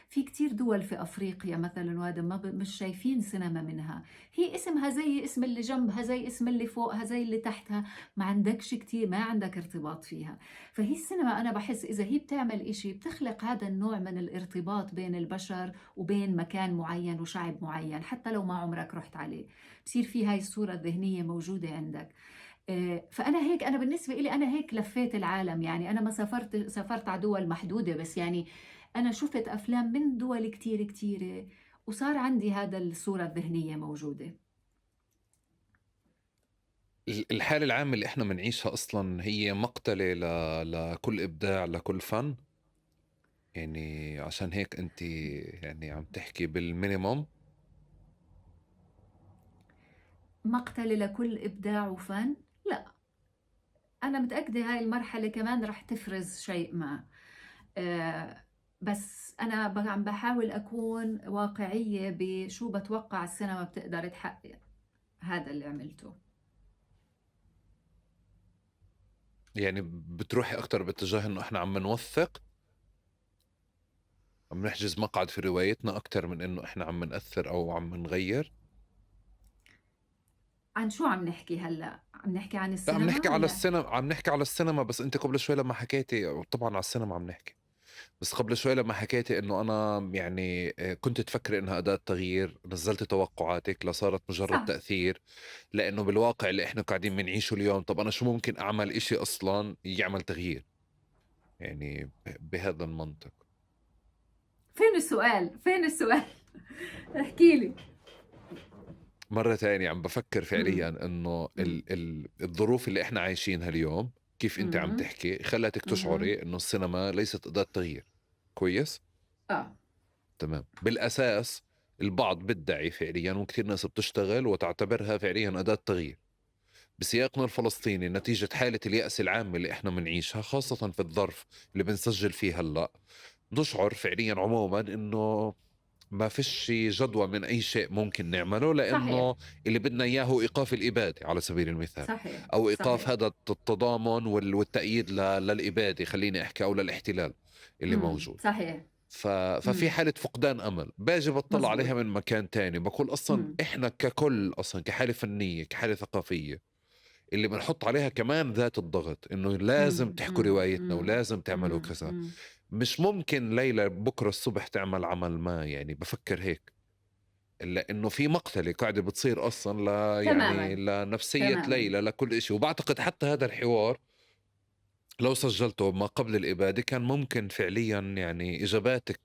في كتير دول في أفريقيا مثلا وهذا ما مش شايفين سينما منها، هي اسمها زي اسم اللي جنبها، زي اسم اللي فوقها، زي اللي تحتها، ما عندكش كتير، ما عندك ارتباط فيها. فهي السينما أنا بحس إذا هي بتعمل إشي بتخلق هذا النوع من الارتباط بين البشر وبين مكان معين وشعب معين، حتى لو ما عمرك رحت عليه بصير في هاي الصورة الذهنية موجودة عندك. فأنا هيك، أنا بالنسبة إلي أنا هيك لفيت العالم، يعني أنا ما سافرت على دول محدودة، بس يعني أنا شفت أفلام من دول كتير كتيرة، وصار عندي هذا الصورة الذهنية موجودة. الحالة العامة اللي إحنا بنعيشها أصلاً هي مقتلة لكل إبداع، لكل فن، يعني عشان هيك أنت يعني عم تحكي بالمينيموم. مقتلة لكل إبداع وفن؟ لا، أنا متأكدة هاي المرحلة كمان رح تفرز شيء ما، بس أنا عم بحاول أكون واقعية بشو بتوقع السينما بتقدر تحقق. هذا اللي عملته. يعني بتروحي أكتر باتجاه إنه إحنا عم نوثق، عم نحجز مقعد في روايتنا أكتر من إنه إحنا عم نأثر أو عم نغير. عن شو عم نحكي هلأ؟ عم نحكي عن لا، السينما؟ عم نحكي على ولا؟ السينما، عم نحكي على السينما. بس أنت قبل شوي لما حكيتي، طبعا على السينما عم نحكي، بس قبل شوي لما حكيتي إنه أنا يعني كنت تفكري إنها أداة تغيير، نزلتي توقعاتك لصارت مجرد تأثير، لأنه بالواقع اللي إحنا قاعدين بنعيشه اليوم، طب أنا شو ممكن أعمل إشي أصلا يعمل تغيير؟ يعني بهذا المنطق. فين السؤال؟ فين السؤال؟ احكي لي مرة تانية. عم بفكر فعليا إنه الظروف اللي إحنا عايشينها اليوم، كيف أنت عم تحكي، خلتك تشعري إنه السينما ليست أداة تغيير. كويس؟ تمام. بالأساس البعض بدعي فعليا، وكثير ناس بتشتغل وتعتبرها فعليا أداة تغيير. بسياقنا الفلسطيني، نتيجة حالة اليأس العام اللي إحنا بنعيشها، خاصة في الظرف اللي بنسجل فيه هلأ، نشعر فعليا عموما إنه ما فيش جدوى من أي شيء ممكن نعمله، لأنه اللي بدنا إياه هو إيقاف الإبادة على سبيل المثال، أو إيقاف هذا التضامن والتأييد للإبادة، خليني أحكي، أو للاحتلال اللي موجود. ففي حالة فقدان أمل. باجي بطلع عليها من مكان تاني، بقول أصلا إحنا ككل أصلا كحالة فنية، كحالة ثقافية، اللي بنحط عليها كمان ذات الضغط إنه لازم تحكوا روايتنا ولازم تعملوا كذا. مش ممكن ليلى بكرة الصبح تعمل عمل ما، يعني بفكر هيك لأنه في مقتلة قاعدة بتصير أصلا يعني لنفسية ليلى لكل إشي. وبعتقد حتى هذا الحوار لو سجلته ما قبل الإبادة كان ممكن فعليا يعني إجاباتك،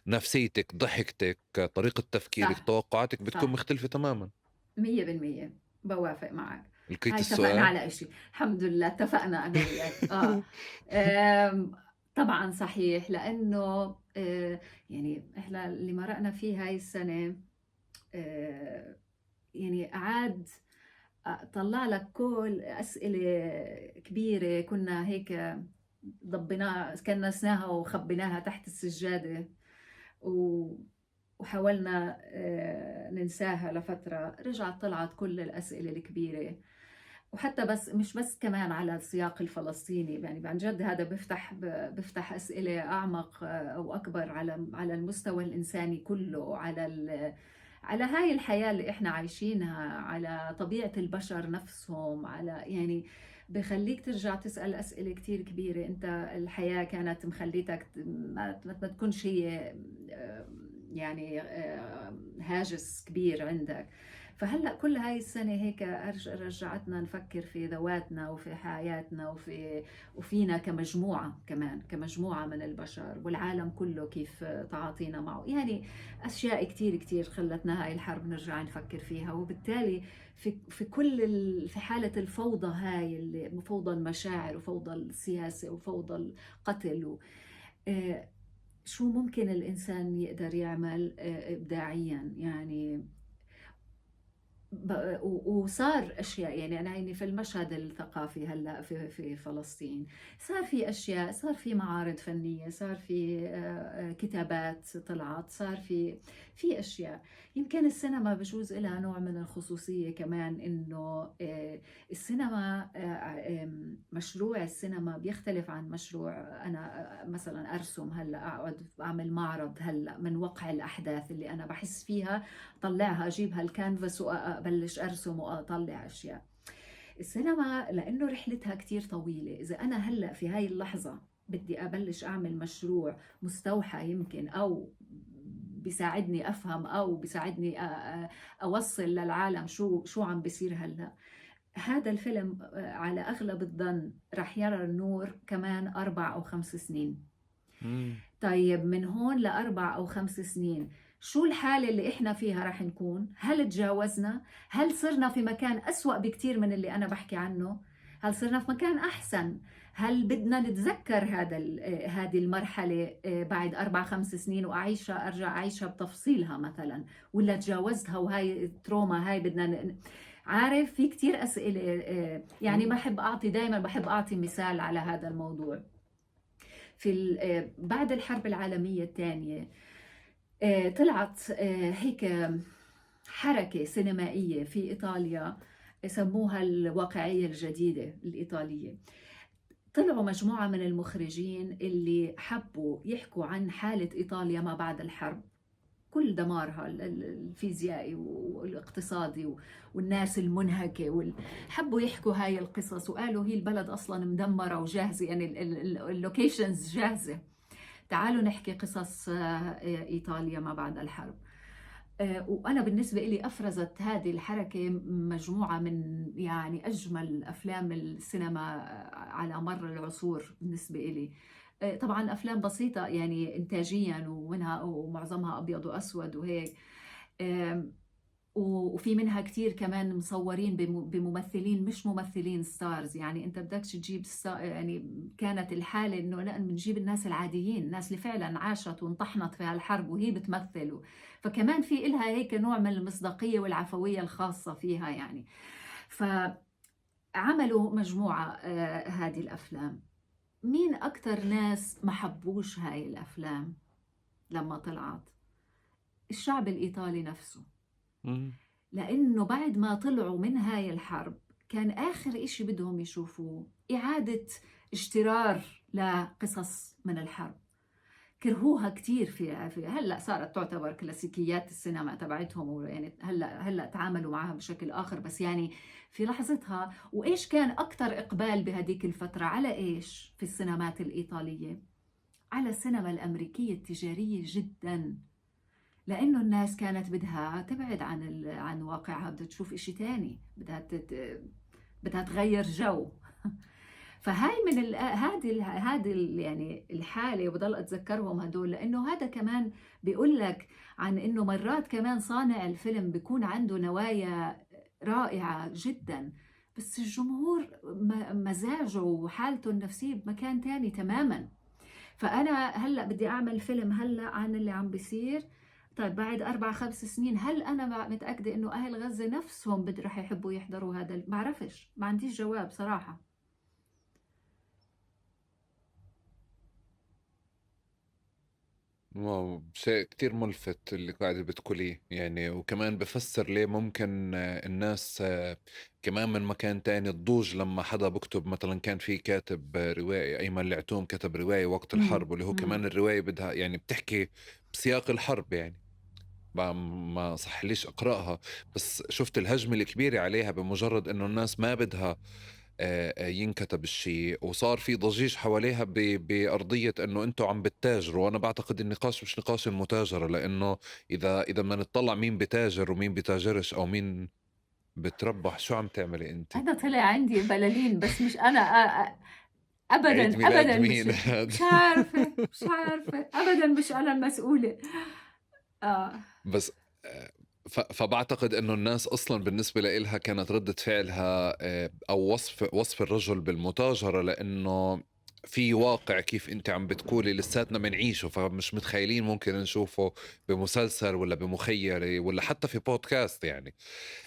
نفسيتك، ضحكتك، طريقة تفكيرك، توقعاتك بتكون مختلفة تماما. 100% بوافق معك. لقيت هاي السؤال؟ اتفقنا على إشي، الحمد لله اتفقنا أنا وياك. طبعا صحيح، لأنه يعني إحنا اللي مرقنا فيه هاي السنة يعني عاد طلع لك كل أسئلة كبيرة كنا هيك ضبناها، كنسناها وخبيناها تحت السجادة وحاولنا ننساها لفترة. رجعت طلعت كل الأسئلة الكبيرة، وحتى بس مش بس كمان على السياق الفلسطيني، يعني عن جد هذا بفتح أسئلة أعمق أو أكبر على المستوى الإنساني كله، على هاي الحياة اللي إحنا عايشينها، على طبيعة البشر نفسهم، على يعني بخليك ترجع تسأل أسئلة كتير كبيرة. أنت الحياة كانت مخليتك ما تكونش هي يعني هاجس كبير عندك. فهلأ كل هاي السنة هيك رجعتنا نفكر في ذواتنا وفي حياتنا وفينا كمجموعة، كمان كمجموعة من البشر، والعالم كله كيف تعاطينا معه. يعني أشياء كتير كتير خلتنا هاي الحرب نرجع نفكر فيها. وبالتالي في كل في حالة الفوضى هاي، اللي فوضى المشاعر وفوضى السياسة وفوضى القتل شو ممكن الإنسان يقدر يعمل إبداعيا يعني. وصار أشياء، يعني أنا عيني في المشهد الثقافي هلأ في فلسطين صار في أشياء، صار في معارض فنية، صار في كتابات طلعت، صار في أشياء. يمكن السينما بجوز لها نوع من الخصوصية كمان، إنه السينما مشروع السينما بيختلف عن مشروع أنا مثلا أرسم هلأ، أقعد أعمل معرض هلأ من وقع الأحداث اللي أنا بحس فيها، طلعها أجيبها الكانفاس وأبلش أرسم وأطلع أشياء. السينما لأنه رحلتها كتير طويلة، إذا أنا هلأ في هاي اللحظة بدي أبلش أعمل مشروع مستوحى يمكن أو بيساعدني أفهم أو بيساعدني أوصل للعالم شو عم بيصير هلأ، هذا الفيلم على أغلب الظن رح يرى النور كمان 4 أو 5 سنين. طيب من هون ل4 أو 5 سنين شو الحالة اللي إحنا فيها رح نكون؟ هل تجاوزنا؟ هل صرنا في مكان أسوأ بكتير من اللي أنا بحكي عنه؟ هل صرنا في مكان أحسن؟ هل بدنا نتذكر هذه المرحلة بعد 4-5 سنين وأعيشها، أرجع أعيشها بتفصيلها مثلا، ولا تجاوزتها وهاي التروما هاي بدنا عارف في كتير أسئلة. يعني بحب أعطي دايما، بحب أعطي مثال على هذا الموضوع. في بعد الحرب العالمية الثانية طلعت هيك حركة سينمائية في إيطاليا سموها الواقعية الجديدة الإيطالية. طلعوا مجموعة من المخرجين اللي حبوا يحكوا عن حالة إيطاليا ما بعد الحرب، كل دمارها الفيزيائي والاقتصادي والناس المنهكة، حبوا يحكوا هاي القصص، وقالوا هي البلد أصلا مدمرة وجاهزة، يعني ال locations جاهزة، تعالوا نحكي قصص إيطاليا ما بعد الحرب. وأنا بالنسبة إلي أفرزت هذه الحركة مجموعة من يعني أجمل أفلام السينما على مر العصور بالنسبة إلي. طبعا أفلام بسيطة يعني إنتاجيا، ومنها ومعظمها أبيض وأسود وهيك، وفي منها كتير كمان مصورين بممثلين مش ممثلين stars. يعني انت بدكش تجيب يعني كانت الحالة انه لا، بنجيب الناس العاديين، الناس اللي فعلا عاشت وانطحنت في هالحرب وهي بتمثل، فكمان في إلها هيك نوع من المصداقية والعفوية الخاصة فيها يعني. فعملوا مجموعة هذه الأفلام. مين أكتر ناس ما حبوش هاي الأفلام لما طلعت؟ الشعب الإيطالي نفسه. لأنه بعد ما طلعوا من هاي الحرب كان آخر إشي بدهم يشوفوه إعادة اجترار لقصص من الحرب. كرهوها كتير في هلا صارت تعتبر كلاسيكيات السينما تبعتهم، يعني هلا تعاملوا معها بشكل آخر، بس يعني في لحظتها. وإيش كان أكثر إقبال بهديك الفترة على إيش في السينمات الإيطالية؟ على السينما الأمريكية التجارية جدا، لأنه الناس كانت بدها تبعد عن واقعها، بدها تشوف إشي تاني، بدها تغير جو. فهاي من هذه يعني الحالة، وبضل أتذكرهم هدول، لأنه هذا كمان بيقول لك عن إنه مرات كمان صانع الفيلم بيكون عنده نوايا رائعة جدا، بس الجمهور مزاجه وحالته النفسية بمكان تاني تماما. فأنا هلأ بدي أعمل فيلم هلأ عن اللي عم بيصير، طيب بعد 4-5 سنين هل أنا متأكدة إنه أهل غزة نفسهم رح يحبوا يحضروا هذا؟ بعرفش، ما عنديش جواب صراحة. wow، شيء كتير ملفت اللي قاعدة بتقوليه يعني، وكمان بفسر ليه ممكن الناس كمان من مكان تاني تضوج لما حدا بكتب. مثلا كان في كاتب روائي أيمن العتوم كتب رواية وقت الحرب، واللي هو كمان الرواية بدها يعني بتحكي بسياق الحرب، يعني ما صح ليش أقرأها، بس شفت الهجمة الكبيرة عليها بمجرد إنه الناس ما بدها ينكتب الشيء، وصار في ضجيج حواليها بأرضية أنه أنتوا عم بتتاجروا. وأنا بعتقد النقاش مش نقاش المتاجرة، لأنه إذا ما نطلع مين بتاجر ومين بتاجرش أو مين بتربح. شو عم تعملي أنت؟ أنا طلع عندي بلالين، بس مش أنا أبدا أبدا، مش عارفة، مش عارفة أبدا، مش أنا المسؤولة. بس فبعتقد انه الناس اصلا بالنسبة لإلها كانت ردة فعلها او وصف الرجل بالمتاجره، لانه في واقع كيف انت عم بتقولي لساتنا بنعيشه، فمش متخيلين ممكن نشوفه بمسلسل ولا بمخيله ولا حتى في بودكاست يعني.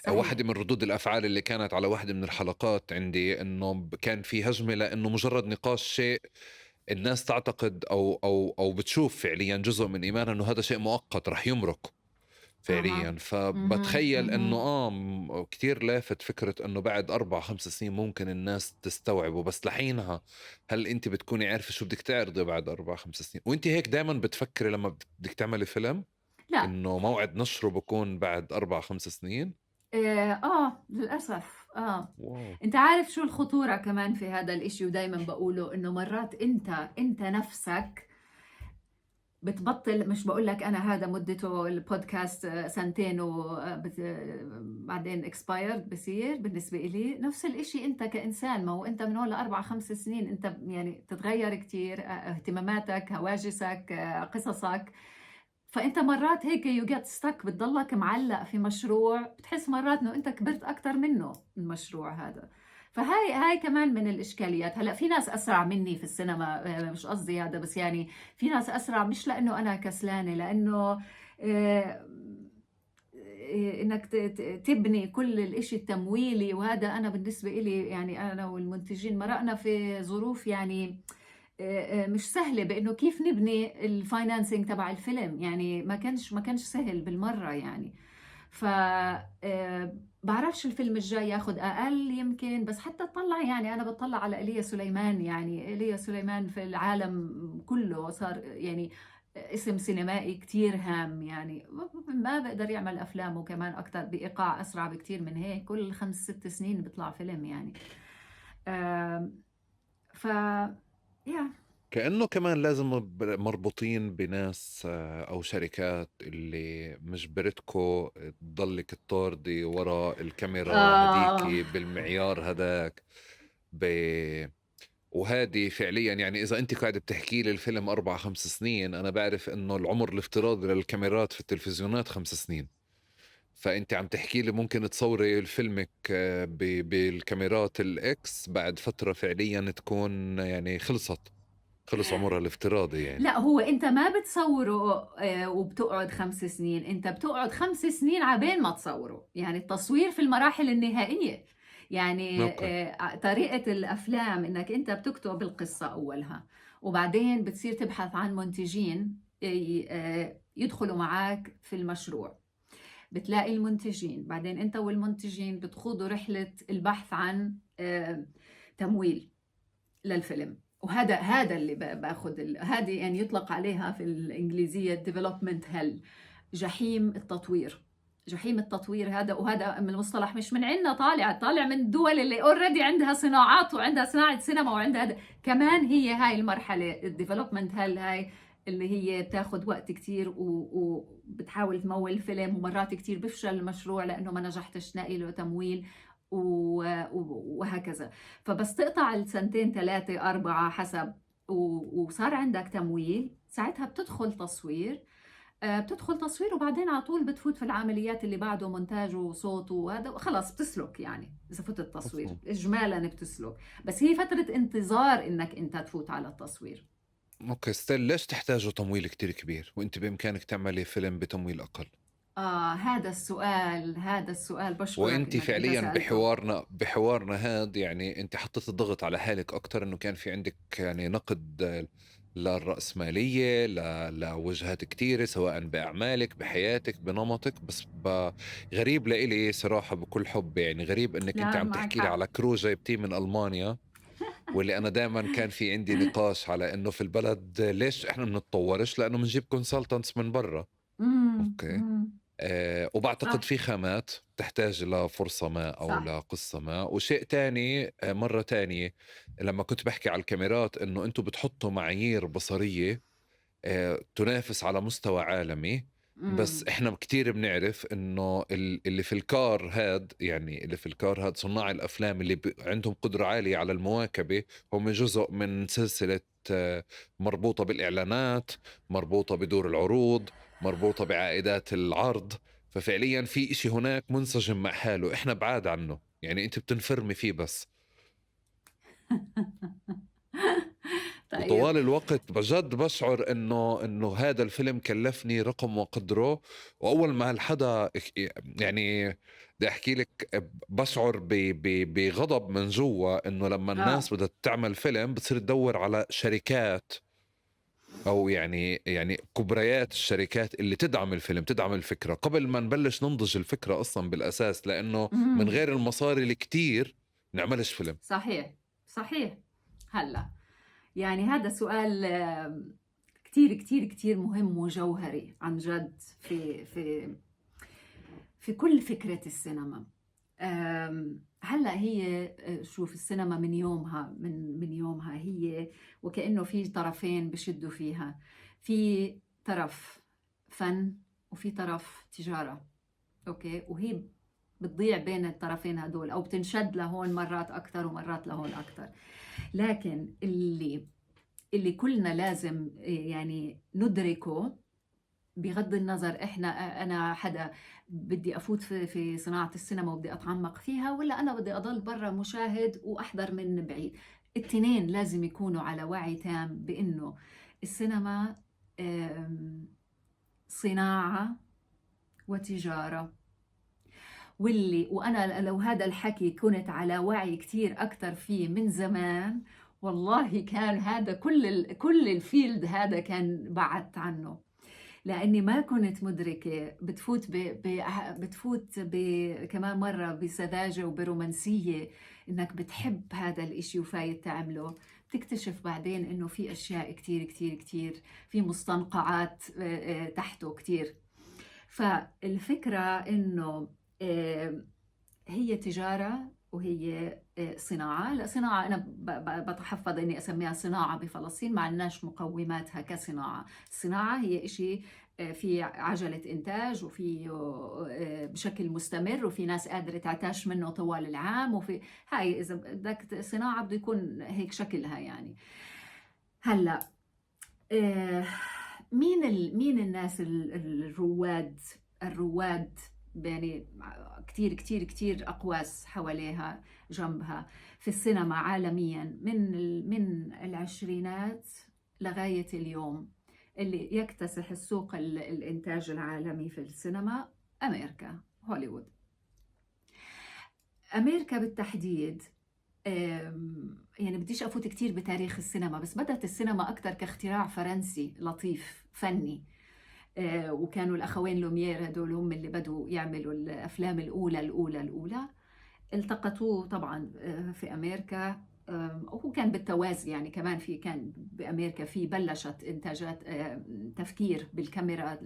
صحيح. واحدة من ردود الافعال اللي كانت على واحدة من الحلقات عندي انه كان في هجمة لانه مجرد نقاش شيء الناس تعتقد او او او بتشوف فعليا جزء من ايمانها انه هذا شيء مؤقت رح يمرق فعليا. فبتخيل انه كتير لافت فكرة انه بعد 4-5 سنين ممكن الناس تستوعبه، بس لحينها هل انت بتكوني عارفة شو بدك تعرضي بعد 4-5 سنين؟ وانت هيك دايما بتفكري لما بدك تعملي فيلم؟ لا، انه موعد نشره بكون بعد 4-5 سنين؟ للأسف. wow. انت عارف شو الخطورة كمان في هذا الاشي، ودايما بقوله انه مرات انت نفسك بتبطل. مش بقول لك أنا هذا مدته البودكاست 2 سنين وبعدين expired بصير بالنسبة إلي. نفس الإشي أنت كإنسان، ما هو أنت من هون 4-5 سنين أنت يعني تتغير كتير، اهتماماتك، هواجسك، قصصك. فأنت مرات هيك you get stuck، بتضلك معلق في مشروع، بتحس مرات إنه أنت كبرت أكتر منه المشروع هذا. فهاي هاي كمان من الإشكاليات. هلأ في ناس أسرع مني في السينما، مش قصدي هذا، بس يعني في ناس أسرع، مش لأنه أنا كسلانة، لأنه إنك تبني كل الإشي التمويلي. وهذا أنا بالنسبة إلي يعني أنا والمنتجين مرقنا في ظروف يعني مش سهلة، بإنه كيف نبني ال financing تبع الفيلم، يعني ما كانش سهل بالمرة يعني. ف بعرفش الفيلم الجاي ياخد أقل يمكن، بس حتى اطلع يعني أنا بطلع على إيليا سليمان، يعني إيليا سليمان في العالم كله صار يعني اسم سينمائي كتير هام، يعني ما بقدر يعمل أفلامه كمان أكتر بإيقاع أسرع بكتير من هيك، كل 5-6 سنين بيطلع فيلم يعني. ف يا كأنه كمان لازم مربوطين بناس أو شركات اللي مجبرتكو تضلك تطاردي ورا الكاميرا هديكي بالمعيار هداك وهذه فعليا يعني إذا أنت قاعدة بتحكي لي الفيلم 4-5 سنين، أنا بعرف إنه العمر الافتراضي للكاميرات في التلفزيونات 5 سنين، فأنت عم تحكي لي ممكن تصوري فيلمك بالكاميرات الإكس بعد فترة فعليا تكون يعني خلص عمرها الافتراضي يعني. لا، هو انت ما بتصوره وبتقعد 5 سنين، انت بتقعد 5 سنين عبين ما تصوره، يعني التصوير في المراحل النهائية يعني. طريقة الأفلام انك انت بتكتب القصة أولها، وبعدين بتصير تبحث عن منتجين يدخلوا معاك في المشروع، بتلاقي المنتجين، بعدين انت والمنتجين بتخوضوا رحلة البحث عن تمويل للفيلم، وهذا اللي باخذ هذه يعني يطلق عليها في الانجليزية development hell، جحيم التطوير. جحيم التطوير هذا، وهذا من المصطلح مش من عندنا، طالع من الدول اللي already عندها صناعات وعندها صناعة سينما وعندها هذا. كمان هي هاي المرحلة ال development hell هاي اللي هي بتاخذ وقت كتير وبتحاول تمول فيلم، ومرات كتير بفشل المشروع لانه ما نجحتش تلاقي له تمويل وهكذا. فبس تقطع السنتين ثلاثة أربعة حسب وصار عندك تمويل، ساعتها بتدخل تصوير، بتدخل تصوير وبعدين على طول بتفوت في العمليات اللي بعده، مونتاج وصوت وهذا، خلص بتسلك. يعني إذا فوت التصوير إجمالا بتسلك، بس هي فترة انتظار إنك أنت تفوت على التصوير. okay، still ليش تحتاجوا تمويل كتير كبير وانت بامكانك تعملي فيلم بتمويل اقل؟ هذا السؤال، هذا السؤال بشكرك. وانت فعليا بحوارنا هذا يعني انت حطيت الضغط على حالك اكثر، انه كان في عندك يعني نقد للرأسمالية، لوجهات كتيرة، سواء بأعمالك، بحياتك، بنمطك. بس غريب لإلي صراحة، بكل حب يعني غريب إنك أنت عم تحكي لي على crew جايبتيه من ألمانيا، واللي أنا دائما كان في عندي نقاش على إنه في البلد ليش إحنا بنتطورش، لأنه بنجيب consultants من برا. okay. وبعتقد في خامات تحتاج لفرصة ما أو صح. لقصة ما. وشيء تاني، مرة تانية لما كنت بحكي على الكاميرات إنه أنتم بتحطوا معايير بصرية تنافس على مستوى عالمي، بس إحنا كتير بنعرف إنه اللي في الكار هاد، يعني اللي في الكار هاد صناع الأفلام اللي عندهم قدرة عالية على المواكبة، هم جزء من سلسلة مربوطة بالإعلانات، مربوطة بدور العروض، مربوطة بعائدات العرض. ففعليا في إشي هناك منسجم مع حاله، إحنا بعاد عنه، يعني أنت بتنفرمي فيه بس. طيب. وطوال الوقت بجد بشعر إنه هذا الفيلم كلفني رقم وقدره، وأول ما هالحدا يعني بدي أحكي لك بشعر بغضب من جوا، إنه لما الناس بدها تعمل فيلم بتصير تدور على شركات أو يعني كبريات الشركات اللي تدعم الفيلم، تدعم الفكرة قبل ما نبلش ننضج الفكرة أصلا بالأساس، لأنه من غير المصاري الكتير نعملش فيلم. صحيح صحيح. هلا يعني هذا سؤال كتير كتير كتير مهم وجوهري عن جد في في في كل فكرة السينما. هلا هي شوف السينما من يومها، من يومها هي وكأنه في طرفين بشدوا فيها، في طرف فن وفي طرف تجارة. okay، وهي بتضيع بين الطرفين هدول او بتنشد لهون مرات اكثر ومرات لهون اكثر. لكن اللي كلنا لازم يعني ندركه، بغض النظر احنا انا حدا بدي افوت في صناعة السينما وبدي اتعمق فيها، ولا انا بدي اضل برا مشاهد واحضر من بعيد، التنين لازم يكونوا على وعي تام بانه السينما صناعة وتجارة. وانا لو هذا الحكي كنت على وعي كتير اكثر فيه من زمان، والله كان هذا كل ال field هذا كان بعدت عنه، لاني ما كنت مدركه. بتفوت بتفوت كمان مرة بسذاجه وبرومانسيه انك بتحب هذا الاشي وفايت تعمله، بتكتشف بعدين انه في اشياء كتير كتير كتير، في مستنقعات تحته كتير. فالفكرة انه هي تجارة وهي صناعة. لا صناعة، أنا بتحفظ إني أسميها صناعة بفلسطين، ما عندناش مقوماتها كصناعة. الصناعة هي إشي في عجلة إنتاج وفي بشكل مستمر، وفي ناس قادرة تعتاش منه طوال العام، وفي هاي إذا بدك صناعة بده يكون هيك شكلها يعني. هلأ مين الناس الرواد يعني كتير كتير كتير أقواس حواليها جنبها في السينما عالميا من العشرينات لغاية اليوم، اللي يكتسح السوق الإنتاج العالمي في السينما أمريكا، هوليوود. أمريكا بالتحديد، يعني بديش أفوت كتير بتاريخ السينما، بس بدأت السينما أكتر كاختراع فرنسي لطيف فني، وكانوا الأخوين لوميير هدول هم اللي بدوا يعملوا الأفلام الأولى الأولى الأولى. التقطوه طبعا في أمريكا، وهو كان بالتوازي، يعني كمان في كان بأمريكا في بلشت إنتاجات تفكير بالكاميرا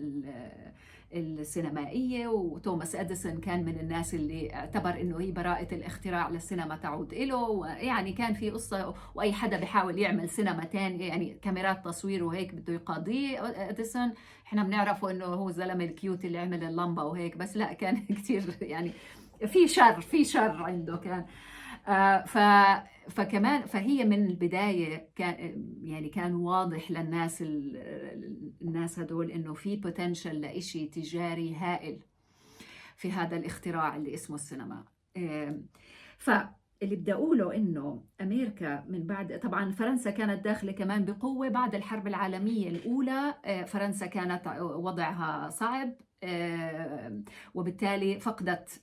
السينمائية، وتوماس أديسون كان من الناس اللي اعتبر إنه هي براءة الاختراع للسينما تعود إله، يعني كان في قصة، وأي حدا بيحاول يعمل سينما تاني يعني كاميرات تصوير وهيك بده يقاضيه أديسون. إحنا بنعرفه إنه هو الزلمة ال cute اللي عمل اللمبة وهيك، بس لا كان كتير يعني في شر عنده كان. فكمان فهي من البداية كان يعني كان واضح للناس الناس هدول إنه في potential لإشي تجاري هائل في هذا الاختراع اللي اسمه السينما. فاللي بدي أقوله إنه أمريكا من بعد، طبعا فرنسا كانت داخلة كمان بقوة بعد الحرب العالمية الأولى، فرنسا كانت وضعها صعب، وبالتالي فقدت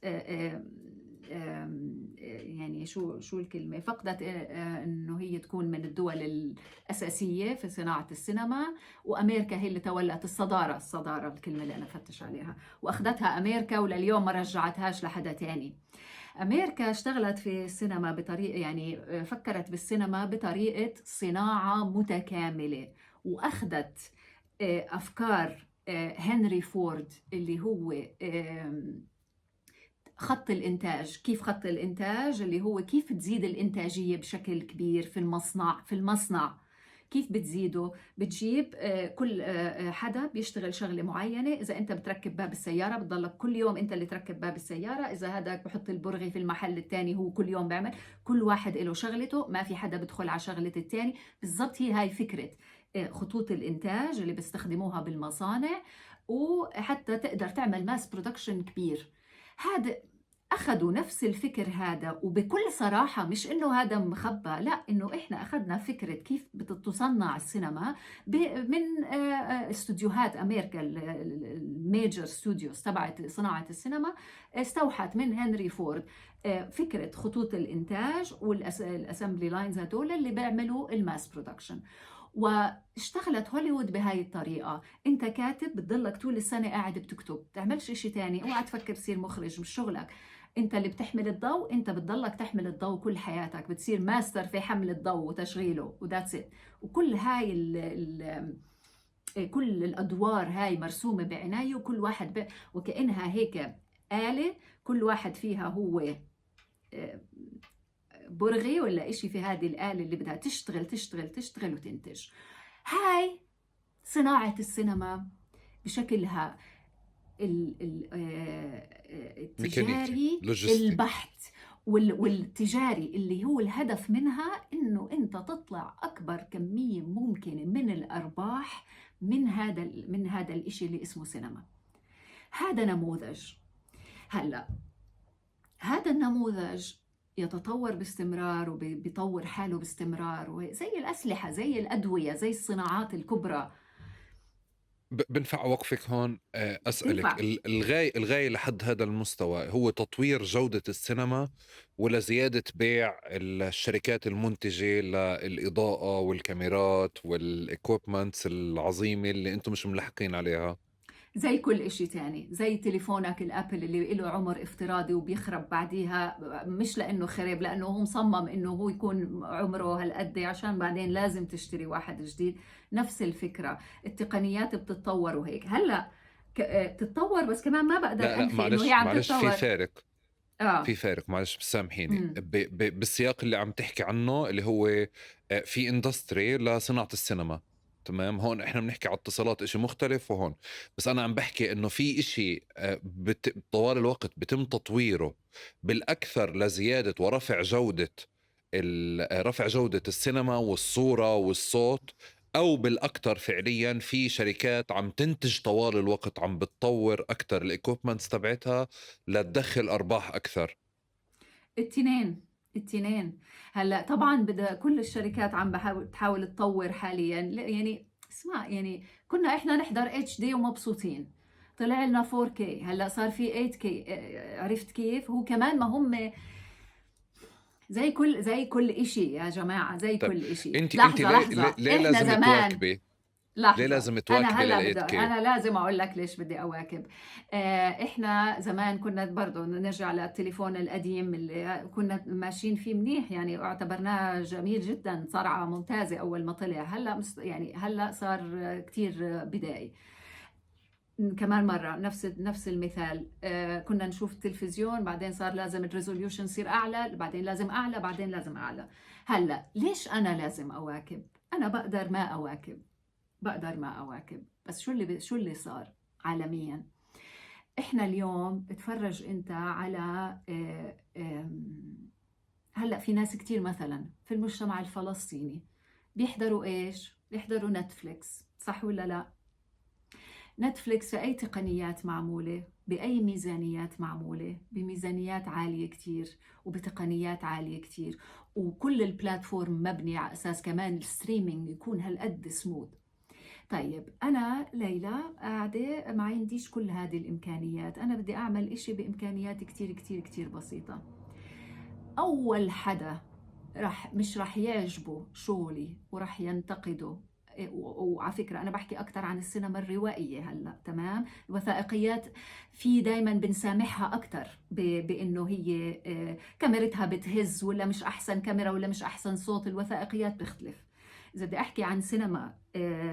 يعني شو الكلمة، فقدت إنه هي تكون من الدول الأساسية في صناعة السينما، وأمريكا هي اللي تولت الصدارة الكلمة اللي أنا فتش عليها، وأخذتها أمريكا ولليوم ما رجعتهاش لحدا تاني. أمريكا اشتغلت في السينما بطريقة يعني فكرت بالسينما بطريقة صناعة متكاملة، وأخذت أفكار هنري فورد اللي هو خط الإنتاج، كيف خط الإنتاج اللي هو كيف تزيد الإنتاجية بشكل كبير في المصنع، كيف بتزيده؟ بتجيب كل حدا بيشتغل شغلة معينة. إذا أنت بتركب باب السيارة بتضلك كل يوم أنت اللي تركب باب السيارة، إذا هذا بحط البرغي في المحل الثاني هو كل يوم بيعمل، كل واحد له شغلته، ما في حدا بدخل على شغلة الثاني. بالضبط هي هاي فكرة خطوط الإنتاج اللي بيستخدموها بالمصانع، وحتى تقدر تعمل mass production كبير. هذا أخذوا نفس الفكر هذا، وبكل صراحة مش إنه هذا مخبى، لا، إنه إحنا أخذنا فكرة كيف بتصنع السينما من استوديوهات أمريكا، ال major studios تبعت صناعة السينما، استوحت من هنري فورد فكرة خطوط الإنتاج وال assembly lines هدول اللي بيعملوا ال mass production. واشتغلت هوليوود بهاي الطريقة. انت كاتب بتضلك طول السنة قاعد بتكتب، تعملش اشي تاني، اوعى تفكر تصير مخرج، مش شغلك. انت اللي بتحمل الضوء، انت بتضلك تحمل الضوء كل حياتك، بتصير ماستر في حمل الضوء وتشغيله و that's it. وكل هاي ال ال كل الادوار هاي مرسومة بعناية، وكل واحد وكأنها هيك آلة، كل واحد فيها هو برغي ولا إشي في هذه الآلة اللي بدها تشتغل تشتغل تشتغل وتنتج. هاي صناعة السينما بشكلها التجاري البحت والتجاري، اللي هو الهدف منها إنه أنت تطلع أكبر كمية ممكنة من الأرباح من هذا الإشي اللي اسمه سينما. هذا نموذج. هلأ هذا النموذج يتطور باستمرار وبيطور حاله باستمرار، زي الأسلحة، زي الأدوية، زي الصناعات الكبرى. بنفع وقفك هون أسألك، الغاية لحد هذا المستوى هو تطوير جودة السينما ولا زيادة بيع الشركات المنتجة للإضاءة والكاميرات وال equipments العظيمة اللي أنتم مش ملحقين عليها؟ زي كل إشي تاني، زي تليفونك الأبل اللي له عمر افتراضي وبيخرب بعديها، مش لأنه خرب، لأنه هو مصمم إنه هو يكون عمره هالقد عشان بعدين لازم تشتري واحد جديد. نفس الفكرة، التقنيات بتتطور وهيك. هلأ بتتطور، بس كمان ما بقدر أنفي إنه هي عم تتطور. في فارق. في فارق، معلش سامحيني. بالسياق اللي عم تحكي عنه اللي هو في industry لصناعة السينما، تمام؟ هون احنا بنحكي على اتصالات اشي مختلف، وهون بس انا عم بحكي انه في اشي طوال الوقت بتم تطويره بالاكثر لزيادة ورفع جودة رفع جودة السينما والصورة والصوت، او بالاكثر فعليا في شركات عم تنتج طوال الوقت، عم بتطور اكثر ال equipments تبعتها لتدخل ارباح اكثر. التنين. هلا طبعا بدها كل الشركات عم بتحاول تطور حاليا. يعني اسمع، يعني كنا احنا نحضر HD ومبسوطين، طلع لنا 4K، هلا صار في 8K. عرفت كيف؟ هو كمان ما هم زي كل إشي يا جماعة، زي طيب كل إشي. انت لحظة ليه احنا لازم زمان تواكبي؟ ليه لحظة، لازم أنا تواكبي هلأ لل بدي 8K؟ أنا لازم أقول لك ليش بدي أواكب. إحنا زمان كنا برضه نرجع للتليفون القديم اللي كنا ماشيين فيه منيح، يعني اعتبرناه جميل جدًا، صرعة ممتازة أول ما طلع. هلأ يعني هلأ صار كتير بدائي. كمان مرة نفس المثال، كنا نشوف التلفزيون، بعدين صار لازم ال resolution يصير أعلى، بعدين لازم أعلى، بعدين لازم أعلى. هلأ ليش أنا لازم أواكب؟ أنا بقدر ما أواكب، بقدر ما أواكب، بس شو اللي صار عالميا؟ إحنا اليوم اتفرج أنت على هلأ في ناس كتير مثلا في المجتمع الفلسطيني بيحضروا إيش؟ بيحضروا نتفليكس، صح ولا لا؟ نتفليكس في أي تقنيات معمولة؟ بأي ميزانيات معمولة؟ بميزانيات عالية كتير وبتقنيات عالية كتير، وكل ال platform مبني على أساس كمان ال streaming يكون هالقد سموث. طيب أنا ليلى قاعدة ما عنديش كل هذه الإمكانيات، أنا بدي أعمل إشي بإمكانيات كتير كتير كتير بسيطة. أول حدا مش رح يعجبه شغلي ورح ينتقده، وعلى فكرة أنا بحكي أكتر عن السينما الروائية هلأ، تمام؟ الوثائقيات في دايما بنسامحها أكتر بأنه هي كاميرتها بتهز ولا مش أحسن كاميرا ولا مش أحسن صوت، الوثائقيات بتختلف. إذا بدي أحكي عن سينما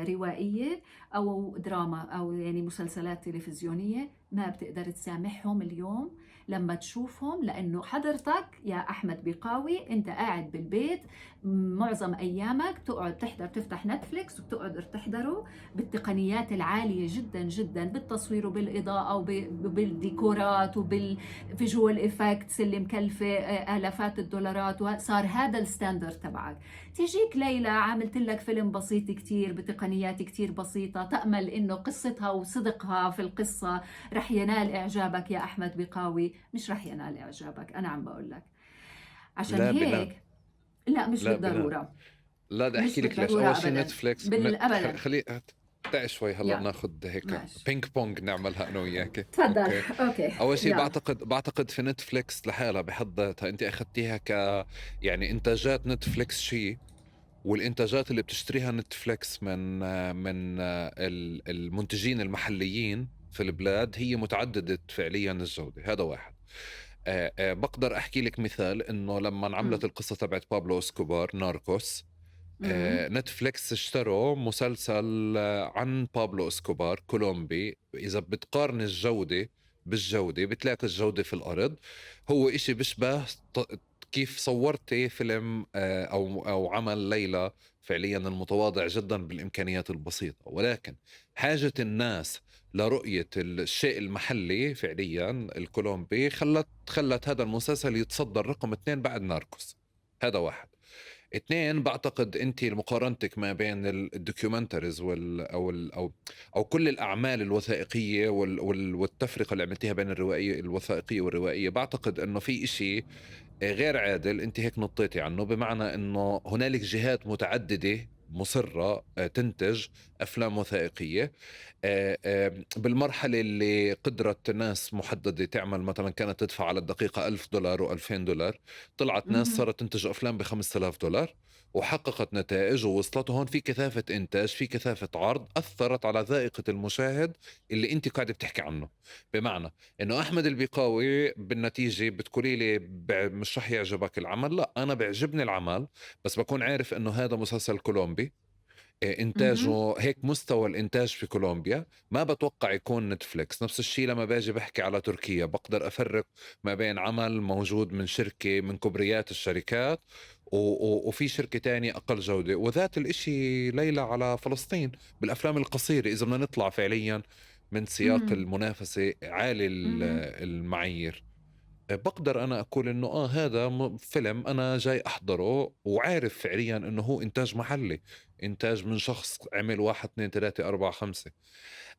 روائية أو دراما أو يعني مسلسلات تلفزيونية، ما بتقدر تسامحهم اليوم لما تشوفهم، لأنه حضرتك يا أحمد بقاوي أنت قاعد بالبيت معظم أيامك تقعد تحضر، تفتح نتفليكس وبتقعد تحضره بالتقنيات العالية جدا جدا، بالتصوير وبالإضاءة وبالديكورات وبال visual effects اللي مكلفة آلافات الدولارات، وصار هذا ال standard تبعك. تيجيك ليلى عملت لك فيلم بسيط كتير بتقنيات كتير بسيطة، تأمل إنه قصتها وصدقها في القصة رح ينال إعجابك يا أحمد بقاوي، مش رح ينال إعجابك. أنا عم بقول لك عشان لا بنال، هيك. لا مش لا بنال، بالضرورة، لا بدي مش احكي لك ليش. بالضرورة اول شيء أبدا، نتفليكس أبدا. خلي تعي شوي هلا يلا بناخذ هيك ماشي، ping pong نعملها انا وياك. تفضل. okay، okay اول شيء يلا. بعتقد في نتفليكس لحالها بحد ذاتها انت اخذتيها يعني انتاجات نتفليكس شيء، والانتاجات اللي بتشتريها نتفليكس من المنتجين المحليين في البلاد هي متعددة فعليا الجودة. هذا واحد. بقدر احكي لك مثال انه لما انعملت القصة تبعت بابلو اسكوبار ناركوس، نتفليكس اشتروا مسلسل عن بابلو اسكوبار كولومبي. اذا بتقارن الجودة بالجودة بتلاقي الجودة في الارض. هو إشي بيشبه كيف صورتي فيلم او عمل ليلى فعليا المتواضع جدا بالامكانيات البسيطة، ولكن حاجة الناس لرؤية الشيء المحلي فعليا الكولومبي خلت هذا المسلسل يتصدر رقم 2 بعد ناركوس. هذا واحد. 2، بعتقد انت مقارنتك ما بين ال documentaries وال او ال او او كل الاعمال الوثائقية والتفرقه اللي عملتيها بين الروائيه الوثائقية والروائيه، بعتقد انه في إشي غير عادل انت هيك نطيتي عنه، بمعنى انه هنالك جهات متعددة مصرة تنتج أفلام وثائقية. بالمرحلة اللي قدرت ناس محددة تعمل مثلا كانت تدفع على الدقيقة $1000 و$2000، طلعت ناس صارت تنتج أفلام ب$5000 وحققت نتائج ووصلت. هون في كثافة إنتاج، في كثافة عرض أثرت على ذائقة المشاهد اللي أنت قاعدة بتحكي عنه. بمعنى إنه أحمد البقاوي بالنتيجة بتقولي لي مش رح يعجبك العمل، لا أنا بعجبني العمل، بس بكون عارف إنه هذا مسلسل كولومبي إنتاجه هيك مستوى الإنتاج في كولومبيا، ما بتوقع يكون نتفليكس. نفس الشيء لما باجي بحكي على تركيا، بقدر أفرق ما بين عمل موجود من شركة من كبريات الشركات وفي شركة تانية أقل جودة. وذات الإشي ليلى على فلسطين بالأفلام القصيرة، إذا بدنا نطلع فعليا من سياق المنافسة عالي المعايير، بقدر أنا أقول إنه هذا فيلم أنا جاي أحضره وعارف فعليا إنه هو إنتاج محلي، إنتاج من شخص عمل 1 2 3 4 5.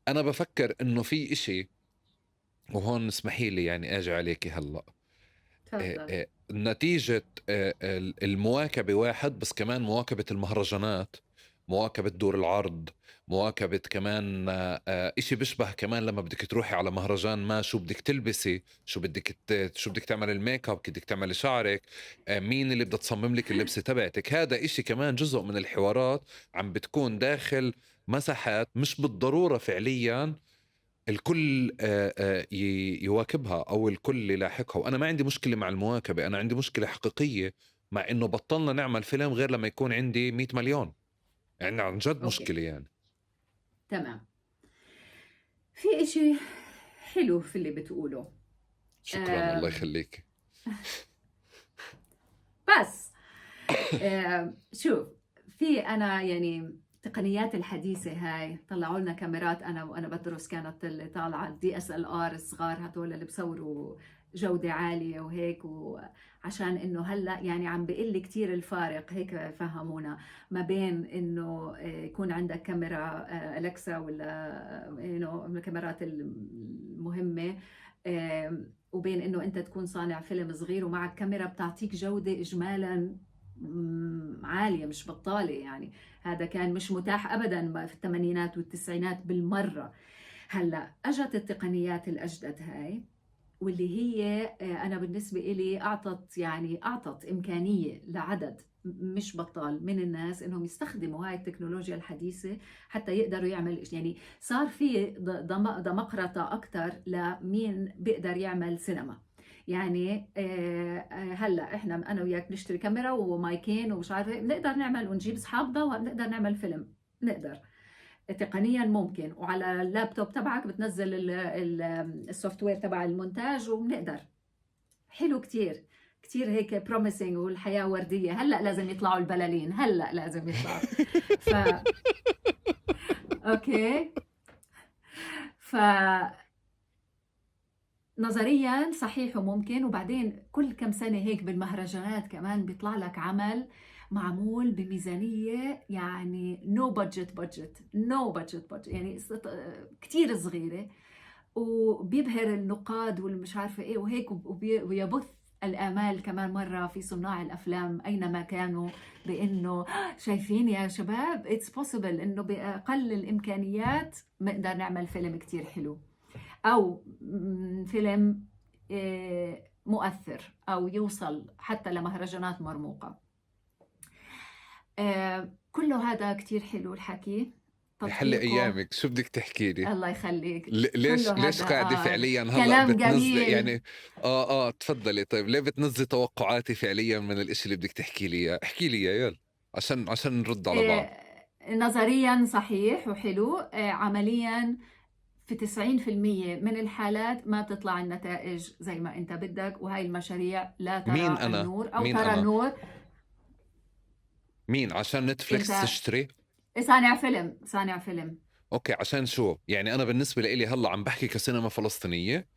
أنا بفكر إنه في إشي، وهون اسمحي لي يعني أجي عليكي هلأ، نتيجة المواكبة واحد، بس كمان مواكبة المهرجانات مواكبة دور العرض، مواكبة كمان إشي بيشبه كمان لما بدك تروحي على مهرجان، ما شو بدك تلبسي، شو بدك تعمل الميك اب، بدك تعملي شعرك، مين اللي بدها تصمم لك اللبسة تبعتك. هذا إشي كمان جزء من الحوارات عم بتكون داخل مساحات مش بالضرورة فعليا الكل يواكبها او الكل يلاحقها. وانا ما عندي مشكلة مع المواكبه، انا عندي مشكلة حقيقية مع انه بطلنا نعمل فيلم غير لما يكون عندي 100 مليون، يعني عن جد مشكلة يعني. تمام، في اشي حلو في اللي بتقوله. شكرا، الله يخليك. بس شوف، في انا يعني التقنيات الحديثة هاي طلعوا لنا كاميرات، أنا وأنا بدرس كانت اللي طالعة ال DSLR الصغار هدول اللي بصوروا جودة عالية وهيك، وعشان إنه هلا يعني عم بقل كتير الفارق، هيك فهمونا، ما بين إنه يكون عندك كاميرا أليكسا ولا إنه الكاميرات المهمة، وبين إنه أنت تكون صانع فيلم صغير ومعك كاميرا بتعطيك جودة إجمالا عالية مش بطالة. يعني هذا كان مش متاح أبدا في الثمانينات والتسعينات بالمرة. هلا أجت التقنيات الأجدد هاي، واللي هي أنا بالنسبة إلي أعطت يعني أعطت إمكانية لعدد مش بطال من الناس إنهم يستخدموا هاي التكنولوجيا الحديثة حتى يقدروا يعمل، يعني صار في دمقرطة أكثر لمين بيقدر يعمل سينما. يعني هلا احنا انا وياك بنشتري كاميرا ومايكين ومش عارفه، بنقدر نعمل ونجيب اصحابنا وبنقدر نعمل فيلم، نقدر تقنيا ممكن، وعلى اللابتوب تبعك بتنزل ال software تبع المونتاج وبنقدر. حلو كتير كتير، هيك promising والحياة وردية. هلا لازم يطلعوا البلالين، هلا لازم يطلعوا. Okay، نظريا صحيح وممكن. وبعدين كل كم سنة هيك بالمهرجانات كمان بيطلع لك عمل معمول بميزانية يعني no budget budget، no budget budget، يعني كتير صغيرة، وبيبهر النقاد والمش عارفة ايه وهيك، ويبث الآمال كمان مرة في صناع الأفلام أينما كانوا، بأنه شايفين يا شباب، it's possible إنه بأقل الإمكانيات نقدر نعمل فيلم كتير حلو أو فيلم مؤثر أو يوصل حتى لمهرجانات مرموقة. كله هذا كتير حلو الحكي. يحلي تطبيقه ايامك، شو بدك تحكي لي؟ الله يخليك. ليش كله ليش هذا قاعدة فعليا هلا كلام بتنزلي جميل. يعني تفضلي. طيب ليه بتنزلي توقعاتي فعليا من الاشي اللي بدك تحكي لي اياه؟ احكي لي اياه يلا عشان نرد على بعض. نظريا صحيح وحلو، عمليا في 90% من الحالات ما بتطلع النتائج زي ما انت بدك، وهاي المشاريع لا ترى مين انا؟ النور او مين ترى انا؟ النور. مين عشان نتفليكس انت تشتري؟ صانع فيلم، صانع فيلم. okay، عشان شو يعني؟ انا بالنسبة لي هلا عم بحكي كسينما فلسطينية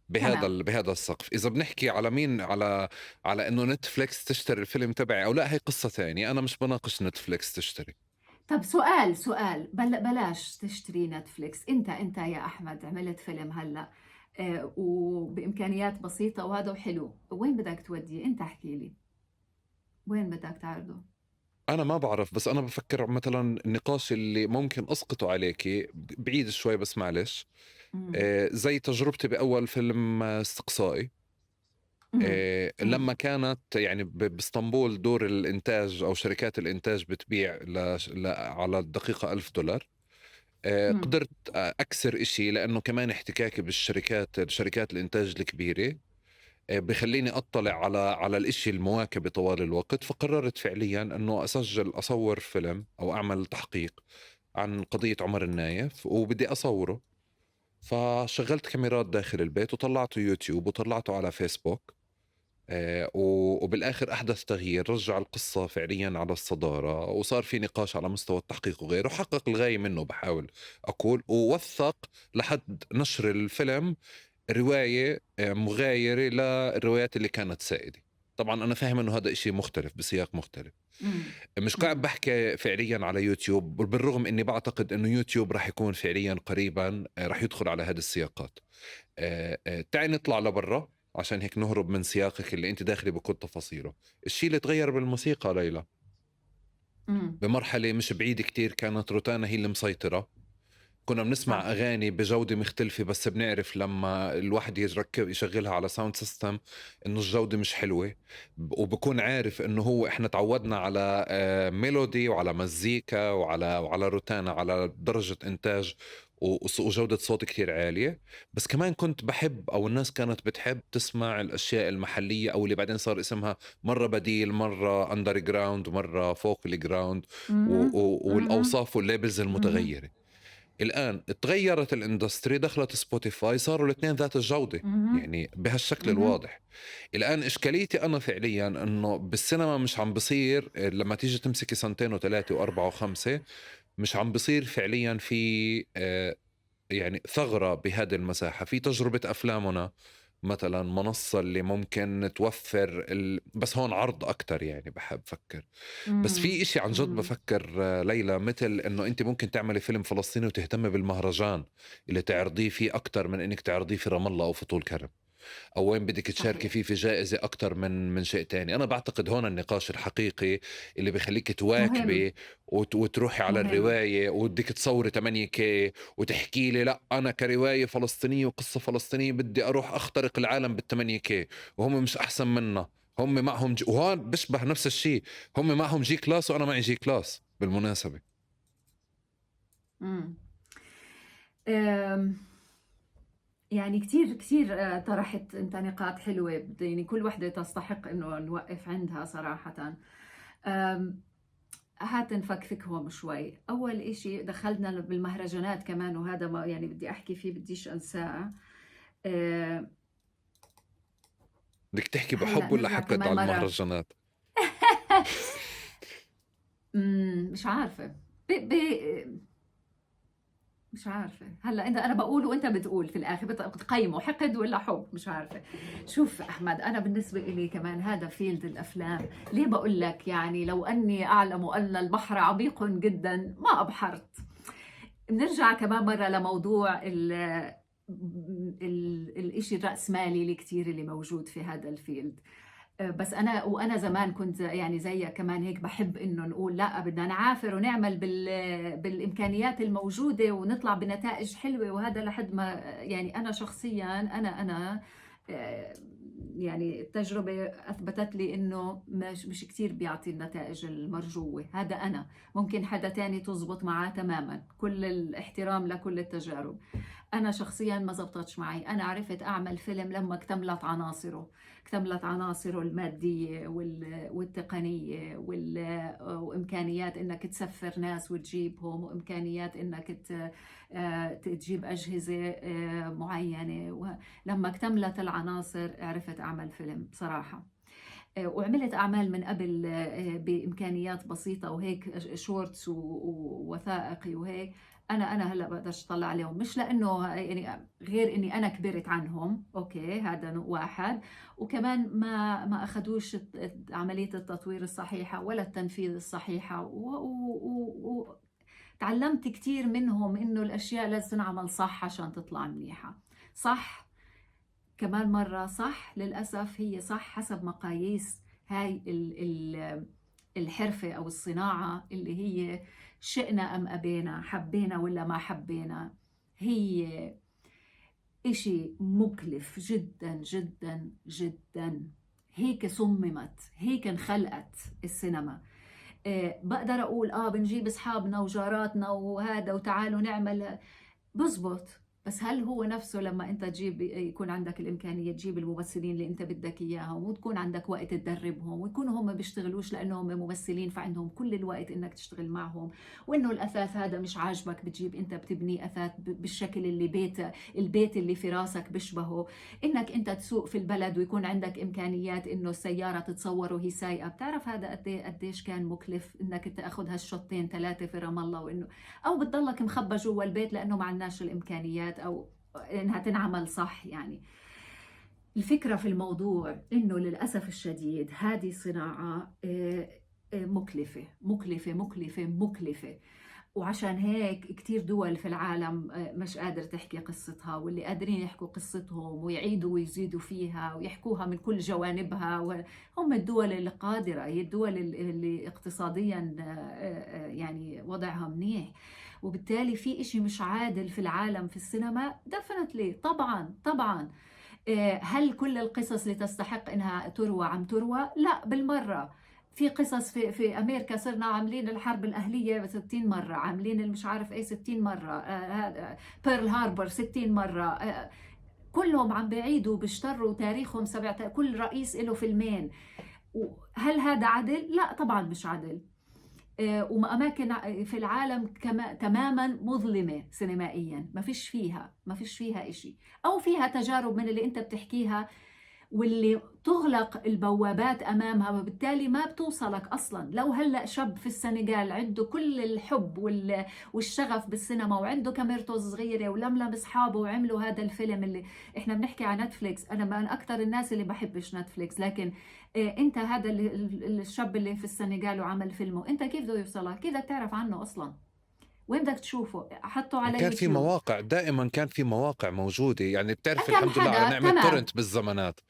بهذا بهذا السقف. اذا بنحكي على مين، على انه نتفليكس تشتري الفيلم تبعي او لا، هي قصة ثانيه، انا مش بناقش نتفليكس تشتري. طب سؤال، سؤال، بلاش تشتري نتفليكس، انت يا احمد عملت فيلم هلا وبامكانيات بسيطة وهذا حلو، وين بدك توديه؟ انت احكي لي وين بدك تعرضه؟ انا ما بعرف، بس انا بفكر مثلا النقاش اللي ممكن اسقطه عليكي بعيد شوي بس معلش، زي تجربتي باول فيلم استقصائي، لما كانت يعني باسطنبول دور الانتاج او شركات الانتاج بتبيع على الدقيقة 1000 دولار، قدرت اكسر إشي لانه كمان احتكاكي بالشركات، شركات الانتاج الكبيره، بخليني اطلع على الاشي المواكبه طوال الوقت. فقررت فعليا انه اسجل، اصور فيلم او اعمل تحقيق عن قضية عمر النايف وبدي اصوره، فشغلت كاميرات داخل البيت وطلعته يوتيوب وطلعته على فيسبوك، وبالاخر احدث تغيير، رجع القصة فعليا على الصداره، وصار في نقاش على مستوى التحقيق وغيره، حقق الغاية منه بحاول اقول، ووثق لحد نشر الفيلم رواية مغايرة للروايات اللي كانت سائده. طبعا انا فاهم انه هذا إشي مختلف بسياق مختلف. مش قاعد بحكي فعليا على يوتيوب، بالرغم اني بعتقد انه يوتيوب راح يكون فعليا قريبا راح يدخل على هذه السياقات. تعي نطلع لبرا عشان هيك نهرب من سياقك اللي انت داخلي بكل تفاصيله. الشيء اللي تغير بالموسيقى ليلى. بمرحلة مش بعيدة كتير كانت روتانا هي اللي مسيطرة، كنا بنسمع أغاني بجودة مختلفة، بس بنعرف لما الواحد يركب يشغلها على sound system إنه الجودة مش حلوة، وبكون عارف إنه هو إحنا تعودنا على ميلودي وعلى مزيكا وعلى روتانا، على درجة إنتاج وجودة صوت كتير عالية. بس كمان كنت بحب، أو الناس كانت بتحب تسمع الأشياء المحلية، أو اللي بعدين صار اسمها مرة بديل، مرة underground، ومرة فوق ال ground، والأوصاف وال labels المتغيرة. الآن تغيرت ال industry، دخلت سبوتيفاي، صاروا الاثنين ذات الجودة، يعني بهالشكل الواضح. الآن إشكاليتي أنا فعليا أنه بالسينما مش عم بصير، لما تيجي تمسكي 2 و3 و4 و5 مش عم بصير فعليا في يعني ثغرة بهذه المساحة. في تجربة أفلامنا مثلا، منصة اللي ممكن توفر بس هون عرض أكتر، يعني بحب أفكر. بس في إشي عن جد بفكر ليلى، مثل إنه أنت ممكن تعملي فيلم فلسطيني وتهتمي بالمهرجان اللي تعرضيه فيه أكتر من إنك تعرضيه في رام الله أو في طول كرم، أو وين بدك تشاركي فيه في جائزة أكتر من شيء تاني. أنا بعتقد هون النقاش الحقيقي اللي بخليك تواكبي وتروحي على الرواية، وبدك تصوري 8K وتحكي لي لا أنا كرواية فلسطينية وقصة فلسطينية بدي أروح أخترق العالم بال8K، وهم مش أحسن منا، هم معهم وهون بشبه نفس الشيء، هم معهم G class وأنا معي G class بالمناسبة. يعني كتير كتير طرحت انت نقاط حلوة، يعني كل وحدة تستحق انه نوقف عندها صراحة. هات نفكفكهم شوي. اول اشي دخلنا بالمهرجانات كمان، وهذا ما يعني بدي احكي فيه، بديش انساه. بدك تحكي بحب ولا حقد على المهرجانات؟ مش عارفة، مش عارفة. هلا انت، انا بقول وانت بتقول في الاخر بتقيمه حقد ولا حب، مش عارفة. شوف احمد، انا بالنسبة لي كمان هذا field الافلام، ليه بقول لك يعني لو اني اعلم ان البحر عميق جدا ما ابحرت. بنرجع كمان مرة لموضوع الاشي الرأسمالي الكتير اللي موجود في هذا ال field. بس أنا، وأنا زمان كنت يعني زيك كمان هيك بحب إنه نقول لا بدنا نعافر ونعمل بالإمكانيات الموجودة ونطلع بنتائج حلوة، وهذا لحد ما يعني أنا شخصيا أنا يعني التجربة أثبتت لي إنه مش كتير بيعطي النتائج المرجوة. هذا أنا، ممكن حدا تاني تزبط معاه تماما، كل الاحترام لكل التجارب. أنا شخصيا ما زبطتش معي. أنا عرفت أعمل فيلم لما اكتملت عناصره، اكتملت عناصره المادية والتقنية وإمكانيات إنك تسفر ناس وتجيبهم، وإمكانيات إنك تجيب أجهزة معينة. لما اكتملت العناصر عرفت أعمل فيلم بصراحة. وعملت أعمال من قبل بإمكانيات بسيطة وهيك shorts ووثائقي وهيك. أنا هلأ بقدرش أطلع عليهم، مش لأنه يعني غير إني أنا كبرت عنهم، okay هذا واحد، وكمان ما أخذوش عملية التطوير الصحيحة ولا التنفيذ الصحيحة، تعلمت كتير منهم إنه الأشياء لازم تنعمل صح عشان تطلع منيحة. صح كمان مرة، صح للأسف هي صح حسب مقاييس هاي الحرفة أو الصناعة اللي هي شئنا أم أبينا، حبينا ولا ما حبينا، هي إشي مكلف جدا جدا جدا. هيك صممت، هيك انخلقت السينما. بقدر أقول بنجيب أصحابنا وجاراتنا وهذا وتعالوا نعمل، بزبط. بس هل هو نفسه لما انت تجيب، يكون عندك الامكانيه تجيب الممثلين اللي انت بدك اياهم، وتكون عندك وقت تدربهم، ويكونوا هم بيشتغلوش لانهم ممثلين فعندهم كل الوقت انك تشتغل معهم، وانه الاثاث هذا مش عاجبك بتجيب انت بتبني اثاث بالشكل اللي البيت اللي في راسك بيشبهه، انك انت تسوق في البلد ويكون عندك امكانيات انه السياره تتصور وهي سايقه. بتعرف هذا قديش كان مكلف انك تاخذ هالشوطين ثلاثه في رام الله، وانه او بتضلك مخبى جوا البيت لانه ما عندناش الامكانيات أو إنها تنعمل صح. يعني الفكرة في الموضوع إنه للأسف الشديد هذه صناعة مكلفة مكلفة مكلفة مكلفة. وعشان هيك كتير دول في العالم مش قادرة تحكي قصتها، واللي قادرين يحكوا قصتهم ويعيدوا ويزيدوا فيها ويحكوها من كل جوانبها هم الدول اللي قادرة، هي الدول اللي اقتصاديا يعني وضعها منيح. وبالتالي في إشي مش عادل في العالم في السينما definitely، طبعا طبعا. هل كل القصص اللي تستحق إنها تروى عم تروى؟ لا بالمرة. في قصص في امريكا صرنا عاملين الحرب الاهلية 60 مرة، عاملين المش عارف ايه 60 مرة، بيرل هاربر 60 مرة، كلهم عم بيعيدوا بيشتروا تاريخهم 7، كل رئيس له فيلمين. هل هذا عدل؟ لا طبعا مش عدل. وأماكن في العالم كما تماما مظلمة سينمائيا، ما فيش فيها إشي، أو فيها تجارب من اللي أنت بتحكيها واللي تغلق البوابات أمامها، وبالتالي ما بتوصلك أصلا. لو هلأ شاب في السنغال عنده كل الحب والشغف بالسينما وعنده كاميرته الصغيرة ولملم أصحابه وعملوا هذا الفيلم اللي إحنا بنحكي عن نتفليكس، أنا من أكثر الناس اللي بحبش نتفليكس، لكن أنت هذا الشاب اللي في السنغال وعمل فيلمه، أنت كيف بده يوصلك؟ كيف بدك تعرف عنه أصلا؟ وين بدك تشوفه؟ حطه على كان في مواقع دائما، كان في مواقع موجودة يعني، بتعرف الحمد لله على نعمة torrent بالزمانات.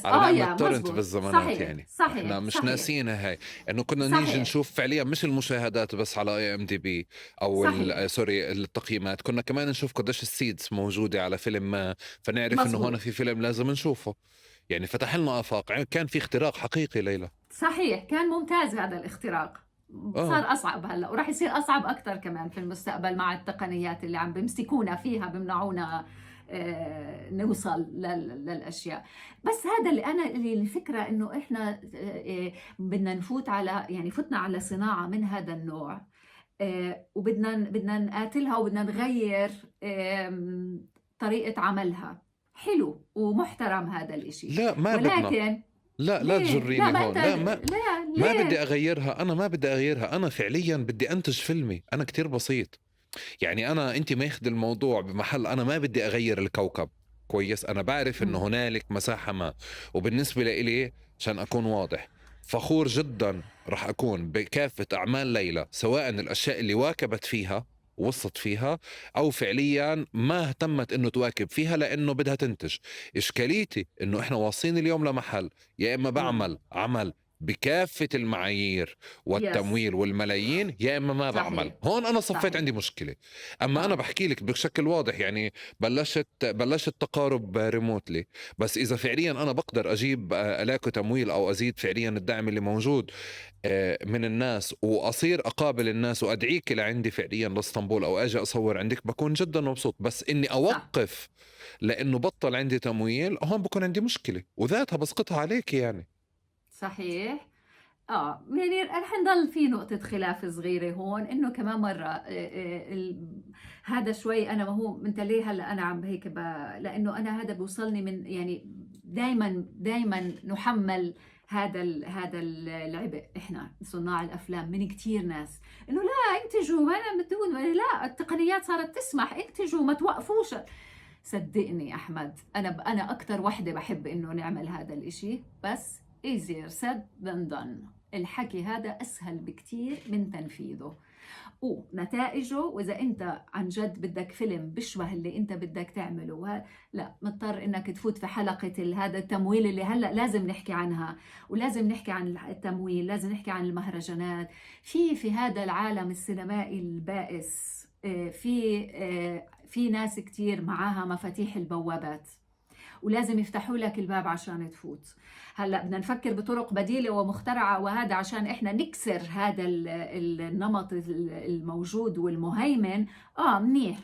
على نعمة torrent بالزمانات. صحيح. يعني صحيح. احنا مش ناسينا هاي، انه كنا نيجي نشوف فعليا مش المشاهدات بس على IMDb او sorry التقييمات، كنا كمان نشوف قديش ال seeds موجودة على فيلم ما، فنعرف انه هون في فيلم لازم نشوفه. يعني فتح لنا آفاق، كان في اختراق حقيقي ليلى. صحيح، كان ممتاز هذا الاختراق. صار أصعب هلأ، وراح يصير أصعب أكثر كمان في المستقبل مع التقنيات اللي عم بمسكونا فيها، بمنعونا نوصل للأشياء. بس هذا اللي أنا اللي الفكرة إنه إحنا بدنا نفوت على، يعني فتنا على صناعة من هذا النوع، وبدنا نقاتلها وبدنا نغير طريقة عملها. حلو ومحترم هذا الإشي. لا ما ولكن بدنا لا تجريني هون. لا ما لا ما بدي أغيرها، أنا ما بدي أغيرها، أنا فعليا بدي أنتج فيلمي. أنا كتير بسيط يعني، أنا أنت ماخذ الموضوع بمحل أنا ما بدي أغير الكوكب. كويس، أنا بعرف إنه هنالك مساحة ما، وبالنسبة لإلي عشان أكون واضح، فخور جدا رح أكون بكافة أعمال ليلى، سواء الأشياء اللي واكبت فيها وصلت فيها أو فعليا ما اهتمت إنه تواكب فيها لأنه بدها تنتج. إشكاليتي إنه إحنا واصلين اليوم لمحل يا إما بعمل عمل بكافة المعايير والتمويل والملايين، يا إما ما بعمل. هون أنا صفيت عندي مشكلة. أما أنا بحكي لك بشكل واضح يعني، بلشت تقارب ريموتلي، بس إذا فعليا أنا بقدر أجيب ألاقي تمويل أو أزيد فعليا الدعم اللي موجود من الناس، وأصير أقابل الناس وأدعيك لعندي فعليا لإسطنبول أو أجي أصور عندك، بكون جدا مبسوط. بس إني أوقف لأنه بطل عندي تمويل، هون بكون عندي مشكلة، وذاتها بسقطها عليك يعني. صحيح. يعني رح نضل في نقطة خلاف صغيرة هون، إنه كمان مرة هذا شوي أنا ما هو أنت ليه هلا أنا عم هيك لأنه أنا هذا بوصلني من، يعني دايما نحمل هذا العبء إحنا صناع الأفلام من كتير ناس، إنه لا انتجوا، ما أنا بدون، لا التقنيات صارت تسمح، انتجوا ما توقفوش. صدقني أحمد، أنا أكتر وحدة بحب إنه نعمل هذا الإشي، بس easier said than done. الحكي هذا أسهل بكتير من تنفيذه ونتائجه. وإذا أنت عن جد بدك فيلم بشبه اللي أنت بدك تعمله، لا مضطر إنك تفوت في حلقة هذا التمويل اللي هلأ لازم نحكي عنها، ولازم نحكي عن التمويل، لازم نحكي عن المهرجانات. في هذا العالم السينمائي البائس في ناس كتير معاها مفاتيح البوابات، ولازم يفتحوا لك الباب عشان تفوت. هلا بدنا نفكر بطرق بديلة ومخترعة، وهذا عشان احنا نكسر هذا النمط الموجود والمهيمن.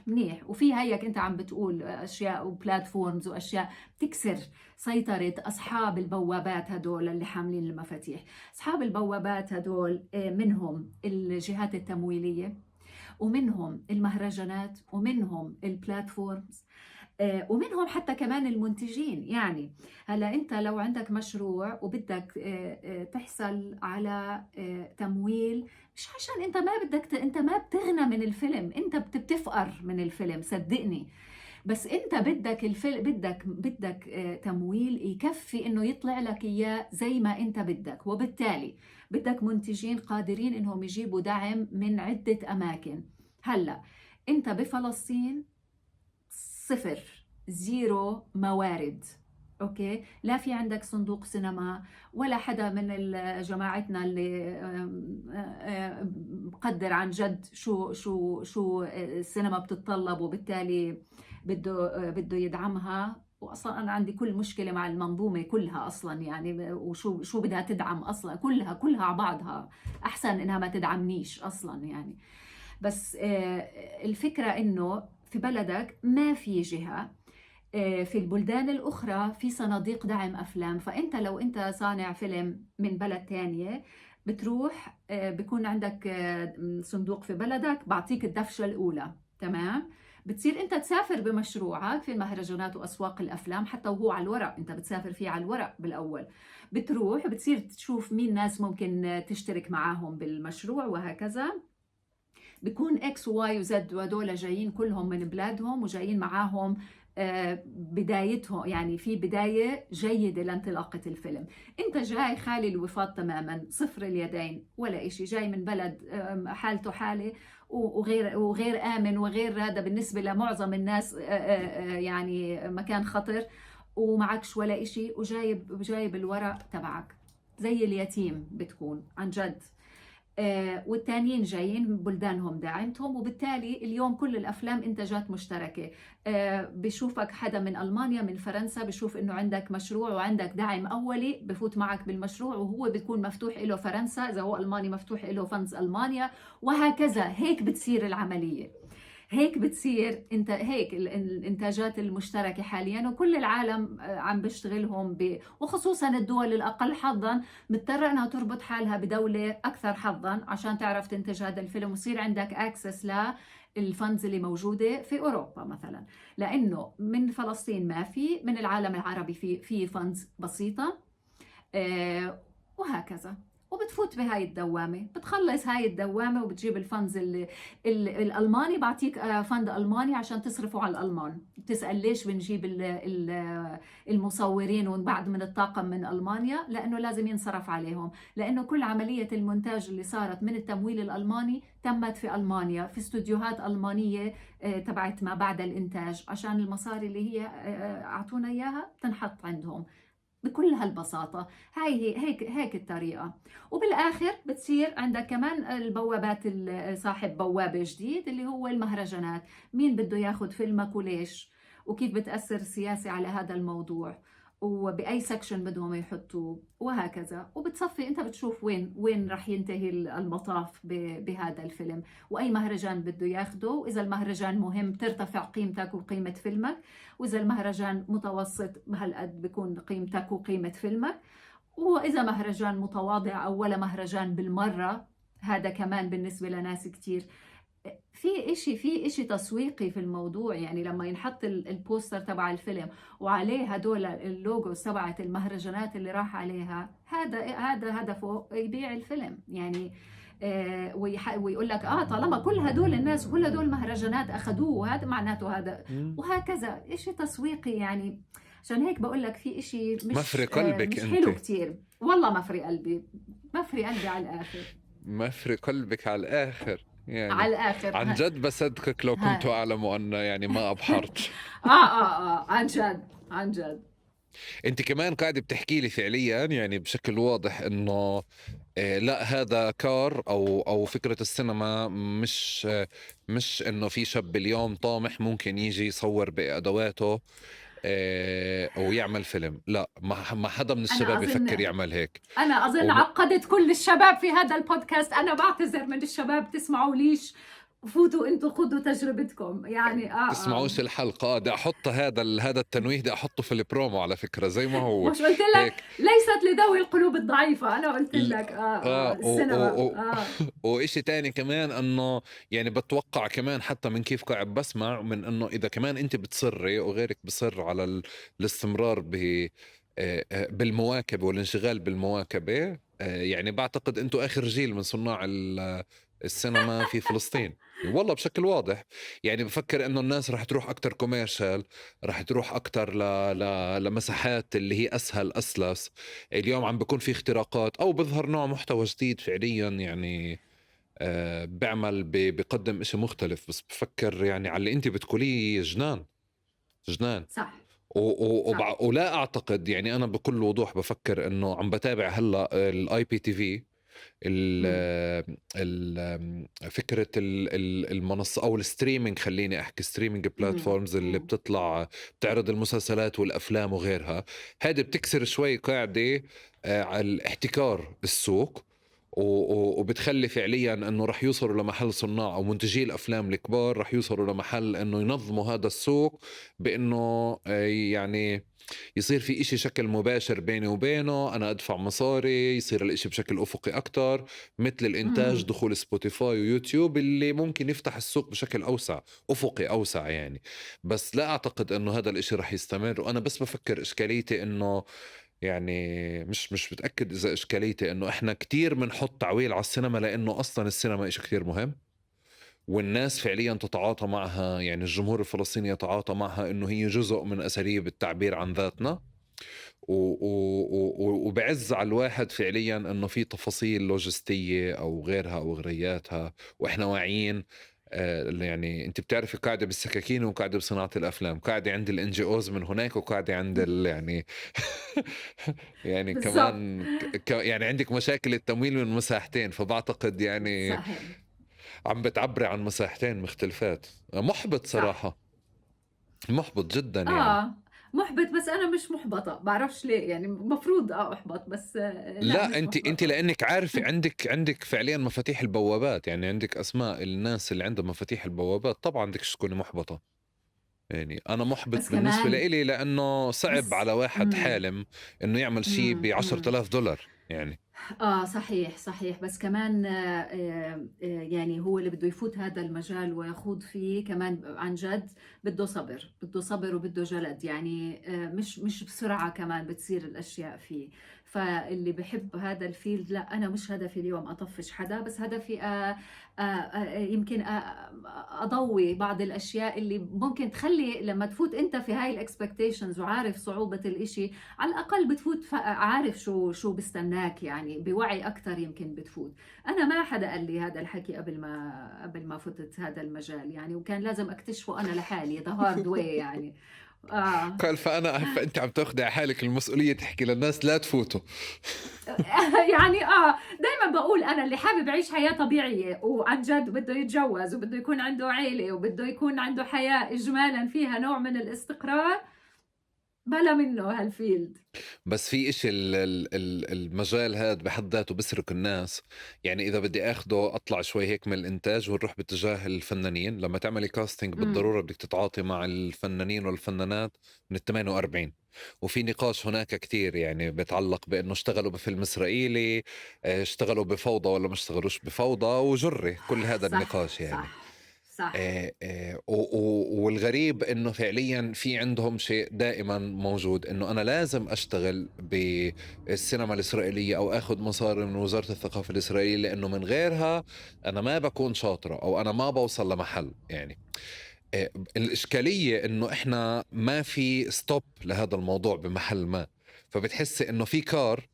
منيح. وفي هيك انت عم بتقول اشياء وبلاتفورمز واشياء بتكسر سيطرة اصحاب البوابات هدول اللي حاملين المفاتيح. اصحاب البوابات هدول منهم الجهات التمويلية، ومنهم المهرجانات، ومنهم ال platforms، ومنهم حتى كمان المنتجين. يعني هلا انت لو عندك مشروع وبدك تحصل على تمويل، مش عشان انت ما بدك انت ما بتغنى من الفيلم، انت بتفقر من الفيلم صدقني، بس انت بدك الفيلم، بدك تمويل يكفي انه يطلع لك اياه زي ما انت بدك، وبالتالي بدك منتجين قادرين انهم يجيبوا دعم من عدة اماكن. هلا انت بفلسطين صفر، zero موارد، okay؟ لا في عندك صندوق سينما ولا حدا من جماعتنا اللي مقدر عن جد شو شو شو السينما بتتطلب، وبالتالي بده يدعمها. واصلا انا عندي كل مشكلة مع المنظومة كلها اصلا، يعني وشو بدها تدعم اصلا، كلها على بعضها، احسن انها ما تدعمنيش اصلا يعني. بس الفكرة انه في بلدك ما في جهة، في البلدان الأخرى في صناديق دعم أفلام. فأنت لو أنت صانع فيلم من بلد تانية بتروح، بيكون عندك صندوق في بلدك بعطيك الدفشة الأولى، تمام؟ بتصير أنت تسافر بمشروعك في المهرجانات وأسواق الأفلام، حتى وهو على الورق، أنت بتسافر فيه على الورق بالأول، بتروح بتصير تشوف مين ناس ممكن تشترك معاهم بالمشروع وهكذا. بيكون اكس وواي وزد وهدول جايين كلهم من بلادهم وجايين معاهم بدايتهم، يعني في بداية جيدة لانطلاقة الفيلم. انت جاي خالي الوفاض تماما، صفر اليدين ولا إشي، جاي من بلد حالته حالة وغير آمن وغير هذا بالنسبة لمعظم الناس، يعني مكان خطر، ومعكش ولا إشي، وجايب جايب الورق تبعك زي اليتيم بتكون عن جد. والتانيين جايين بلدانهم داعمتهم، وبالتالي اليوم كل الافلام انتاجات مشتركة. بشوفك حدا من المانيا من فرنسا، بشوف انه عندك مشروع وعندك دعم اولي، بفوت معك بالمشروع، وهو بيكون مفتوح له فرنسا، اذا هو الماني مفتوح له funds المانيا، وهكذا. هيك بتصير العملية، هيك بتصير انت هيك الانتاجات المشتركة حاليا، وكل العالم عم بيشتغلهم وخصوصا الدول الاقل حظا مضطرة انها تربط حالها بدولة اكثر حظا عشان تعرف تنتج هذا الفيلم، ويصير عندك access لل funds اللي موجودة في اوروبا مثلا، لانه من فلسطين ما في، من العالم العربي في funds بسيطة، وهكذا. وبتفوت بهاي الدوامة، بتخلص هاي الدوامة وبتجيب ال funds اللي الألماني بعطيك fund ألماني عشان تصرفه على الألمان. بتسأل ليش بنجيب المصورين وبعد من الطاقم من ألمانيا؟ لأنه لازم ينصرف عليهم، لأنه كل عملية المونتاج اللي صارت من التمويل الألماني تمت في ألمانيا، في استوديوهات ألمانية تبعت ما بعد الإنتاج، عشان المصاري اللي هي أعطونا إياها تنحط عندهم بكل هالبساطة. هاي هي هيك الطريقة. وبالآخر بتصير عندك كمان البوابات، صاحب بوابة جديد اللي هو المهرجانات، مين بده ياخد فيلمك وليش، وكيف بتأثر السياسة على هذا الموضوع، وبأي section بدهم يحطوه وهكذا. وبتصفي انت بتشوف وين رح ينتهي المطاف بهذا الفيلم، واي مهرجان بده ياخده. واذا المهرجان مهم ترتفع قيمتك وقيمة فيلمك، واذا المهرجان متوسط بهالقد بيكون قيمتك وقيمة فيلمك، واذا مهرجان متواضع او ولا مهرجان بالمرة، هذا كمان بالنسبة لناس كتير في إشي تسويقي في الموضوع. يعني لما ينحط ال poster تبع الفيلم وعليه هدول اللوجو تبعت المهرجانات اللي راح عليها، هذا هدفه يبيع الفيلم يعني، ويقول لك طالما كل هدول الناس وكل هدول المهرجانات اخذوه، هذا معناته هذا، وهكذا. إشي تسويقي يعني. عشان هيك بقول لك في إشي مش مفري قلبك، مش حلو كتير والله. مفري قلبي، مفري قلبي على الآخر، مفري قلبك على الآخر يعني، على الآخر. عن جد بصدقك لو كنت أعلم أن يعني ما أبحرت. عن جد، عن جد. أنت كمان قاعدة بتحكي لي فعليا يعني بشكل واضح إنه لا هذا كار أو فكرة السينما مش إنه في شاب اليوم طامح ممكن يجي يصور بأدواته أو يعمل فيلم. لا، ما حدا من الشباب يفكر يعمل هيك. أنا أظن عقدت كل الشباب في هذا البودكاست. أنا بعتذر من الشباب، تسمعوا ليش، فوتوا انتوا خذوا تجربتكم يعني. تسمعوش الحلقة، بدي احط هذا التنويه، بدي احطه في البرومو على فكرة زي ما هو. مش قلت لك ليست لذوي القلوب الضعيفة، انا قلت لك السينما. وإشي تاني كمان انه يعني بتوقع كمان حتى من كيف قاعد بسمع من انه اذا كمان انت بتصري وغيرك بصر على الاستمرار بالمواكبة والانشغال بالمواكبة، يعني بعتقد انتو اخر جيل من صناع السينما في فلسطين والله بشكل واضح. يعني بفكر انه الناس رح تروح اكتر commercial، رح تروح اكتر لمساحات اللي هي اسهل اسلس. اليوم عم بيكون في اختراقات او بظهر نوع محتوى جديد فعليا يعني. بيعمل بقدم إشي مختلف. بس بفكر يعني على اللي أنت بتقوليه جنان جنان. صح. ولا أعتقد، يعني أنا بكل وضوح بفكر إنه عم بتابع هلأ ال IPTV، فكرة المنصة أو ال streaming، خليني أحكي streaming platforms اللي بتطلع بتعرض المسلسلات والأفلام وغيرها، هذه بتكسر شوي قاعدة على الاحتكار السوق، وبتخلي فعليا انه رح يوصلوا لمحل صناع او منتجي الافلام الكبار رح يوصلوا لمحل انه ينظموا هذا السوق بانه يعني يصير في إشي شكل مباشر بيني وبينه، أنا أدفع مصاري، يصير الإشي بشكل أفقي أكتر، مثل الإنتاج دخول سبوتيفاي ويوتيوب اللي ممكن يفتح السوق بشكل أوسع، أفقي أوسع يعني. بس لا أعتقد أنه هذا الإشي رح يستمر. وأنا بس بفكر إشكاليتي أنه يعني مش متأكد إذا إشكاليتي أنه إحنا كتير بنحط تعويل على السينما، لأنه أصلا السينما إشي كتير مهم والناس فعليا تتعاطى معها، يعني الجمهور الفلسطيني يتعاطى معها انه هي جزء من اساليب التعبير عن ذاتنا، وبعز على الواحد فعليا انه في تفاصيل لوجستية او غيرها او غرياتها، واحنا واعيين. يعني انت بتعرفي قاعدة بالسكاكين وقاعدة بصناعة الافلام، قاعدة عند ال NGOs من هناك، وقاعدة عند يعني يعني كمان يعني عندك مشاكل التمويل من مساحتين، فبعتقد يعني صحيح. عم بتعبري عن مساحتين مختلفات. محبط صراحة، محبط جدا يعني. محبط، بس أنا مش محبطة، بعرفش ليه، يعني مفروض أحبط بس لا أنت لأنك عارفة عندك فعليا مفاتيح البوابات، يعني عندك أسماء الناس اللي عندهم مفاتيح البوابات، طبعا بدك تكوني محبطة. يعني أنا محبط بالنسبة لإلي لأنه صعب على واحد حالم إنه يعمل شيء ب$10,000 يعني. صحيح صحيح، بس كمان يعني هو اللي بده يفوت هذا المجال ويخوض فيه كمان عن جد بده صبر، بده صبر وبده جلد، يعني مش بسرعة كمان بتصير الأشياء فيه. فاللي بحب هذا ال field، لا أنا مش هدفي اليوم أطفش حدا، بس هدفي يمكن أضوي بعض الأشياء اللي ممكن تخلي لما تفوت أنت في هاي ال expectations وعارف صعوبة الإشي، على الأقل بتفوت عارف شو بستناك، يعني بوعي أكتر يمكن بتفوت. أنا ما حدا قال لي هذا الحكي قبل ما فتت هذا المجال يعني، وكان لازم أكتشفه أنا لحالي the hard way يعني. قال فأنت عم تاخذي على حالك المسؤولية تحكي للناس لا تفوتوا. يعني دايما بقول أنا اللي حابب يعيش حياة طبيعية وعن جد بده يتجوز وبده يكون عنده عيلة وبده يكون عنده حياة إجمالا فيها نوع من الاستقرار، بلا منه هال field. بس في إشي المجال هذا بحد ذاته بسرق الناس، يعني إذا بدي أخده أطلع شوي هيك من الإنتاج ونروح باتجاه الفنانين، لما تعملي casting بالضرورة بدك تتعاطي مع الفنانين والفنانات من 48، وفي نقاش هناك كتير يعني بتعلق بأنه اشتغلوا بفيلم إسرائيلي، اشتغلوا بفوضى ولا ما اشتغلوش بفوضى، وجري كل هذا النقاش يعني. صح. صح. والغريب انه فعليا في عندهم شيء دائما موجود، انه انا لازم اشتغل بالسينما الاسرائيلية او اخذ مصاري من وزارة الثقافة الاسرائيلية، لانه من غيرها انا ما بكون شاطرة او انا ما بوصل لمحل. يعني الاشكالية انه احنا ما في stop لهذا الموضوع بمحل ما، فبتحس انه في كار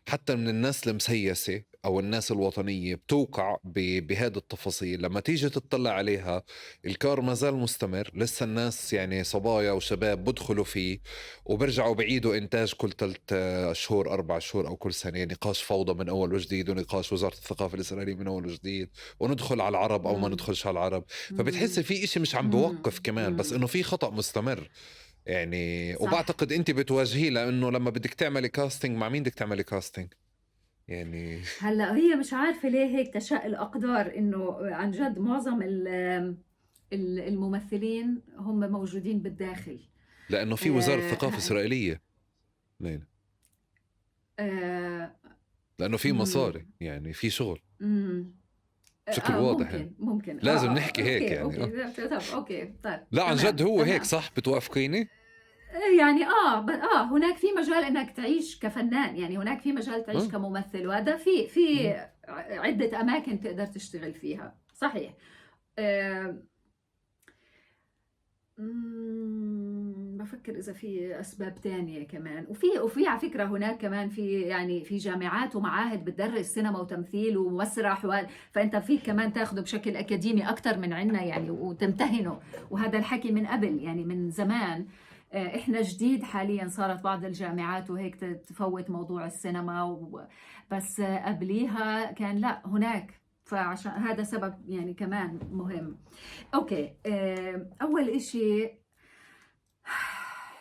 حتى من الناس المسيسة أو الناس الوطنية بتوقع بهذه التفاصيل. لما تيجي تطلع عليها الكار ما زال مستمر، لسه الناس يعني صبايا وشباب بدخلوا فيه وبرجعوا بعيدوا إنتاج كل 3 شهور 4 شهور أو كل سنة، نقاش فوضى من أول وجديد، ونقاش وزارة الثقافة الإسرائيلية من أول وجديد، وندخل على العرب أو ما ندخلش على العرب. فبتحس في إشي مش عم بوقف كمان، بس إنه في خطأ مستمر يعني. صح. وبعتقد انت بتواجهيه، لانه لما بدك تعملي casting مع مين بدك تعملي casting يعني؟ هلا هي مش عارفه ليه هيك تشاء الاقدار انه عن جد معظم الممثلين هم موجودين بالداخل، لانه في وزارة ثقافة اسرائيلية ليلى. لانه في مصاري يعني، في شغل بشكل واضح. ممكن يعني. ممكن لازم نحكي هيك يعني. okay. طب okay طيب. لا عن جد هو هيك صح، بتوافقيني؟ يعني هناك في مجال انك تعيش كفنان، يعني هناك في مجال تعيش كممثل، وهذا في عدة اماكن تقدر تشتغل فيها. صحيح. بفكر إذا في أسباب تانية كمان. وفي على فكرة هناك كمان في يعني في جامعات ومعاهد بتدرس سينما وتمثيل ومسرح فأنت فيك كمان تاخده بشكل أكاديمي أكثر من عنا يعني وتمتهنه. وهذا الحكي من قبل يعني من زمان. إحنا جديد حاليا صارت بعض الجامعات وهيك تفوت موضوع السينما بس قبليها كان لا هناك، فعشان هذا سبب يعني كمان مهم. okay، أول إشي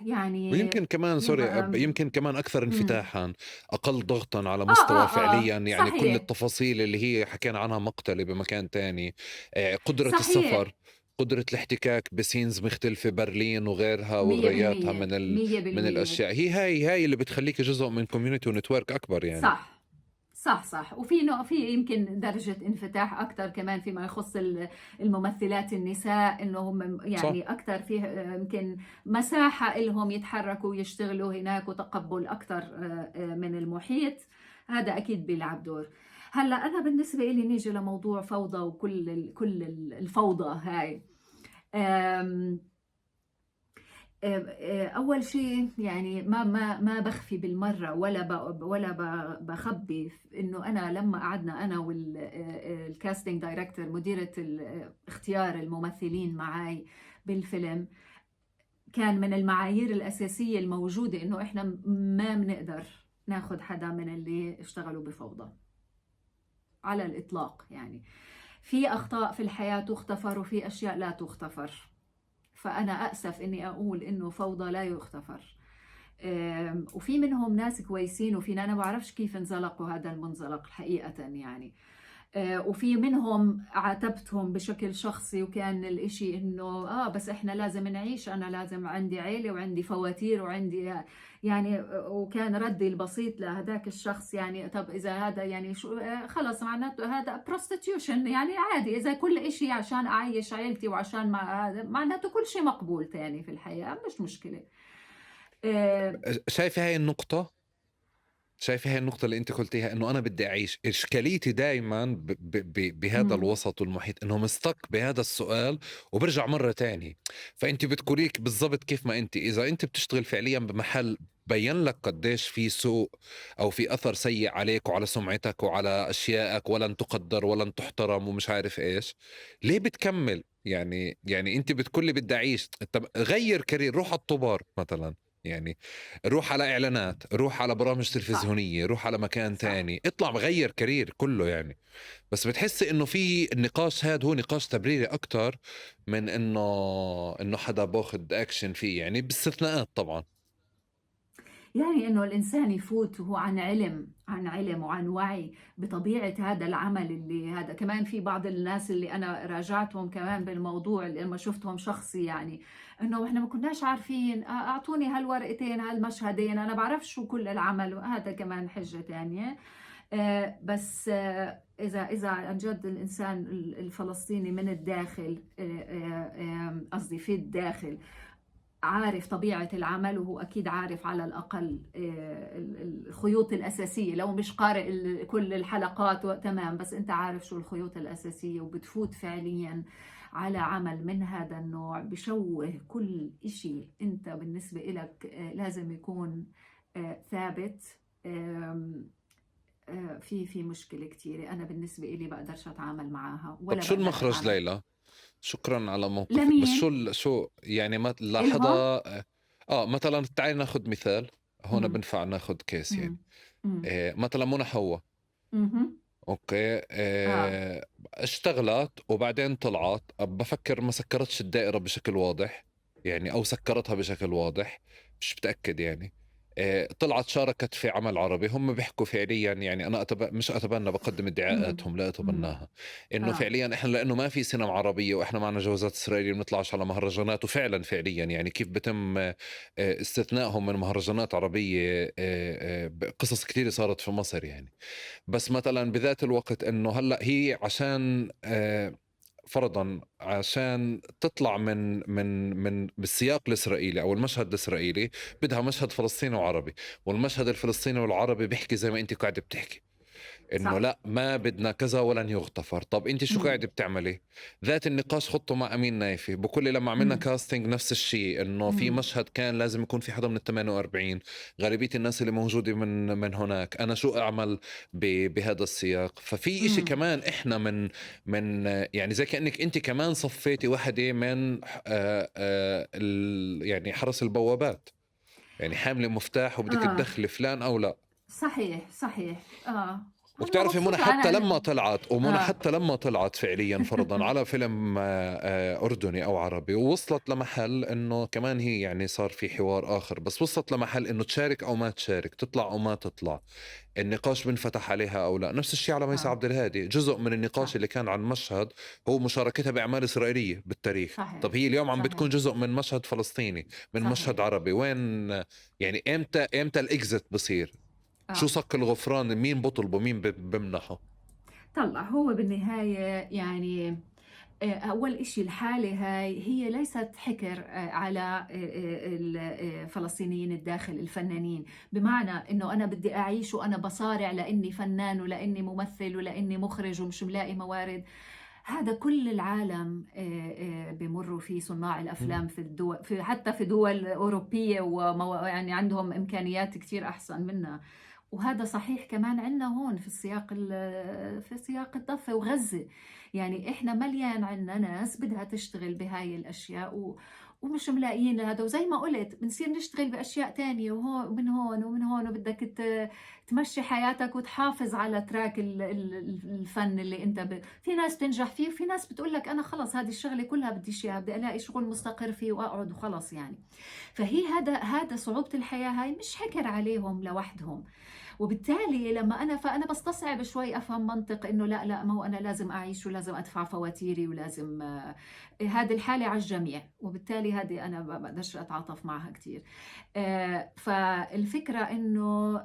يعني ويمكن كمان sorry يمكن كمان أكثر انفتاحا، أقل ضغطا على مستوى فعليا يعني صحيح. كل التفاصيل اللي هي حكينا عنها مقتلة بمكان تاني، قدرة صحيح. السفر، قدرة الاحتكاك ب scenes مختلفة، برلين وغيرها وغياتها من من الأشياء هي هاي اللي بتخليك جزء من community و network أكبر يعني. صح صح صح. وفي نوع في يمكن درجة انفتاح أكثر كمان فيما يخص الممثلات النساء، إنه هم يعني أكثر في يمكن مساحة لهم يتحركوا ويشتغلوا هناك وتقبل أكثر من المحيط. هذا أكيد بيلعب دور. هلا أنا بالنسبة لي نيجي لموضوع فوضى وكل كل الفوضى هاي. أول شيء يعني ما ما ما بخفي بالمرة ولا بخبي إنه أنا لما قعدنا أنا وال casting director مديرة اختيار الممثلين معي بالفيلم، كان من المعايير الأساسية الموجودة إنه إحنا ما بنقدر ناخد حدا من اللي اشتغلوا بفوضى على الإطلاق. يعني في أخطاء في الحياة تغتفر وفي أشياء لا تغتفر، فأنا أأسف إني أقول إنه فوضى لا يغتفر. وفي منهم ناس كويسين، وفي أنا بعرفش كيف انزلقوا هذا المنزلق حقيقة يعني. وفي منهم عاتبتهم بشكل شخصي، وكان الإشي إنه بس إحنا لازم نعيش، أنا لازم عندي عيلة وعندي فواتير وعندي يعني. وكان ردي البسيط لهذاك الشخص يعني طب إذا هذا يعني شو خلص معناته هذا prostitution يعني عادي، إذا كل إشي عشان أعيش عيلتي وعشان ما هذا معناته كل شيء مقبول تاني في الحياة، مش مشكلة. شايفة هاي النقطة؟ شايفة هاي النقطة اللي أنت قلتيها إنه أنا بدي أعيش؟ إشكاليتي دايما بهذا الوسط والمحيط إنه مستك بهذا السؤال وبرجع مرة تاني. فأنت بتقوليك بالضبط كيف ما أنت، إذا أنت بتشتغل فعليا بمحل بين لك قديش في سوء أو في أثر سيء عليك وعلى سمعتك وعلى أشيائك، ولن تقدر ولن تحترم ومش عارف إيش، ليه بتكمل؟ يعني أنت بتقولي بدي أعيش، طب غير career، روح على الطبار مثلا، يعني روح على إعلانات، روح على برامج تلفزيونية، روح على مكان تاني، اطلع غير career كله يعني. بس بتحس إنه في النقاش هذا هو نقاش تبريري أكتر من إنه حدا باخد أكشن فيه يعني، باستثناءات طبعا. يعني إنه الإنسان يفوت وهو عن علم، عن علم وعن وعي بطبيعة هذا العمل اللي هذا. كمان في بعض الناس اللي أنا راجعتهم كمان بالموضوع اللي لما شفتهم شخصي يعني إنه إحنا ما كناش عارفين، أعطوني هالورقتين هالمشهدين، أنا بعرفش شو كل العمل، وهذا كمان حجة تانية. بس إذا عن جد الإنسان الفلسطيني من الداخل، قصدي في الداخل، عارف طبيعة العمل، وهو أكيد عارف على الأقل الخيوط الأساسية، لو مش قارئ كل الحلقات تمام، بس أنت عارف شو الخيوط الأساسية، وبتفوت فعليا على عمل من هذا النوع بشوه كل إشي أنت بالنسبة إلك لازم يكون ثابت. في مشكلة كتيرة أنا بالنسبة إلي بقدرش أتعامل معاها. ولا طب شو المخرج ليلى؟ شكرا على موقفك. بس شو يعني ما لاحظها؟ مثلا تعالي ناخذ مثال هون، بنفع ناخذ case يعني. مثلا منى حوا، okay، اشتغلت وبعدين طلعت، بفكر ما سكرتش الدائرة بشكل واضح يعني، او سكرتها بشكل واضح مش متأكد يعني. طلعت شاركت في عمل عربي، هم بيحكوا فعليا يعني انا مش اتبنى، بقدم ادعاءاتهم لا اتبناها، انه فعليا احنا لانه ما في سينما عربية واحنا معنا جوازات اسرائيلية بنطلعش على مهرجانات، وفعلا فعليا يعني كيف بتم استثنائهم من مهرجانات عربية، قصص كثيرة صارت في مصر يعني. بس مثلا بذات الوقت انه هلا هي عشان فرضا عشان تطلع من من من بالسياق الإسرائيلي أو المشهد الإسرائيلي بدها مشهد فلسطيني وعربي، والمشهد الفلسطيني والعربي بيحكي زي ما أنت قاعدة بتحكي. انه لا ما بدنا كذا ولن يغتفر. طب انت شو قاعدة بتعملي؟ ذات النقاش خطه مع امين نايفي بكل لما عملنا casting نفس الشيء، انه في مشهد كان لازم يكون في حدا من 48، غالبية الناس اللي موجودة من هناك، انا شو اعمل بهذا السياق؟ ففي إشي كمان احنا من يعني زي كانك انت كمان صفيتي وحده من يعني حرس البوابات، يعني حامله مفتاح وبدك تدخلي فلان او لا. صحيح صحيح. وبتعرفي منى حتى لما طلعت ومنى حتى لما طلعت فعليا فرضا على فيلم أردني أو عربي، ووصلت لمحل إنه كمان هي يعني صار في حوار آخر، بس وصلت لمحل إنه تشارك أو ما تشارك، تطلع أو ما تطلع، النقاش بنفتح عليها أو لا. نفس الشيء على ميسة عبد الهادي، جزء من النقاش اللي كان عن مشهد هو مشاركتها بأعمال إسرائيلية بالتاريخ. صحيح. طب هي اليوم عم بتكون جزء من مشهد فلسطيني، من مشهد عربي. وين يعني إمتى ال exit بصير؟ شو صك الغفران؟ مين بطلبه؟ مين بمنحه؟ طلع هو بالنهاية يعني أول إشي الحالة هاي هي ليست حكر على الفلسطينيين الداخل الفنانين، بمعنى إنه أنا بدي أعيش وأنا بصارع لأني فنان ولأني ممثل ولأني مخرج ومش ملاقي موارد. هذا كل العالم بمروا فيه صناع الأفلام في الدول، في حتى في دول أوروبية يعني عندهم إمكانيات كتير أحسن منا. وهذا صحيح كمان عندنا هون في السياق في سياق الضفة وغزة. يعني إحنا مليان عندنا ناس بدها تشتغل بهاي الأشياء ومش ملاقيين لهذا. وزي ما قلت بنصير نشتغل بأشياء تانية، وهون ومن هون ومن هون، وبدك تمشي حياتك وتحافظ على track الفن اللي انت في ناس تنجح فيه، وفي ناس بتقول لك انا خلص هذه الشغلة كلها بديش اياها، بدي الاقي شغل مستقر فيه واقعد وخلص يعني. فهي هذا صعوبة الحياة هاي مش حكر عليهم لوحدهم. وبالتالي لما فأنا بستصعب شوي أفهم منطق إنه لا لا ما هو أنا لازم أعيش ولازم أدفع فواتيري ولازم هذه الحالة على الجميع، وبالتالي هذه أنا ما بقدرش أتعاطف معها كتير. فالفكرة إنه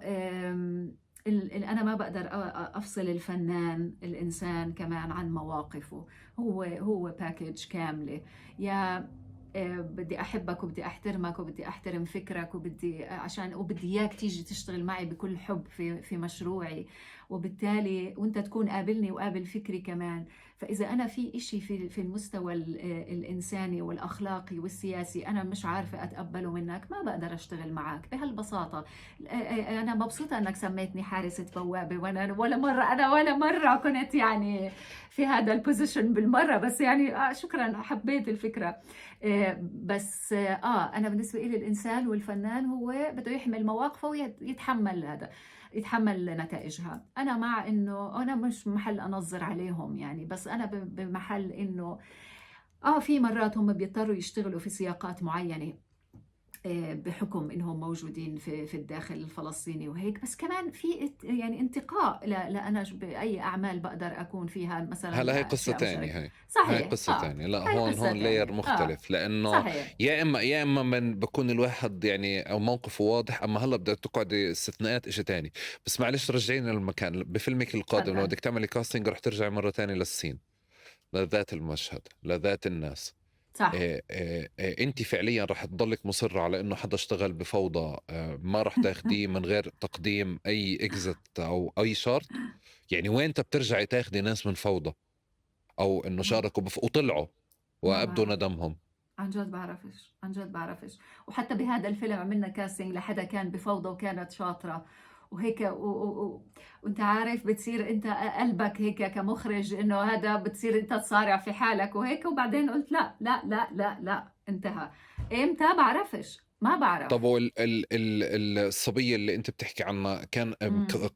أنا ما بقدر أفصل الفنان الإنسان كمان عن مواقفه، هو باكج كاملة. يا بدي أحبك وبدي أحترمك وبدي أحترم فكرك وبدي عشان وبدي إياك تيجي تشتغل معي بكل حب في مشروعي، وبالتالي وأنت تكون قابلني وقابل فكري كمان. فإذا أنا في إشي في المستوى الإنساني والأخلاقي والسياسي أنا مش عارفة أتقبله منك، ما بقدر أشتغل معك بهالبساطة. أنا مبسوطة أنك سميتني حارسة بوابة، وأنا ولا مرة كنت يعني في هذا ال position بالمرة، بس يعني شكرا حبيت الفكرة. بس أنا بالنسبة لي الإنسان والفنان هو بده يحمل مواقفه ويتحمل هذا، يتحمل نتائجها. أنا مع إنه أنا مش محل أنظر عليهم يعني، بس أنا بمحل إنه في مرات هم بيضطروا يشتغلوا في سياقات معينة بحكم إنهم موجودين في الداخل الفلسطيني وهيك، بس كمان في يعني انتقاء لأنا بأي أعمال بقدر أكون فيها مثلا. هلا هي قصة ثانية، هي صحيح، هي قصة ثانية. لا هون layer مختلف، لأنه صحيح. يا إما من بكون الواحد يعني أو موقفه واضح، أما هلا بدك تقعد استثناءات إشي ثاني. بس معلش رجعينا للمكان بفيلمك القادم، لو بدك تعملي casting رح ترجعي مرة ثانية لل scene، لذات المشهد، لذات الناس. صح. انت فعليا رح تضلك مصرة على انه حدا اشتغل بفوضى، ما رح تاخديه من غير تقديم اي exit او اي شرط؟ يعني وين بترجعي تاخدي ناس من فوضى او انه شاركوا وطلعوا وابدوا ندمهم؟ عن جد بعرفش، عن جد بعرفش. وحتى بهذا الفيلم عملنا casting لحدا كان بفوضى وكانت شاطرة وهيك وانت عارف بتصير انت قلبك هيك كمخرج انه هذا بتصير انت تصارع في حالك وهيك، وبعدين قلت لا لا لا لا لا انتهى. امتى بعرفش، ما بعرف. طب الصبية اللي انت بتحكي عنها كان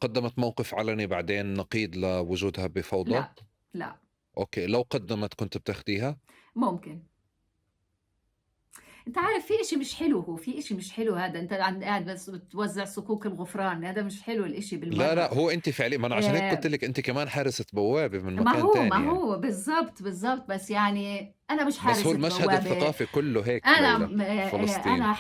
قدمت موقف علني بعدين نقيض لوجودها بفوضى؟ لا لا. okay، لو قدمت كنت بتاخديها؟ ممكن. انت عارف في اشي مش حلو، هو في اشي مش حلو هذا، انت قاعد بس بتوزع صكوك الغفران، هذا مش حلو الاشي بالمرة. لا لا هو انت فعليا، ما انا عشان هيك قلت لك انت كمان حارسة بوابة من مكان ثاني. ما هو بالضبط بالضبط، بس يعني انا مش حارسة بس هو المشهد بوابة. الثقافي كله هيك. انا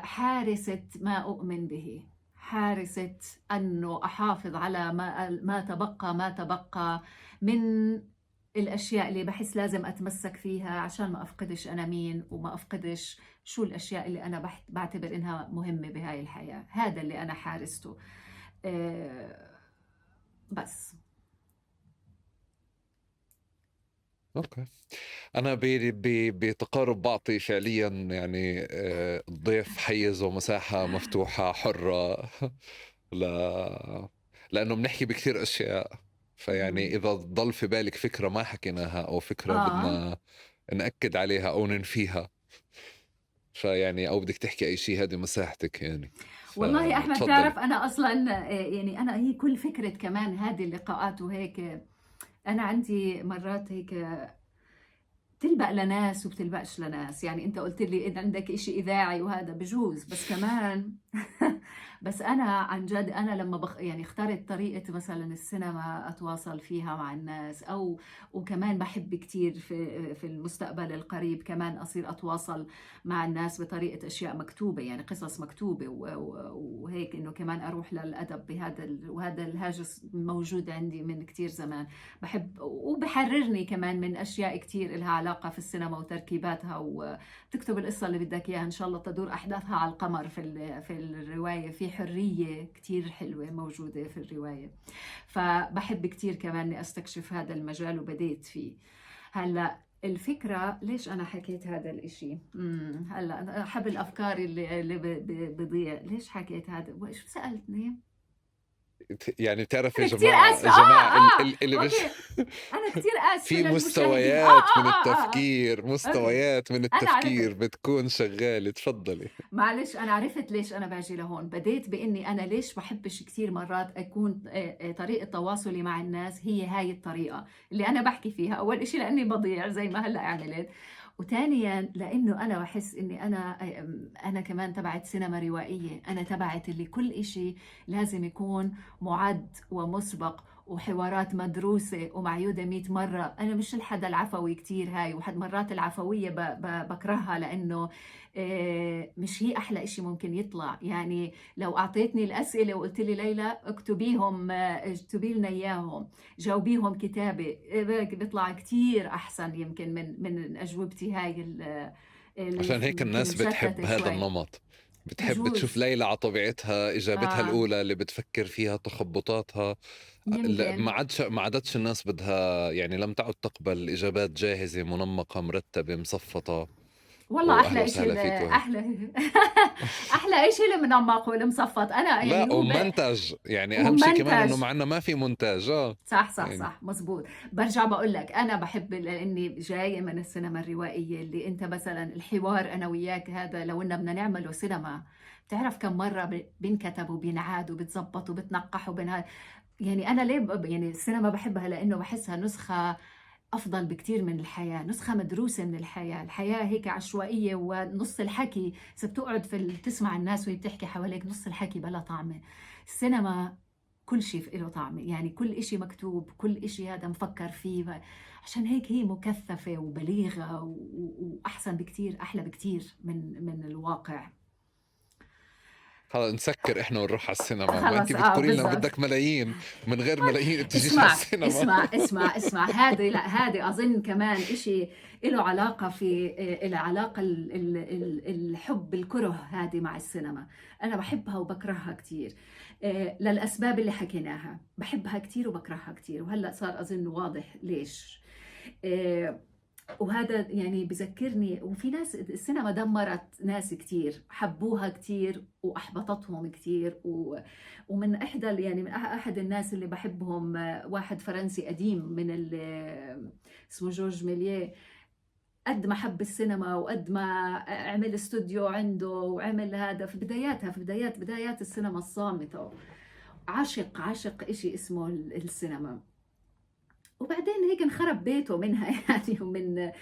حارسة ما اؤمن به، حارسة انه احافظ على ما تبقى، ما تبقى من الأشياء اللي بحس لازم أتمسك فيها عشان ما أفقدش أنا مين، وما أفقدش شو الأشياء اللي أنا بعتبر إنها مهمة بهاي الحياة. هذا اللي أنا حارسته. بس okay. أنا بتقارب بعطي فعليا يعني الضيف حيز ومساحة مفتوحة حرة لأنه بنحكي بكثير أشياء، فيعني إذا ضل في بالك فكرة ما حكيناها أو فكرة بدنا نأكد عليها أو ننفيها، فيعني أو بدك تحكي أي شيء، هذه مساحتك يعني. والله أحمد تفضلي. تعرف أنا أصلاً يعني أنا هي كل فكرة كمان هذه اللقاءات وهيك، أنا عندي مرات هيك بتلبق لناس وبتلبقش لناس. يعني أنت قلت لي إن عندك إشي إذاعي وهذا بجوز، بس كمان بس أنا عن جد أنا لما يعني اخترت طريقة مثلا السينما أتواصل فيها مع الناس، أو وكمان بحب كتير في المستقبل القريب كمان أصير أتواصل مع الناس بطريقة أشياء مكتوبة، يعني قصص مكتوبة وهيك، إنه كمان أروح للأدب بهذا وهذا الهاجس موجود عندي من كتير زمان. بحب وبحررني كمان من أشياء كتير إلها علاقة في السينما وتركيباتها، وتكتب القصة اللي بدك إياها إن شاء الله تدور أحداثها على القمر في الرواية. في حرية كتير حلوة موجودة في الرواية، فبحب كتير كمان إني أستكشف هذا المجال وبديت فيه. هلأ الفكرة ليش أنا حكيت هذا الإشي؟ هلأ أنا حبل الأفكار اللي بضيع. ليش حكيت هذا؟ شو سألتني؟ يعني بتعرف يا أنا كتير جماعة، آسفة. يا جماعة اللي مش أنا كتير آسفة في للمشاهدين. مستويات من التفكير، مستويات من أنا عرفت. التفكير بتكون شغالة. تفضلي. معلش، أنا عرفت ليش أنا باجي لهون. بديت بإني أنا ليش بحبش كتير مرات أكون، طريقة تواصلي مع الناس هي هاي الطريقة اللي أنا بحكي فيها. أول إشي لأني بضيع زي ما هلأ عملت، وثانيا لأنه أنا بحس إني أنا كمان تبعت سينما روائية، أنا تبعت اللي كل إشي لازم يكون معد ومسبق وحوارات مدروسة ومعيودة 100 مرة. أنا مش الحدا العفوي كتير هاي، وحد مرات العفوية بكرهها لأنه، مش هي أحلى إشي ممكن يطلع. يعني لو أعطيتني الأسئلة وقلت لي ليلى اكتبيهم، اكتبي لنا إياهم، جاوبيهم كتابة، بيطلع كتير أحسن يمكن من أجوبتي هاي عشان هيك الناس يمكن بتحب مشتتة هذا شوي. النمط، بتحب بجوز. تشوف ليلى على طبيعتها، إجابتها الأولى اللي بتفكر فيها، تخبطاتها. يمكن. ما عادتش الناس بدها، يعني لم تعد تقبل إجابات جاهزة منمقة مرتبة مصفطة. والله وأهلا أحلى إشي وسهلا فيك وهي. أحلى إشي المنمق والمصفط. أنا يعني لا، هو ومنتج. يعني أهم شيء كمان إنه ومنتج. معنا ما في مونتاج. صح، صح، صح، مزبوط. برجع بقول لك أنا بحب لأني جاية من السينما الروائية اللي أنت مثلا الحوار أنا وياك هذا لو إننا بدنا نعمله سينما، بتعرف كم مرة بينكتب وبينعاد وبتزبط وبتنقح وبنها. يعني أنا ليه يعني السينما بحبها لأنه بحسها نسخة أفضل بكتير من الحياة، نسخة مدروسة من الحياة. الحياة هيك عشوائية ونص الحكي إذا بتقعد في تسمع الناس وهي بتحكي حواليك نص الحكي بلا طعمة. السينما كل شيء له طعمة، يعني كل إشي مكتوب، كل إشي هذا مفكر فيه، عشان هيك هي مكثفة وبليغة وأحسن بكتير، أحلى بكتير من الواقع. خلص نسكر إحنا ونروح على السينما. ما خلص، أنت بتقولي لنا بالضبط. بدك ملايين، من غير ملايين بتجيش على السينما. اسمع، اسمع، اسمع. هذه لا، هذه أظن كمان إشي له علاقة في، له علاقة الحب الكره هذه مع السينما. أنا بحبها وبكرهها كتير، للأسباب اللي حكيناها. بحبها كتير وبكرهها كتير، وهلأ صار أظن واضح ليش. وهذا يعني بذكرني، وفي ناس السينما دمرت ناس كتير، حبوها كتير وأحبطتهم كتير. ومن إحدى يعني من أحد الناس اللي بحبهم، واحد فرنسي قديم من اسمه جورج ميليه، قد ما حب السينما وقد ما عمل استوديو عنده وعمل هذا في بداياتها، في بدايات السينما الصامتة، عشق إشي اسمه السينما. وبعدين هيك انخرب بيته منها يعني،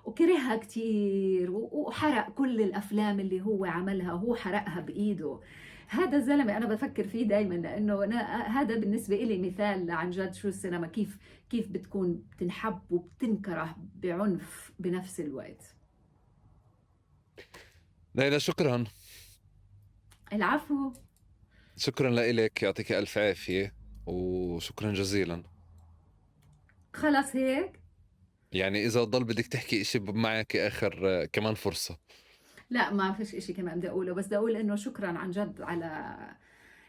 وكرهها كتير، وحرق كل الأفلام اللي هو عملها، هو حرقها بإيده. هذا الزلمة أنا بفكر فيه دايما، لأنه هذا بالنسبة إلي مثال عن جد شو السينما، كيف بتكون بتنحب وبتنكره بعنف بنفس الوقت. ليلى شكرا. العفو. شكرا لإلك، يعطيك ألف عافية وشكرا جزيلا. خلص هيك؟ يعني إذا ضل بدك تحكي إشي معك آخر كمان فرصة. لا، ما فيش إشي كمان بدي أقوله، بس بدي أقول إنه شكرا عن جد على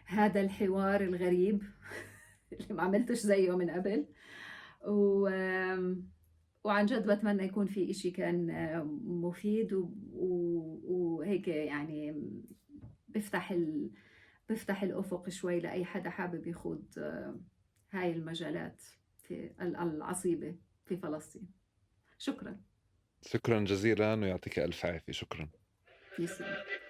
هذا الحوار الغريب اللي ما عملتش زيه من قبل، وعن جد بتمنى يكون في إشي كان مفيد وهيك يعني بفتح الأفق شوي لأي حدا حابب يخوض هاي المجالات في العصيبة في فلسطين. شكرا. شكرا جزيلا ويعطيك ألف عافية. شكرا. يسلمك.